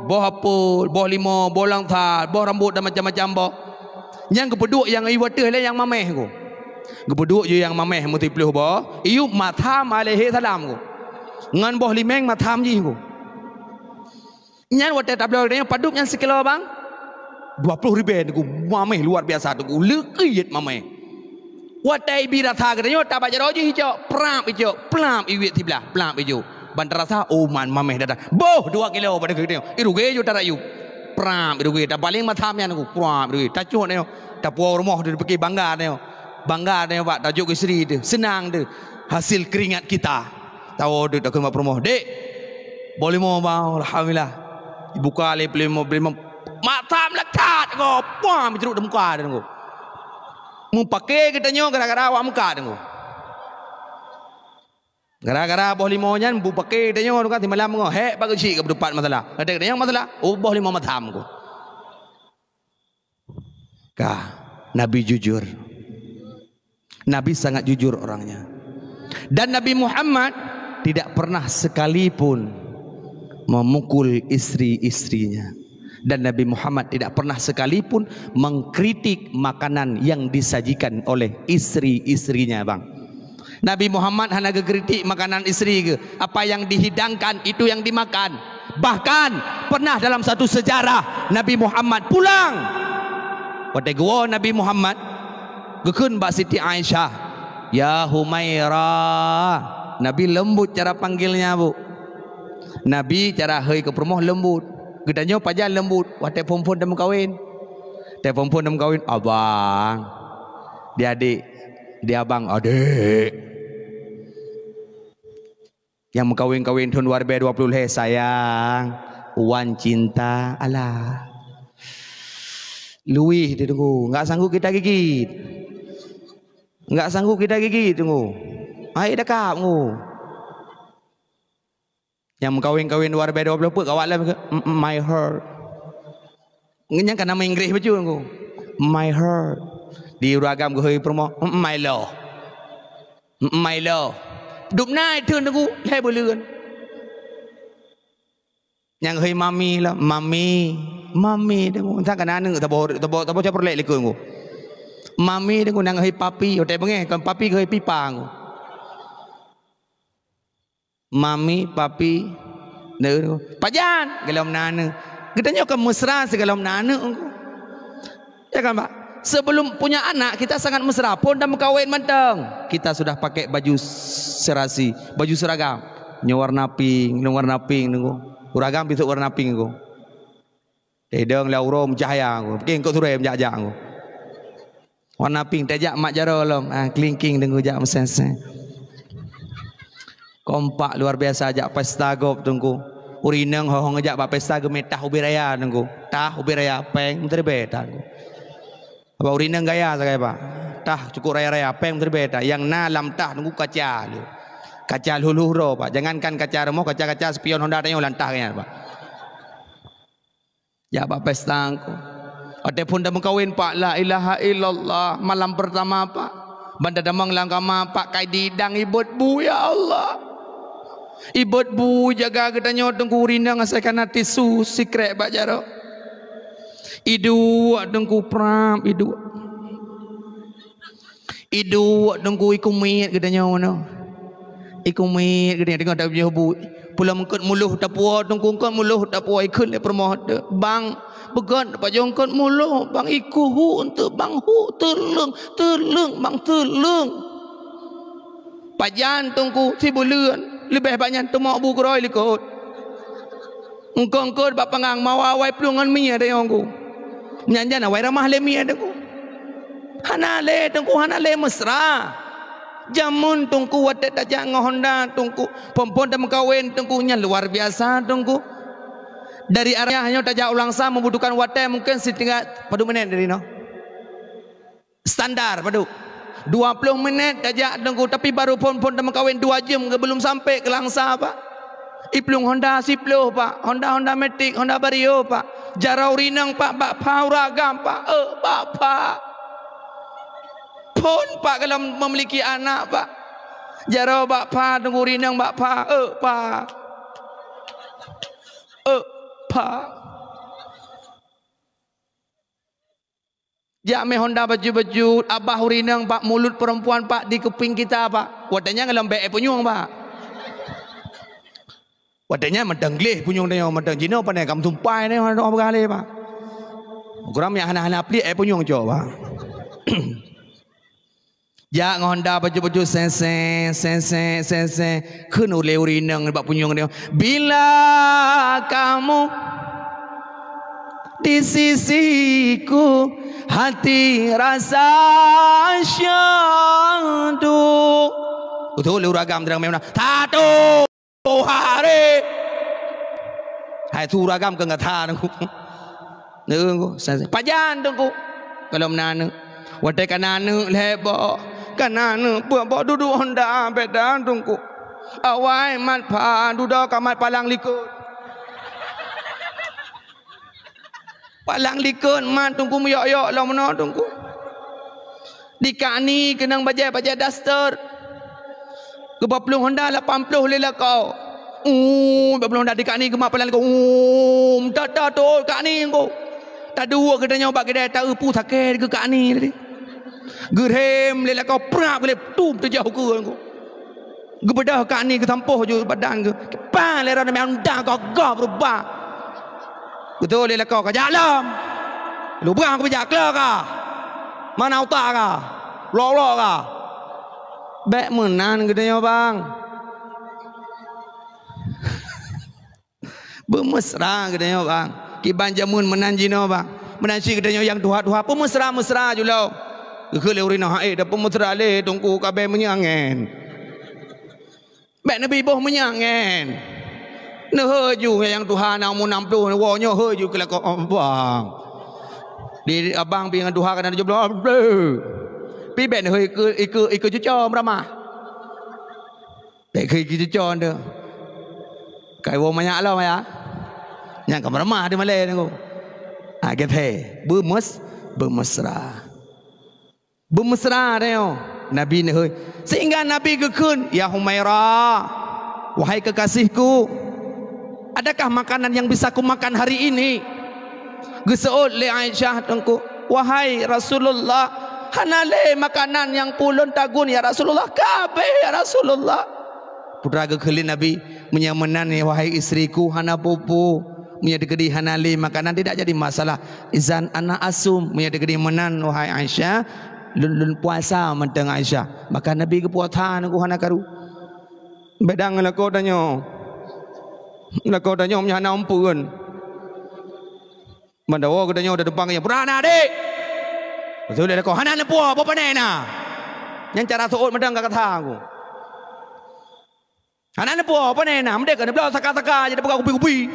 boh apel, boh limo, boh langsat, boh rambot dan macam-macam boh. Nyang geupeuduek nyang ié ateueh lé nyang mamèh tu. Geupeuduek ju nyang mamèh meusiplôh boh, iyup Matham alaihi salam tu. Ngon boh limeng Matham jih tu. Nyan watèe tabloe geutanyoe padum nyan sikilo, Bang? Dua puluh ribèe, Teungku. Mamèh luar biasa, Teungku. Leukiet mamèh. Watèe ibi rasa geutanyoe, tabak jaroe jih icok, prap icok, prap iwet siblah, prap ijok. Ban tarasa, oh, man mamèh dah. Boh dua kilo pada geutanyoe. Iruge ju tarayu. Prap iruge, tapaléng Matham nyan, Teungku. Prap iruge. Tacut nyoe. Tapuwoe rumoh tu, dipike bangga nyoe. Bangga nyoe, Pak. Tajok keu istri tu. Seunang tu. Hasil keringat kita. Tawoe duek takheun bak peurumoh, "Dek, boh limo, Bang, alhamdulillah." Ibuka lé boh limo, boh limo. Matham lekat ko, pam, jruk di muka dia, Teungku. Meupaké geutanyoe gara-gara awak muka, Teungku. Gara-gara boh limo nyan, meupaké geutanyoe, Teungku, simalam ngo, hék bak geuchik ka beutupat masalah. Kata geutanyoe masalah, oh, boh limo Matham ko. Kah, Nabi jujur. Nabi sangat jujur orangnya. Dan Nabi Muhammad tidak pernah sekalipun memukul istri-istrinya. Dan Nabi Muhammad tidak pernah sekalipun mengkritik makanan yang disajikan oleh istri-istrinya, Bang. Nabi Muhammad hana geukritik makanan istri geuh. Apa yang dihidangkan, itu yang dimakan. Bahkan, pernah dalam satu sejarah, Nabi Muhammad pulang. Watèe geuwoe Nabi Muhammad, geukheun bak Siti Aisyah, "Ya Humaira." Nabi lembut cara panggilnya, Bu. Nabi cara hôi keu peurumoh lembut. Geutanyoe pajan lembut, watèe phôn-phôn tameukawen. Watèe phôn-phôn tameukawen, "Abang." Di adék, di abang, "Adék." Nyang meukawen-kawen thôn dua ribèe dua puluh lhèe, "Sayang, wan cinta." Alah. Luwih dia, Teungku. Enggak sanggup kita gigit. Enggak sanggup kita gigit, Teungku. Hai dakap, Teungku. Nyang meukawen-kawen dua ribèe dua puluh peuet, ka awak lom ke, "Mm, mm, my heart." Nyan ka nama Inggris bacut, Teungku. "My heart." Di ureueng agam geuhôi peurumoh, "Mm, mm, my love." My love. Dubna iteun teungku, lhèe buleuen. Nyang hei mami lah, mami, mami teungku. Entah kana aneuk tabo tabo tabo caprolek likot teungku. Mami teungku, nyang hei papi, otak beungèh kon papi, hei pipa teungku. Mami, papi, neu, pajan, golom na aneuk. Geutanyoe kan mesra sigohlom na aneuk. Ya kan, Pak? Sebelum punya anak, kita sangat mesra. Phôn dan meukawen mantong, kita sudah pakai baju serasi, baju seragam. Nyoe warna pink, nyoe warna pink, nunggu. Ureueng agam bisut warna pink, nunggu. Idong lé uroe meucahya, nunggu. Mungkin kok surée jak-jak, nunggu. Warna pink tajak mak jaroe lom. Ah, kelingking teungku jak meuseng-seng. Kompak luar biasa jak pesta gob teungku. Ureueng inong ho-ho ngeujak bak pesta geumè tah ubit raya teungku. Tah ubit raya pèng meuteureubèe tah teungku. Apa ureueng inong gaya sagai, Pak? Tah cukup raya-raya pèng meuteureubèe tah. Nyang na lam tah teungku kaca lé. Kaca lhuluh droe, Pak. Jangankan kaca rumoh, kaca-kaca spion Honda tanyoe lam tah nyan, Pak. Jak bak pesta teungku. Watèe phôn dan meukawen, Pak, la ilaha illallah, malam pertama, Pak. Ban tamong lam kama, Pak, kai didang ibot bu, ya Allah. Ibot bu jaga geutanyoe teungku, ureueng inong asai kana tisu sikrek bak jaroe. Iduek teungku prap, iduek. Iduek teungku, ikumiet geutanyoe meunoe. Ikumiet geutanyoe teungoh tapiôh bu. Pulang eungkôt muloh tapuwoe teungku, eungkôt muloh tapuwoe ikheun lé peurumoh teuh. Bang, beugöt pajoh eungkôt muloh, bang, ikheun hu eunteuk, bang, hu, teuleueng, teuleueng, bang, teuleueng. Pajan teungku, sibuleuen, leubeh banyak teumok bu keudroe likot. Eungkôt-eungkôt bak pangang mawa awai plueng ngon mie dayong ku. Nyan jan awai ramah lé mie teungku. Hana lé teungku, hana lé mesra. Jameun teungku watèe tajak ngon Honda teungku, phôn-phôn dan meukawen teungku, nyan luar biasa teungku. Dari area nyoe tajak u Langsa membutuhkan watèe mungkin sitinggai padum minèt dari nyoe. Standar padum. Dua ploh minèt tajak teungku, tapi baru phôn-phôn dan meukawen dua jeuem ke belum sampai ke Langsa, Pak. Iplueng Honda siploh, Pak. Honda, Honda Matic, Honda Vario, Pak. Jaroe ureueng inong, Pak, bak pha ureueng agam, Pak. Eh, bak pha. Phôn, Pak, kalau memiliki anak, Pak. Jaroe bak pha, teungku ureueng inong bak pha. Eh, pha. Eh, pha. Jak mé Honda bacut-bacut, abah ureueng inong, Pak, mulut perempuan, Pak, di kuping kita, Pak. Watèe nyan golom bèk punyueng, Pak. Watèe nyan mantong gleh punyueng tanyoe, mantong jinoe pandai kam tumpai tanyoe, hana peugah lé, Pak. Ukurang nyang hana-hana pliek, eh, punyueng cok, Pak. Jak ngon Honda bacut-bacut seng-seng, seng-seng, seng-seng. Kheun ulèe ureueng inong bak punyueng nyoe, "Bila kamu di sisiku, hati rasa syahdu." Beutôi lé ureueng agam, teudong meunan. Satu hari. Hai, su ureueng agam keu gata teungku. Teungku, sa-, sa-, pajan teungku. Kalau meunan aneuk. Watèe ka na aneuk lhèe boh. Ka na aneuk peuet boh dudoe Honda beda teungku. Awai mat pha, dudoe ka mat palang likot. Palang likot mat teungku meuyok-yok lom meunoe teungku. Di kani keunong bajèe-bajèe daster. Geubah plueng Honda lapan ploh lé lakoe. Uh, bak plueng Honda di kani geumat palang likot. Uh, meudat-dat kani engko. Taduek geutanyoe bak keudè taeu peue sakét keu kani tadi. Geurhem lé lakoe prap lé tum teujak ukeue engko. Geubeudôh kani geusampôh ju badan geuh. Kiban lé droeneuh meunan dah gagah beurubah. Beutôi lé lakoe ka jak lom. Lubang keubijak klo ka. Mana utak ka? Lok-lok ka. Bèk meunan geutanyoe, bang. Beumeusra geutanyoe, bang. Kiban jameun meunan jinoe, bang. Meunan cit geutanyoe nyang tuha-tuha, peumeusra-meusra ju lom. Geukheun lé ureueng inong, "Hai, dah peumeusra lé, teungku, ka bèk meunyoe angén." Bèk neubi boh meunyoe angén. Neuhôi ju nyang tuha na umu nam ploh, woe nyoe hôi ju keu lakoe, "Oh, bang. Di abang pi ngon tuha ka na tujoh ploh." Pi bèk neuhôi ikeue, ikeue, ikeue cuco meuramah. Bèk keu cuco nyoe. Kai woe manyak lom ya. Nyang ka meureumah di malèe nyoe. Ah, gèt he. Beumeus-, beumeusra. Beumeusra nyoe. Nabi neuhôi. Sehingga Nabi geukheun, "Ya Humaira, wahai kekasihku, adakah makanan yang bisa kumakan hari ini?" Geuseuôt lé Aisyah teungku, "Wahai Rasulullah, hana lé makanan nyang peue lôn tagun ya Rasulullah, ka abéh ya Rasulullah." Putra geukheun lé Nabi, "Meunyoe meunan, wahai istriku, hana peue-peue. Meunyoe teukeudi hana lé makanan, tidak jadi masalah. Izan ana asum, meunyoe teukeudi meunan, wahai Aisyah, lôn, lôn puasa mantong Aisyah." Maka Nabi geupuasa teungku hana karu. Bék dang lakoe tanyoe. Lakoe tanyoe meunyoe hana ampeuen. Mandum geutanyoe da tumpang nyan, "Pura na, Dek?" Beutôi lé lakoe, "Hana neupuoh, boh pane na." Nyan cara seuôt mantong ka kata aku. "Hana neupuoh, pane na, meudeh ka neubloe saka-saka jadi peugah kupi-kupi."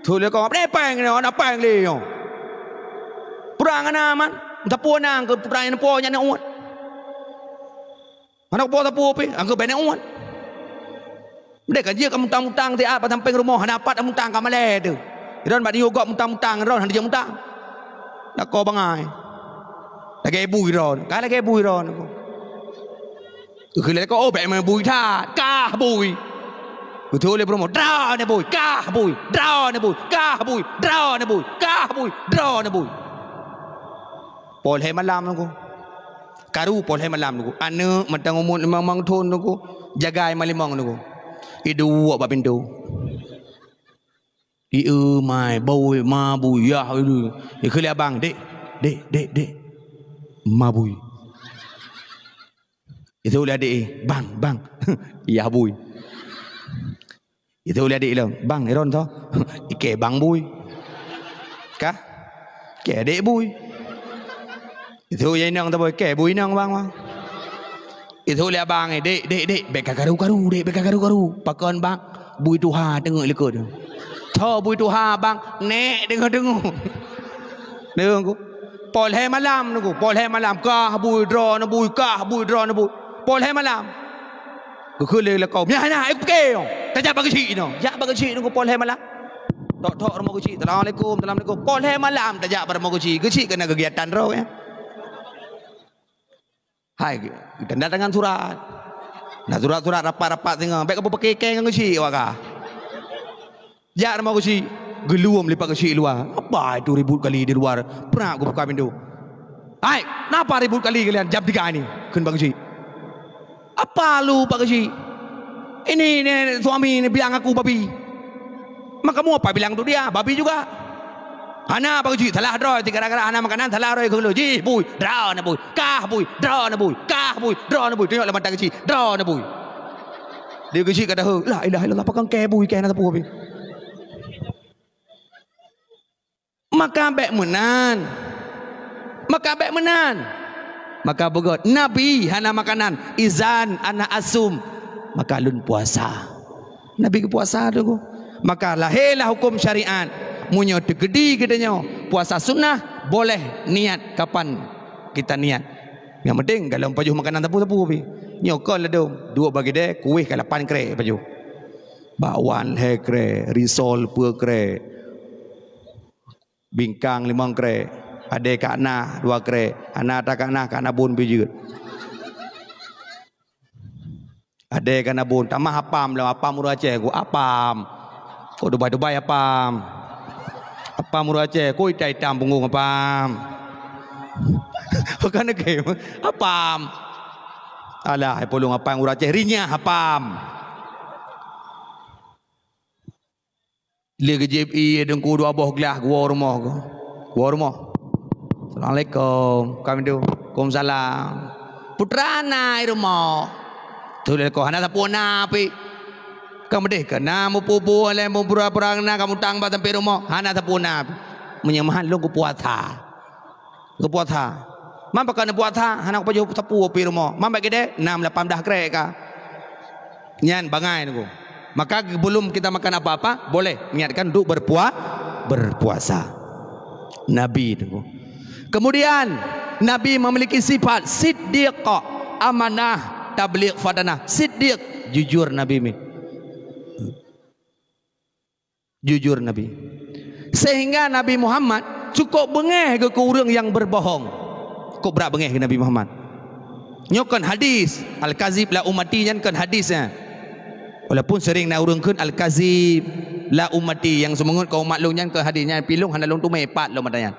Beutôi lé lakoe, "Pane péng nyoe, hana péng lé nyoe." "Pura na man, meusapeue na keu pura nyang neupuoh nyan uet." Hana kupuasa peue pih, anggeueb bèk neuôt. Meudeh ka jeuet ka mutang-mutang siat bak sampéng rumoh, hana pat mutang ka malèe teuh. Droen bak nyoe gob mutang-mutang, droen hana jeuet mutang. Lakoe bangai. Lagèe bui droen, ka lagèe bui droen. Keu lheueh lakoe, "Oh, bèk meunan bui that, kah bui." Beutôi lé peurumoh, "Droeneuh bui, kah bui, droeneuh bui, kah bui, droeneuh bui, kah bui, droeneuh bui." Poh lhèe malam nunggu. Karu poh lhèe malam nunggu. Aneuk mantong umur limong thôn nunggu. Jagai ma limong nunggu. Iduek bak pintoe. Ieu mai, bui, ma bui, yah, ieu. Ikheun lé abang, "Dek, dek, dek, dek. Ma bui." Itu lé adek, "Eh, bang, bang." Yah bui. Itu lé adek lom, "Bang, iron tho." Ikei bang bui. Kah? Ikei adek bui. Itu ya inong tho bui, "Ikei bui inong bang, bang." Itu lé abang, "Eh, dek, dek, dek, bèk ka karu-karu, dek, bèk ka karu-karu." "Pakon bang?" "Bui tuha teungeut likot." "Tho bui tuha bang, nèk teungoh-teungoh." Nunggu. Poh lhèe malam nunggu, poh lhèe malam. Kah bui, droeneuh bui, kah bui, droeneuh bui. Poh lhèe malam. Geukheun lé lakoe, "Nyan na, eh, pike nyoe. Tajak bak geuchik nyoe." Jak bak geuchik nunggu poh lhèe malam. Tok-tok rumoh geuchik, "Assalamualaikum, assalamualaikum." Poh lhèe malam tajak bak rumoh geuchik. Geuchik keunan keugiatan droe nyan. Hai, tanda tangan surat. Nah, surat-surat rapat-rapat singoh. Bèk kapeupakè kèe ngon geuchik awak kah. Jak rumoh geuchik, geuluwom lipat geuchik luwa. "Apa itu ribut kali di luar?" Prak geubuka pintoe. "Hai, kenapa ribut kali kalian jam tiga ini?" Kheun bak geuchik. "Apa lu bak geuchik? Ini, ini suami ini bilang aku babi. Maka kamu apa bilang untuk dia? Babi juga." "Hana bak geuchik, salah droe, gara-gara hana makanan, salah droe keu lu. Jih bui, droeneuh bui, kah bui, droeneuh bui, kah bui, droeneuh bui." Tunyok lam mata geuchik, "Droeneuh bui." Di geuchik ka daheu, "La ilaha illallah, pakon kèe bui, kèe hana sapeue pih." Maka bèk meunan. Maka bèk meunan. Maka beugöt, "Nabi hana makanan, izan ana asum, maka lôn puasa." Nabi geupuasa tu. Maka lahé lah huköm syariat. Meunyoe teukeudi geutanyoe puasa sunnah, boleh niat kapan kita niat. Nyang penting golom pajoh makanan sapeue-sapeue pih. Nyoe kon ladôm, duek bak keudè, kueh ka lapan krek pajoh. Bakwan lhèe krek, risol peuet krek. Bingkang limong krek, adèe ka na dua krek, hana ata ka na, ka na bôn pih jeuet. Adèe ka na bôn, tamah apam lom, apam ureueng Aceh, ku apam. Kok dubai-dubai apam. Apam ureueng Aceh, kok itam-itam punggong apam. Bukan lagèe apam. Alah, hai polong apam ureueng Aceh, rinyah apam. Lé geujieb ié teungku dua boh glah geuwoe rumoh geuh. Geuwoe rumoh. "Assalamualaikum." Ka pintoe. "Waalaikumsalam." "Peue teuma na i rumoh?" Tuléh lakoe, "Hana sapeue na pih." Ka meudeh ka na meupubu lé meubura-bura na ka mutang bak sampéng rumoh. "Hana sapeue na pih." Meunyoe meuhan lôn kupuasa. Geupuasa. Man pakon neupuasa, hana kupajoh sapeue pih rumoh. Man bak keudè, nam lapan blah krek ka. Nyan bangai nunggu. Maka sebelum kita makan apa-apa, boleh niatkan untuk berpua-, berpuasa. Nabi nunggu. Kemudian, Nabi memiliki sifat siddiq, amanah, tabligh, fatanah. Siddiq, jujur Nabi mi. Jujur Nabi. Sehingga Nabi Muhammad cukup beungéh geuh keu ureueng nyang berbohong. Cukup brat beungéh geuh Nabi Muhammad. Nyoe kon hadis. Al-kazib la ummati nyan kon hadis nyan. Walaupun sering na ureuëng kheun al-kazib la ummati, nyang seumeungeut kon umat lôn, nyan kon hadis nyan, pi lôn hana lôn teumé pat lom ata nyan.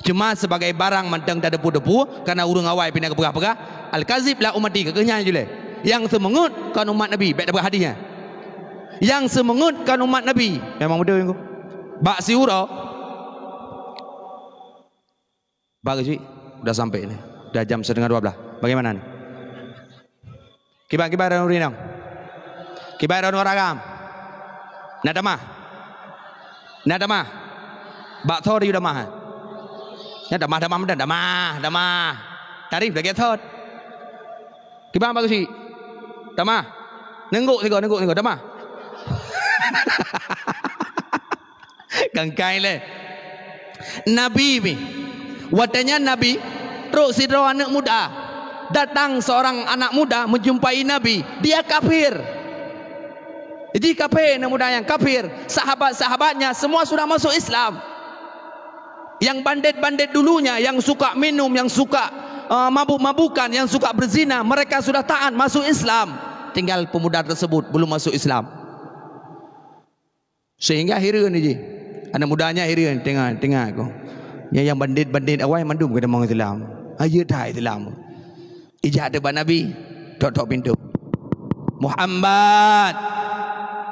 Cuma sebagai barang mantong tadepu-depu, karena ureuëng awai pih na geupeugah-peugah, al-kazib la ummati, keu nyan jileh. Nyang seumeungeut kon umat Nabi, bék tapeugah hadis nyan. Nyang seumeungeut kon umat Nabi. Memang beutôi nyan. Bak siuroe. Bagus, Cik. Udah sampai ni. Udah jam setengah dua belas. Bagaimana ni? Kiban-kiban ureuëng inong. Kiban ureuëng agam. Na damah. Na damah. Bak thot yue damah. Na damah, damah, damah, damah. Tarif lagée thot. Kiban bagus, Cik. Damah. Neunggok sigoe, neunggok sigoe. Damah. Kangkai lé. Nabi mi. Watée nyan Nabi, trok sidroe aneuëk muda. Datang seorang anak muda menjumpai Nabi. Dia kafir. Jadi kafir, aneuëk muda nyang kafir. Sahabat-sahabatnya semua sudah masuk Islam. Yang bandit-bandit dulunya, yang suka minum, yang suka, eh, mabuk-mabukan, yang suka berzina, mereka sudah taat masuk Islam. Tinggal pemuda tersebut belum masuk Islam. Sehingga hireuen jih. Aneuëk muda nyan hireuen, teuingat, teuingat kah. Nyang, nyang bandit-bandit awai mandum ka tamong Islam. Ayo that Islam. Ijak teuh bak Nabi, tok-tok pintoe. "Muhammad!"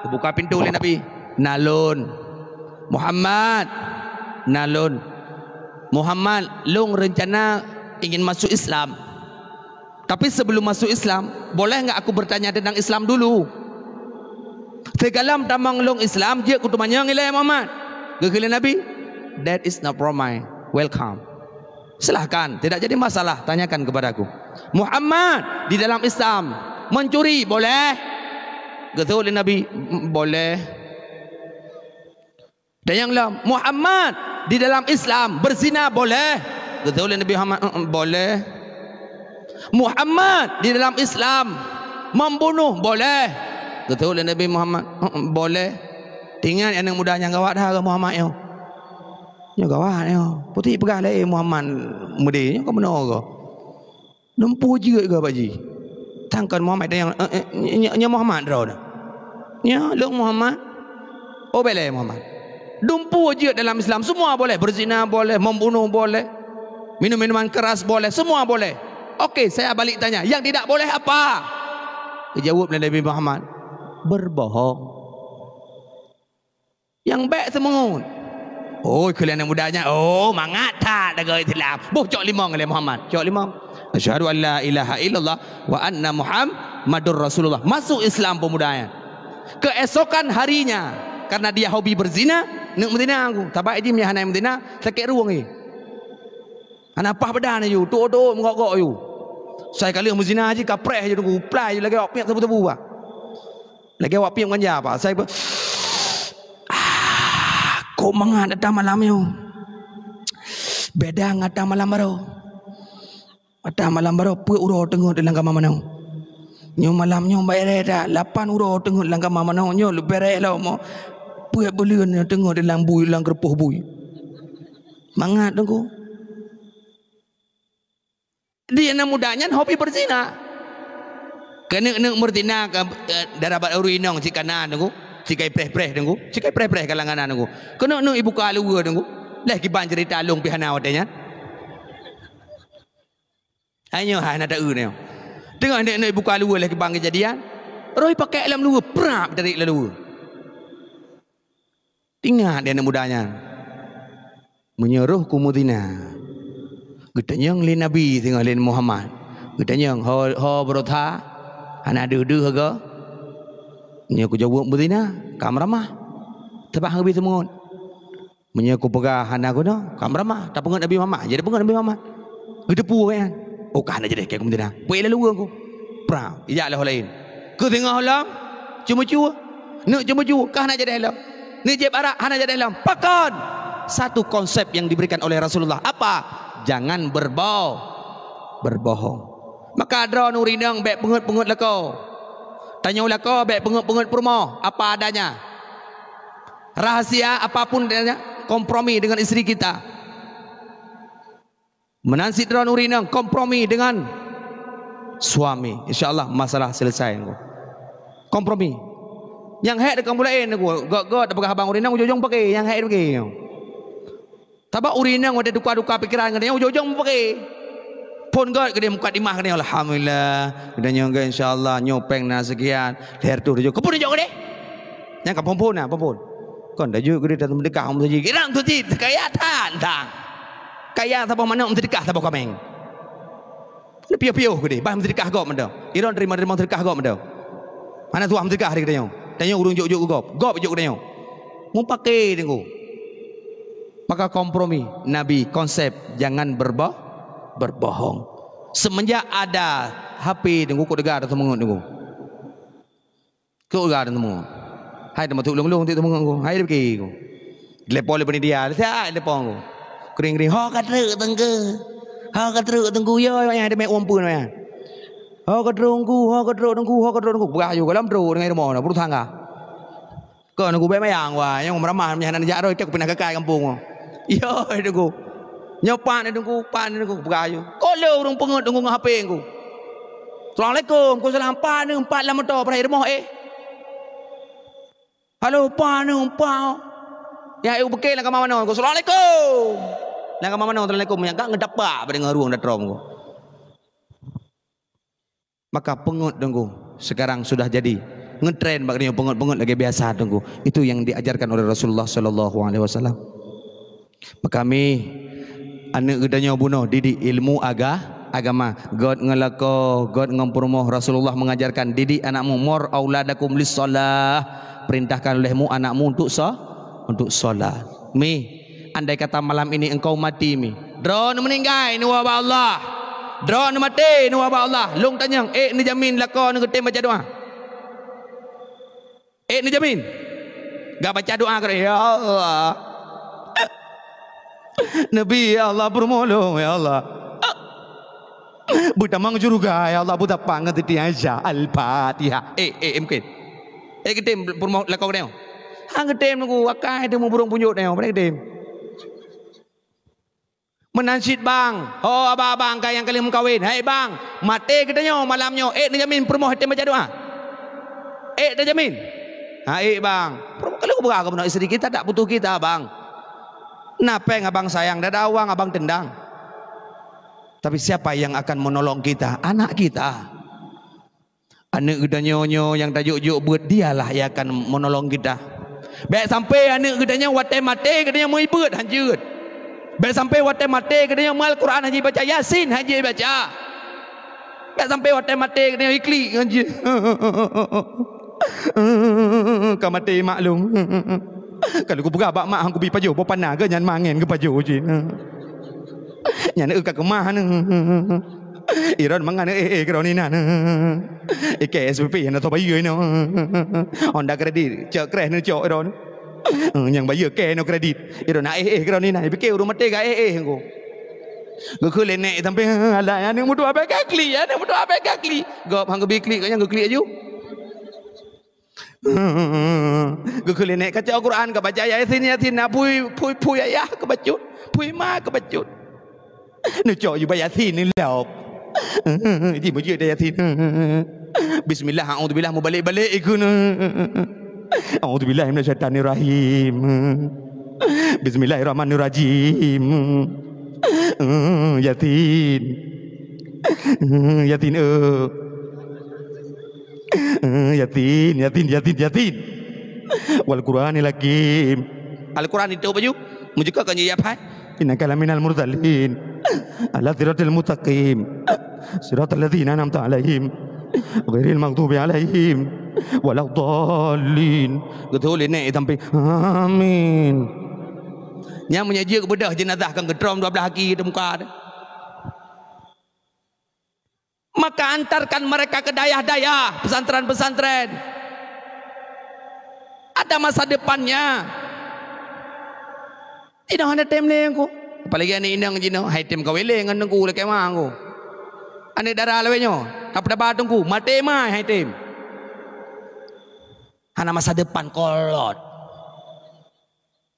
Geubuka pintoe lé Nabi. "Na lôn." "Muhammad!" "Na lôn." "Muhammad, lôn reuncana ingin masuk Islam. Tapi sebelum masuk Islam, boleh enggak aku bertanya tentang Islam dulu? Sigohlom tamong lôn Islam, jeuet kuteumanyong ilée Muhammad." Geukheun lé Nabi, "That is no problem. Welcome." Silahkan, tidak jadi masalah, tanyakan kepadaku. "Muhammad, di dalam Islam, mencuri boleh?" Geutanyong lé Nabi, "M-, boleh." Dan nyang lom, "Muhammad, di dalam Islam, berzina boleh?" Geutanyong lé Nabi Muhammad, "Mm, mm, boleh." "Muhammad, di dalam Islam, membunuh boleh?" Geutanyong lé Nabi Muhammad, "Mm, mm, boleh." Teuingat aneuëk muda nyang gawat that keu Muhammad nyoe. Nyoe gawat nyoe. Putih peugah lé Muhammad meudeh nyoe ka meunoe goe. Dumpeue jeuet keu bak jih. Tangkan Muhammad tanyong, "Eh, eh, nyoe, nyoe Muhammad droe nyoe?" "Nyoe, lôn Muhammad." "Oh, bék lé Muhammad." Dumpeue jeuet dalam Islam, semua boleh. Berzina boleh, membunuh boleh, minum minuman keras boleh, semua boleh. Oke, saya balik tanya, yang tidak boleh apa? Geujaweueb lé Nabi Muhammad, "Berbohong." Nyang bék seumeungeut. Oh, keu lé aneuëk muda nyan, oh, mangat that lagée Islam. Boh cok limong lé Muhammad. Cok limong. "Asyhadu an la ilaha illallah wa anna Muhammadur Rasulullah." Masuk Islam pemuda nyan. Keesokan harinya, karena dia hobi berzina, neuk meuzina aku. Tabai jih meunyo hana meuzina, sakét rueng jih. Hana paih badan aju, tuok-tuok meugok-gok aju. Sai ka lheueh meuzina jih, kapreh aju teungku, plai aju lagée awak piep sabu-sabu bah. Lagée awak piep ganja bah. Sai be-, ah, kok mangat ata malam nyoe. Beda ngon ata malam baroe. Ata malam baroe peuet uroe teungeut lam kama manoe. Nyoe malam nyoe bareh that, lapan uroe teungeut lam kama manoe, nyoe leubeh bareh lom. Peuet buleuen nyoe teungeut lam bui, lam keureupôh bui. Mangat teungku. Di aneuëk muda nyan hobi beuzina. Keuneuk-neuk meuzina ka, eh, dara bak ureuëng inong cit ka na teungku, cit ka ipreh-preh teungku, cit ka ipreh-preh ka langganan teungku. Keuneuk-neuk ibuka luweue teungku. Leh kiban ceurita lôn pih hana watée nyan. Hai nyoe hai na taeu nyoe. Teungoh neuk-neuk ibuka luweue leh kiban keujadian, roh ipakék lam luweue, prap tarék lam luweue. Ingat di aneuëk muda nyan. Meunyoe roh ku meuzina, geutanyong lé Nabi singoh lé Muhammad. Geutanyong, "Ho, ho baroe that, hana deuh-deuh goe?" Nyoe kujaweueb meuzina, ka meuramah. Sabab han geubri seumeungeut. Meunyoe kupeugah hana guna, ka meuramah. Tapeungeut Nabi Muhammad, jadi peungeut Nabi Muhammad. Geuteupeue awaknyan. Oh, ka hana jadi, keu ku meuzina. Peuék lé luweue ku. Prap, ijak lé ho laén. Keu singoh lom, ceumeucue. Neuk ceumeucue, ka hana jadi lom. Neuk jieb arak, hana jadi lom. Pakon? Satu konsep yang diberikan oleh Rasulullah. Apa? Jangan berbo-, berbohong. Maka droeneuh ureuëng inong bék peungeut-peungeut lakoe. Tanyoe lakoe bék peungeut-peungeut peurumoh. Apa adanya. Rahasia apapun adanya, kompromi dengan istri kita. Meunan cit droeneuh ureuëng inong kompromi dengan suami. Insya Allah masalah selesai. Kompromi. Nyang hék deungon buleuen, gét-gét tapeugah abang ureueng inong, ujong-ujong pake nyang hék pake. Sabab ureueng inong watèe tuka-tuka pikeran ngon geutanyoe, ujong-ujong pake. Phôn gét keudéh mukadimah keudéh, alhamdulillah. Geutanyoe gét, insya Allah nyoe péng na sekian, lhèe reutôh tujoh. Keupeue neujok keudéh? Nyang ka phôn-phôn na, phôn-phôn. Kon tajok keudéh, tameuseudeukah u meuseujid. Kira meuseujid, kaya that, that. Kaya saboh manok, meuseudekah saboh kaméng. Piôh-piôh keudéh, bah meuseudekah gob mantong. Droeneuh teurimong-teurimong seudeukah gob mantong. Hana tuah meuseudekah di geutanyoe. Tanyoe ureueng jok-jok keu gob, gob jok geutanyoe. Mupake teungku. Maka kompromi, Nabi konsep jangan berboh-, berbohong. Semenjak ada H P teungku, kok teuga teungeut teungku. Kok teuga teungeut. Hai teuma teuk lôn-lôn teungeut teungku. Hai dipike teungku. Telepon lé panitia, siat telepon teungku. Kering-kering, "Ho ka treuk teungku. Ho ka treuk teungku, yo, yo, nyan, ada mek umpun, nyan. Ho ka treuk teungku, ho ka treuk teungku, ho ka treuk teungku." Peugah aju, goh lom treuk deungon rumoh na, peurusan ka. Kon teungku, bèk mayang wah, nyang meuramah nyan hana jak droe, cok pinah keukai gampông. Yo, teungku. Nyoe pat teungku, pat teungku, peugah aju. Kok le ureueng peungeut teungku ngon H P teungku. "Assalamualaikum." "Waalaikumsalam." Pat teungku, pat lam moto, padahai rumoh éh. "Halo, pat neuk, pat?" Ya, eu beuke lam kama manoe. "Assalamualaikum." Lam kama manoe, "Assalamualaikum." Nyang ka ngeudapak bak deungon rueng datrom ko. Maka peungeut teungku sekarang sudah jadi ngetren bak geutanyoe, peungeut-peungeut lagèe biasa teungku. Itu yang diajarkan oleh Rasulullah sallallahu alaihi wasallam. Maka mi, aneuk geutanyoe bunoe didik ilmu aga-, agama. Gét ngon lakoe, gét ngon peurumoh. Rasulullah mengajarkan, "Didik anakmu, mur auladakum lis-shalah." Perintahkan olehmu anakmu untuk sho-, untuk sholat. Mi, andai kata malam ini engkau mati, mi, droeneuh meuninggai neuwoe bak Allah. Droeneuh maté neuwoe bak Allah. Lôn tanyong, ék neujamin lakoe neuh geutem baca doa? Ék neujamin? Gak baca doa keudroe, "Ya Allah, neubi, ya Allah, peurumoh lôn, ya Allah, beutamong syeuruga, ya Allah, beutapa ngon Siti Aisyah." Al-Fatihah. Ék, ék, ék, mungkin. Ék geutem peurumoh lakoe geutanyoe? Han geutem teungku, akai teumeuburông punjot tanyoe, pane geutem. Meunan cit bang, ho abang-abang ka nyang ka lheueh meukawen, hai bang, maté geutanyoe malam nyoe, ék neujamin peurumoh tem baca doa? Ék tajamin? Ha, ék bang. Peurumoh, kalau beurangkapeue ngon istri kita, tak butuh kita bang. Na péng abang sayang, dak ada awang abang tendang. Tapi siapa yang akan menolong kita? Anak kita. Aneuk geutanyoe nyoe nyang tajok-jok beuet, dialah yang akan menolong kita. Bèk sampai aneuk geutanyoe watèe maté geutanyoe meuibeuet, hanjeuet. Bèk sampai watèe maté geutanyoe meu Al-Quran hanjeuet baca, Yasin hanjeuet baca. Bèk sampai watèe maté geutanyoe iklik hanjeuet. Ka maté mak lôn. Kalau kupeugah bak mak, han kubi pajoh, boh pana geuh nyan mangen geupajoh cit. Nyan eu ka keumah neu. Iron mangan, eh, eh, keudroe inan. Ikei S P P nyang na soe bayeue inoe. Honda kredit, cok kreh neucok iron. Eh, nyang bayeue kèe inoe kredit. Iron na, eh, eh, keudroe inan. Ipike ureueng maté ka, eh, eh, engko. Geukheun lé nèk sampai, "Alah, aneuk meutuah bèk ka klik, aneuk meutuah bèk ka klik." Gob han geubi klik, gobnyan geuklik aju. Geukheun lé nèk, "Kacok Quran, ka baca Yasin, Yasin, na phui, phui, phui ayah ka bacut, phui ma ka bacut." Neucok jubah Yasin neulop. Ji meujeuet dah Yasin. Bismillah, a'udzubillah, meubalek-balek ikun. A'udzubillahi minasyaitanirrahim. Bismillahirrahmanirrahim. Yasin. Yasin, eh. Eh, Yasin, Yasin, Yasin, Yasin. Wal Qur'anil Hakim. Al-Quran itu baju. Mujika kan ya phai. Innaka laminal mursalin. Ala siratil mustaqim. Siratal ladzina an'amta alaihim. Ghairil maghdubi alaihim waladdallin. Geutôi lé nèk sampai. Amin. Nyang meunyoe jeuet beudôh jenazah kan geutrom dua blah aki di muka. Maka antarkan mereka ke dayah-dayah, pesantren-pesantren. Ada masa depannya. Tidak ada tem lé ku. Apalagi aneuk inong jinoe, hai tem kawélé ngon teungku lakèe ma ku. Aneuk dara lawét nyoe, ka peudaba teungku, maté mai hai tem. Hana masa depan kolot.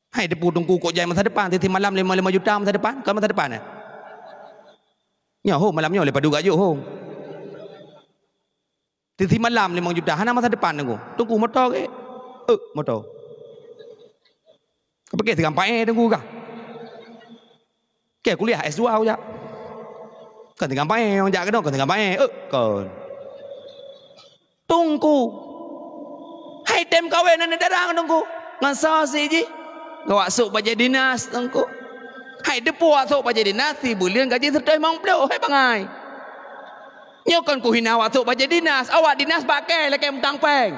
Hai teupeu teungku kok jai masa depan, tiep-tiep malam lima, lima juta masa depan, kon masa depan, eh? Nyoe ho malam nyoe lé padub gajok ho. Titi malam limong juta, hana masa depan Teungku. Teungku moto ke? Eh, moto. Apa ke teugam paéh Teungku kah? Ke kuliah S dua kujak. Kon teugam paéh, nyang jak keunoe kon teugam paéh. Eh, kon. Teungku. Hai tem kawen aneuk dara ngon Teungku. Ngon soe si jih? Gawak sôk bajée dinas Teungku. Hai teupeu awak sôk bajée dinas, si buleuen gaji seratus limong ploh, hai bangai. Nyoe kon kuhina awak sôk bajée dinas, awak dinas bak kèe lakèe mutang péng.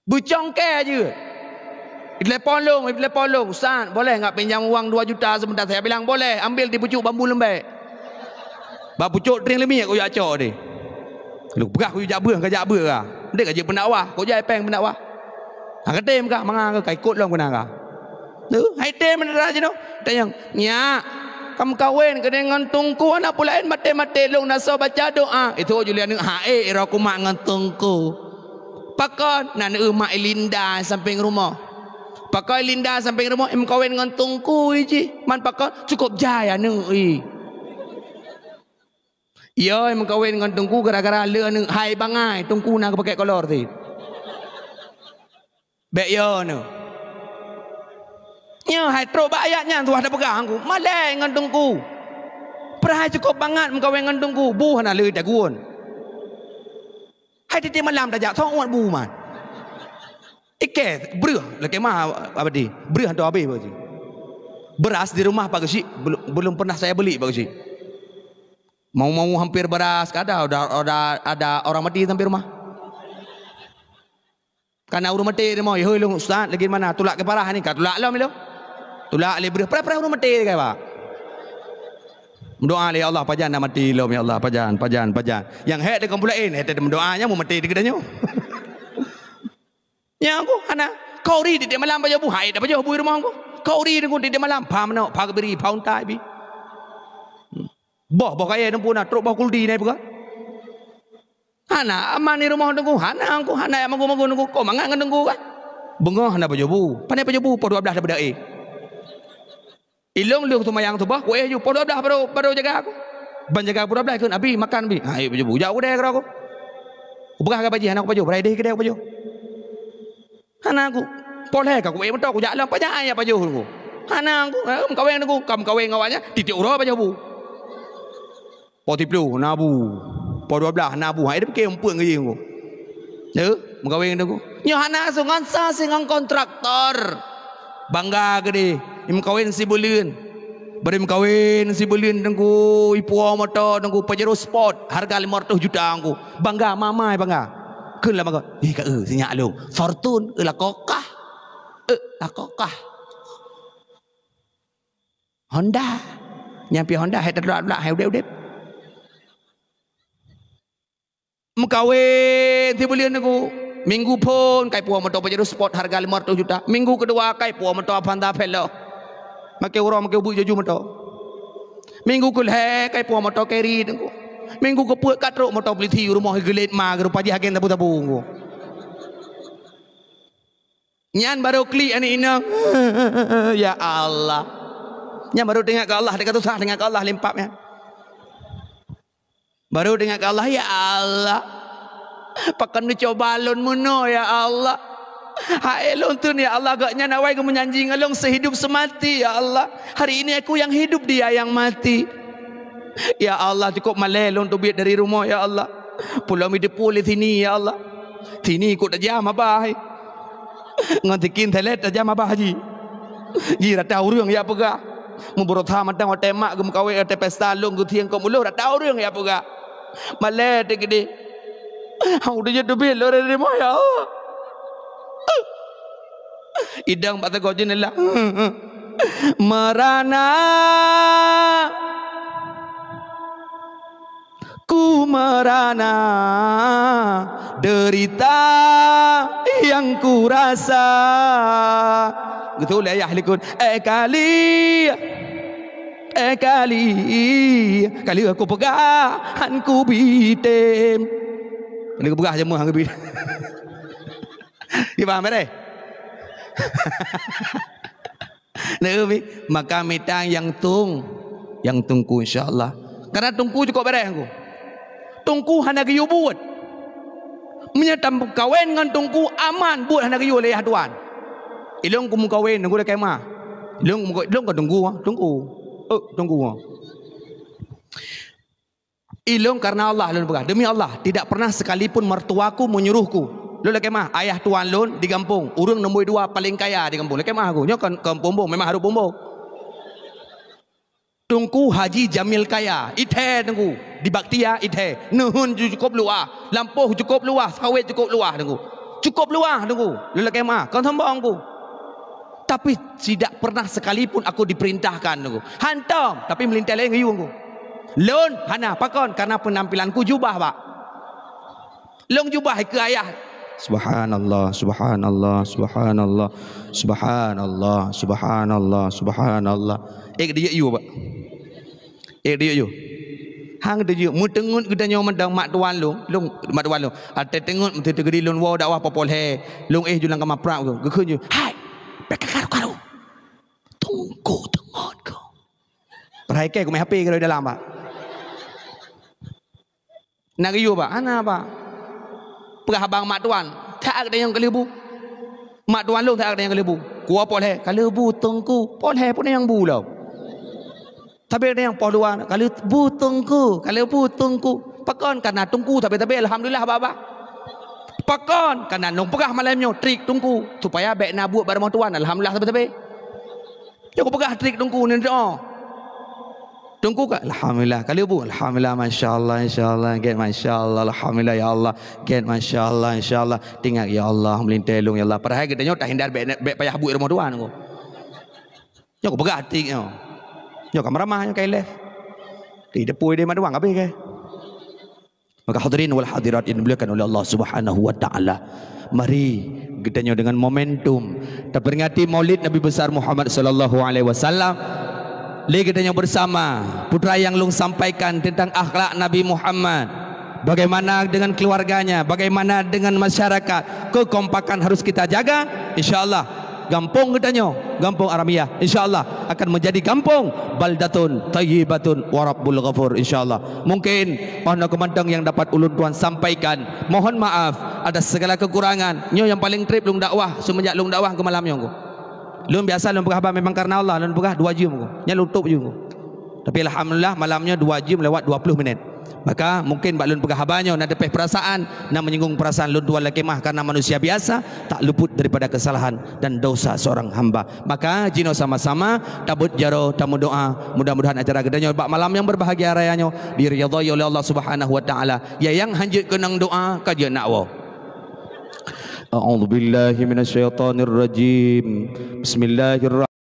Beucongke jeuet. Itelepon lôn, itelepon lôn, "Ustaz, boleh nggak pinjam uang dua juta sebentar?" Saya bilang, "Boleh, ambil di pucuk bambu lembek." Bak pucuk trieng leumiek kujak cok deh. Lôn peugah kujak beuh, kajak beuh ka. Dek ka jeuet pendakwah, kok jai péng pendakwah. Ha, katem ka, mangat ka, ka ikot lom keunan ka. Tu, hai tem meunara jinoe. Tanyong, "Nyak, kam kawen keudeh ngon Teungku, hana peue laén maté-maté lôn na soe baca doa." Itu julian, "Hai, ira kumat ngon Teungku." Pakon? Na neueu mak Linda sampéng rumoh. Pakon Linda sampéng rumoh, imeukawen ngon Teungku jih. Man pakon? Cukôp jai aneuk i. Yo, imeukawen ngon Teungku gara-gara le aneuk hai bangai, Teungku na geupakèk kolor ti. Bèk yo neu. Nyoe hai trok bak ayat nyan tuah tapeugah angku. Malèe ngon Teungku. Peurai cukôp bangat meukawen ngon Teungku. Bu hana le tagun. Hai tiep-tiep malam tajak, soe uet bu man. Ikèe, breuh, lakèe ma abadi. Breuh hantom habéh bak jih. Beras di rumah Pak Geuchik, belum, belum pernah saya beli Pak Geuchik. Mau-mau hampir beras, kada ada, ada, ada orang mati sampai rumah. Kana ureueng maté di rumoh, "Hoi lôn ustaz, lagèe mana? Tulak keu parah ni, ka tulak lom ilôn." Tulak lé breuh, preh-preh ureueng maté di kaba. Meudoa lé, "Ya Allah, pajan na maté lom, ya Allah, pajan, pajan, pajan." Nyang hék di kampung laén, hék meudoa nyan meumaté di geutanyoe. Nyan ku hana. Kauri tiep-tiep malam pajoh bu, hai dah pajoh bu di rumoh ku. Kauri deungon tiep-tiep malam, pha manok, pha keubiri, pha unta bi. Boh, boh kayèe Teungku na, trok boh kuldi na ipeugah. Hana aman di rumoh Teungku, hana angku, hana jak magun-magun Teungku, kok mangat ngon Teungku kan? Beungoh hana pajoh bu, pandai pajoh bu, poh dua blaih dapeudak éh. Ilôn lheueh seumayang suboh, kuéh ju, poh dua blaih baru, baru jaga aku. Ban jaga poh dua blaih kheun, "Abi, makan, Abi." Ha, yuk pajoh bu, jak u keudè keudroe aku. Kupeugah keu Pak Haji, "Hana kupajoh, beurai deh keudè kupajoh." Hana ku. Poh lhèe ka kuék moto, kujak lom, "Pajan jak pajoh Teungku?" Hana ku. Eh, meukawen Teungku, ka meukawen ngon awak nyan, tiep-tiep uroe pajoh bu. Poh siplôh na bu, poh dua blaih na bu. Hai dipike umpun keu jih Teungku. Eh, meukawen Teungku. Nyoe hana su ngon sa si ngon kontraktor. Bangga keudeh, imeukawen sibuleuen. Bari meukawen sibuleuen Teungku, ipuwoe moto Teungku, Pajero Sport, hareuga limong reutôh juta Teungku. Bangga, mamai bangga. Kheun lam agoe, "Ih, ka eu, sinyak lôn. Fortune, eu, lakoe kah. Eu, lakoe kah." Honda. Nyang pi Honda, hai teulak-teulak, hai udeb-udeb. Meukawen sibuleuen Teungku. Minggu phôn, kai puwoe moto Pajero Sport hareuga limong reutôh juta. Minggu keudua, kai puwoe moto Avanza Veloz. Makai uroe, makai ubeut jaju moto. Minggu keulhèe, kai puwoe moto Carry Teungku. Minggu keupeuet ka trok moto polisi u rumoh geulét ma geurupa jih agen sabu-sabu Teungku. Nyan barô klik aneuk inong. Ya Allah. Nyan barô teuingat keu Allah, teuka susah teuingat keu Allah limpab nyan. Barô teuingat keu Allah, "Ya Allah, pakon neucuba lôn meunoe, ya Allah. Hai lôn teun, ya Allah, gobnyan awai geumeujanji ngon lôn seuhidup seumati, ya Allah. Hari ini aku yang hidup, dia yang mati. Ya Allah, cukôp malèe lôn teubiet dari rumoh, ya Allah. Pulo mi deupue lé sini, ya Allah." Sini kok tajam abah, hai. Ngon sikin telet tajam abah ji. Ji rata ureueng jak peugah. Meubeurota mantong watèe mak geumeukawen, watèe pesta lôn geuthieng kok muloh, rata ureueng jak peugah. Malèe teuh keudeh. Hau teuh jeuet teubiet lôn dari rumoh, ya Allah. Idong bak sagoe jeunela. Merana. Ku merana derita yang kurasa. Geutulak ayah likot. Eh kali, eh kali, kali aku peugah han kubi tem. Kali aku peugah jamuh han kubi. Geuba bereh. Neubi, maka mita nyang tung, nyang tungku insya Allah. Karena tungku cukôp bereh aku. Teungku hana geuyue buet. Meunyoe tameukawen ngon teungku, aman, buet hana geuyue lé ayah tuan. Ilôn kumeukawen, teungku lakèe meu'ah. Ilôn kumeukawen, ilôn kon teungku, teungku. Eh, teungku. Ilôn karena Allah lôn peugah. Demi Allah, tidak pernah sekalipun mertuaku menyuruhku. Lôn lakèe meu'ah, ayah tuan lôn di gampông, ureueng nombor dua paling kaya di gampông. Lakèe meu'ah aku. Nyoe kon, kon Pombong, memang harôh Pombong. Teungku Haji Jamil Kaya, ithèe teungku, di Baktia ithèe, neuheun ju-, cukôp luwah, lampôh cukôp luwah, sawét cukôp luwah teungku. Cukôp luwah teungku, lôn lakèe meu'ah, kon sombong teungku. Tapi tidak pernah sekalipun aku diperintahkan teungku. Hantom, tapi meulintèe laén geuyue teungku. Lôn hana, pakon, karena penampilanku jubah, Pak. Lôn jubah ikeue ayah. Subhanallah, subhanallah, subhanallah, subhanallah, subhanallah, subhanallah. Eh, geuteujeut yue, Pak. Eh, geuteujeut yue. Han geuteujeut, meuteungeut geutanyoe mantong mak tuan lôn, lôn, mak tuan lôn. Até teungeut meuteuteu geudi lôn woe dakwah popol he. Lôn éh ju lam kama prap geu-, geukheun ju. Hai! Bèk ka karu-karu. Teungku teungeut keu. Peuhai kèe, kumè H P keudroe dalam, Pak. Na geuyue, Pak? Hana, Pak. Peugah haba ngon mak tuan, "That geutanyoe nyang ka lheueh bu." Mak tuan lôn, "That geutanyoe nyang ka lheueh bu." Kuwoe poh lhèe, "Ka lheueh bu, Teungku." Poh lhèe pun nyang bu lom. Tapi ada nyang poh dua, "Ka lheueh bu, Teungku. Ka lheueh bu, Teungku." Pakon? Karena Teungku sabé-sabé, alhamdulillah, haba-haba. Pakon? Karena lôn peugah malam nyoe trik Teungku, supaya bèk na buet bak rumoh tuan, alhamdulillah, sabé-sabé. Nyoe kupeugah trik Teungku neudoa. Teungku ka, alhamdulillah. Ka lheueh bu, alhamdulillah, masya Allah, insya Allah, gèt, masya Allah, alhamdulillah, ya Allah, gèt, masya Allah, insya Allah. Teuingat, ya Allah, meulintèe lôn, ya Allah. Padahai geutanyoe tahindar bèk, bèk payah buet rumoh tuan, Teungku. Nyoe kupeugah trik nyoe. Nyoe ka meuramah, nyoe ka ilèe. Di depan dia mak tuan, habéh ke? Maka hadirin wal hadirat yang dimuliakan oleh Allah Subhanahu wa taala, mari geutanyoe dengan momentum taperingati Maulid Nabi Besar Muhammad sallallahu alaihi wasallam. Lé geutanyoe bersama, putra nyang lôn sampaikan tentang akhlak Nabi Muhammad. Bagaimana dengan keluarganya, bagaimana dengan masyarakat, kekompakan harus kita jaga. Insya Allah, gampông geutanyoe, gampông Aramiyah, insya Allah akan menjadi gampông baldatun thayyibatun wa rabbun ghafur, insya Allah. Mungkin oh na keumantong nyang dapat ulôn tuan sampaikan. Mohon maaf atas segala kekurangan. Nyoe nyang paleng trép lôn dakwah, semenjak lôn dakwah keu malam nyoe. Lôn biasa lôn peugah haba memang karena Allah, lôn peugah dua jeuem. Nyan lôn tôp jeuem. Tapi alhamdulillah, malam nyoe dua jeuem lewat dua puluh minit. Maka mungkin bak lôn peugah haba nyoe na teupeh peurasaan, na menyinggung peurasaan lôn tuan lakèe meu'ah, karena manusia biasa tak luput daripada kesalahan dan dosa seorang hamba. Maka jinoe sama-sama tabeuet jaroe, tameudoa, mudah-mudahan acara geutanyoe bak malam nyang berbahagia raya nyoe diridhai oleh Allah Subhanahu wa taala. Ya nyang hanjeuet keunong doa, ka jeuet nak woe. A'udzubillahi minasyaitonirrajim. Bismillahirrahmanirrahim.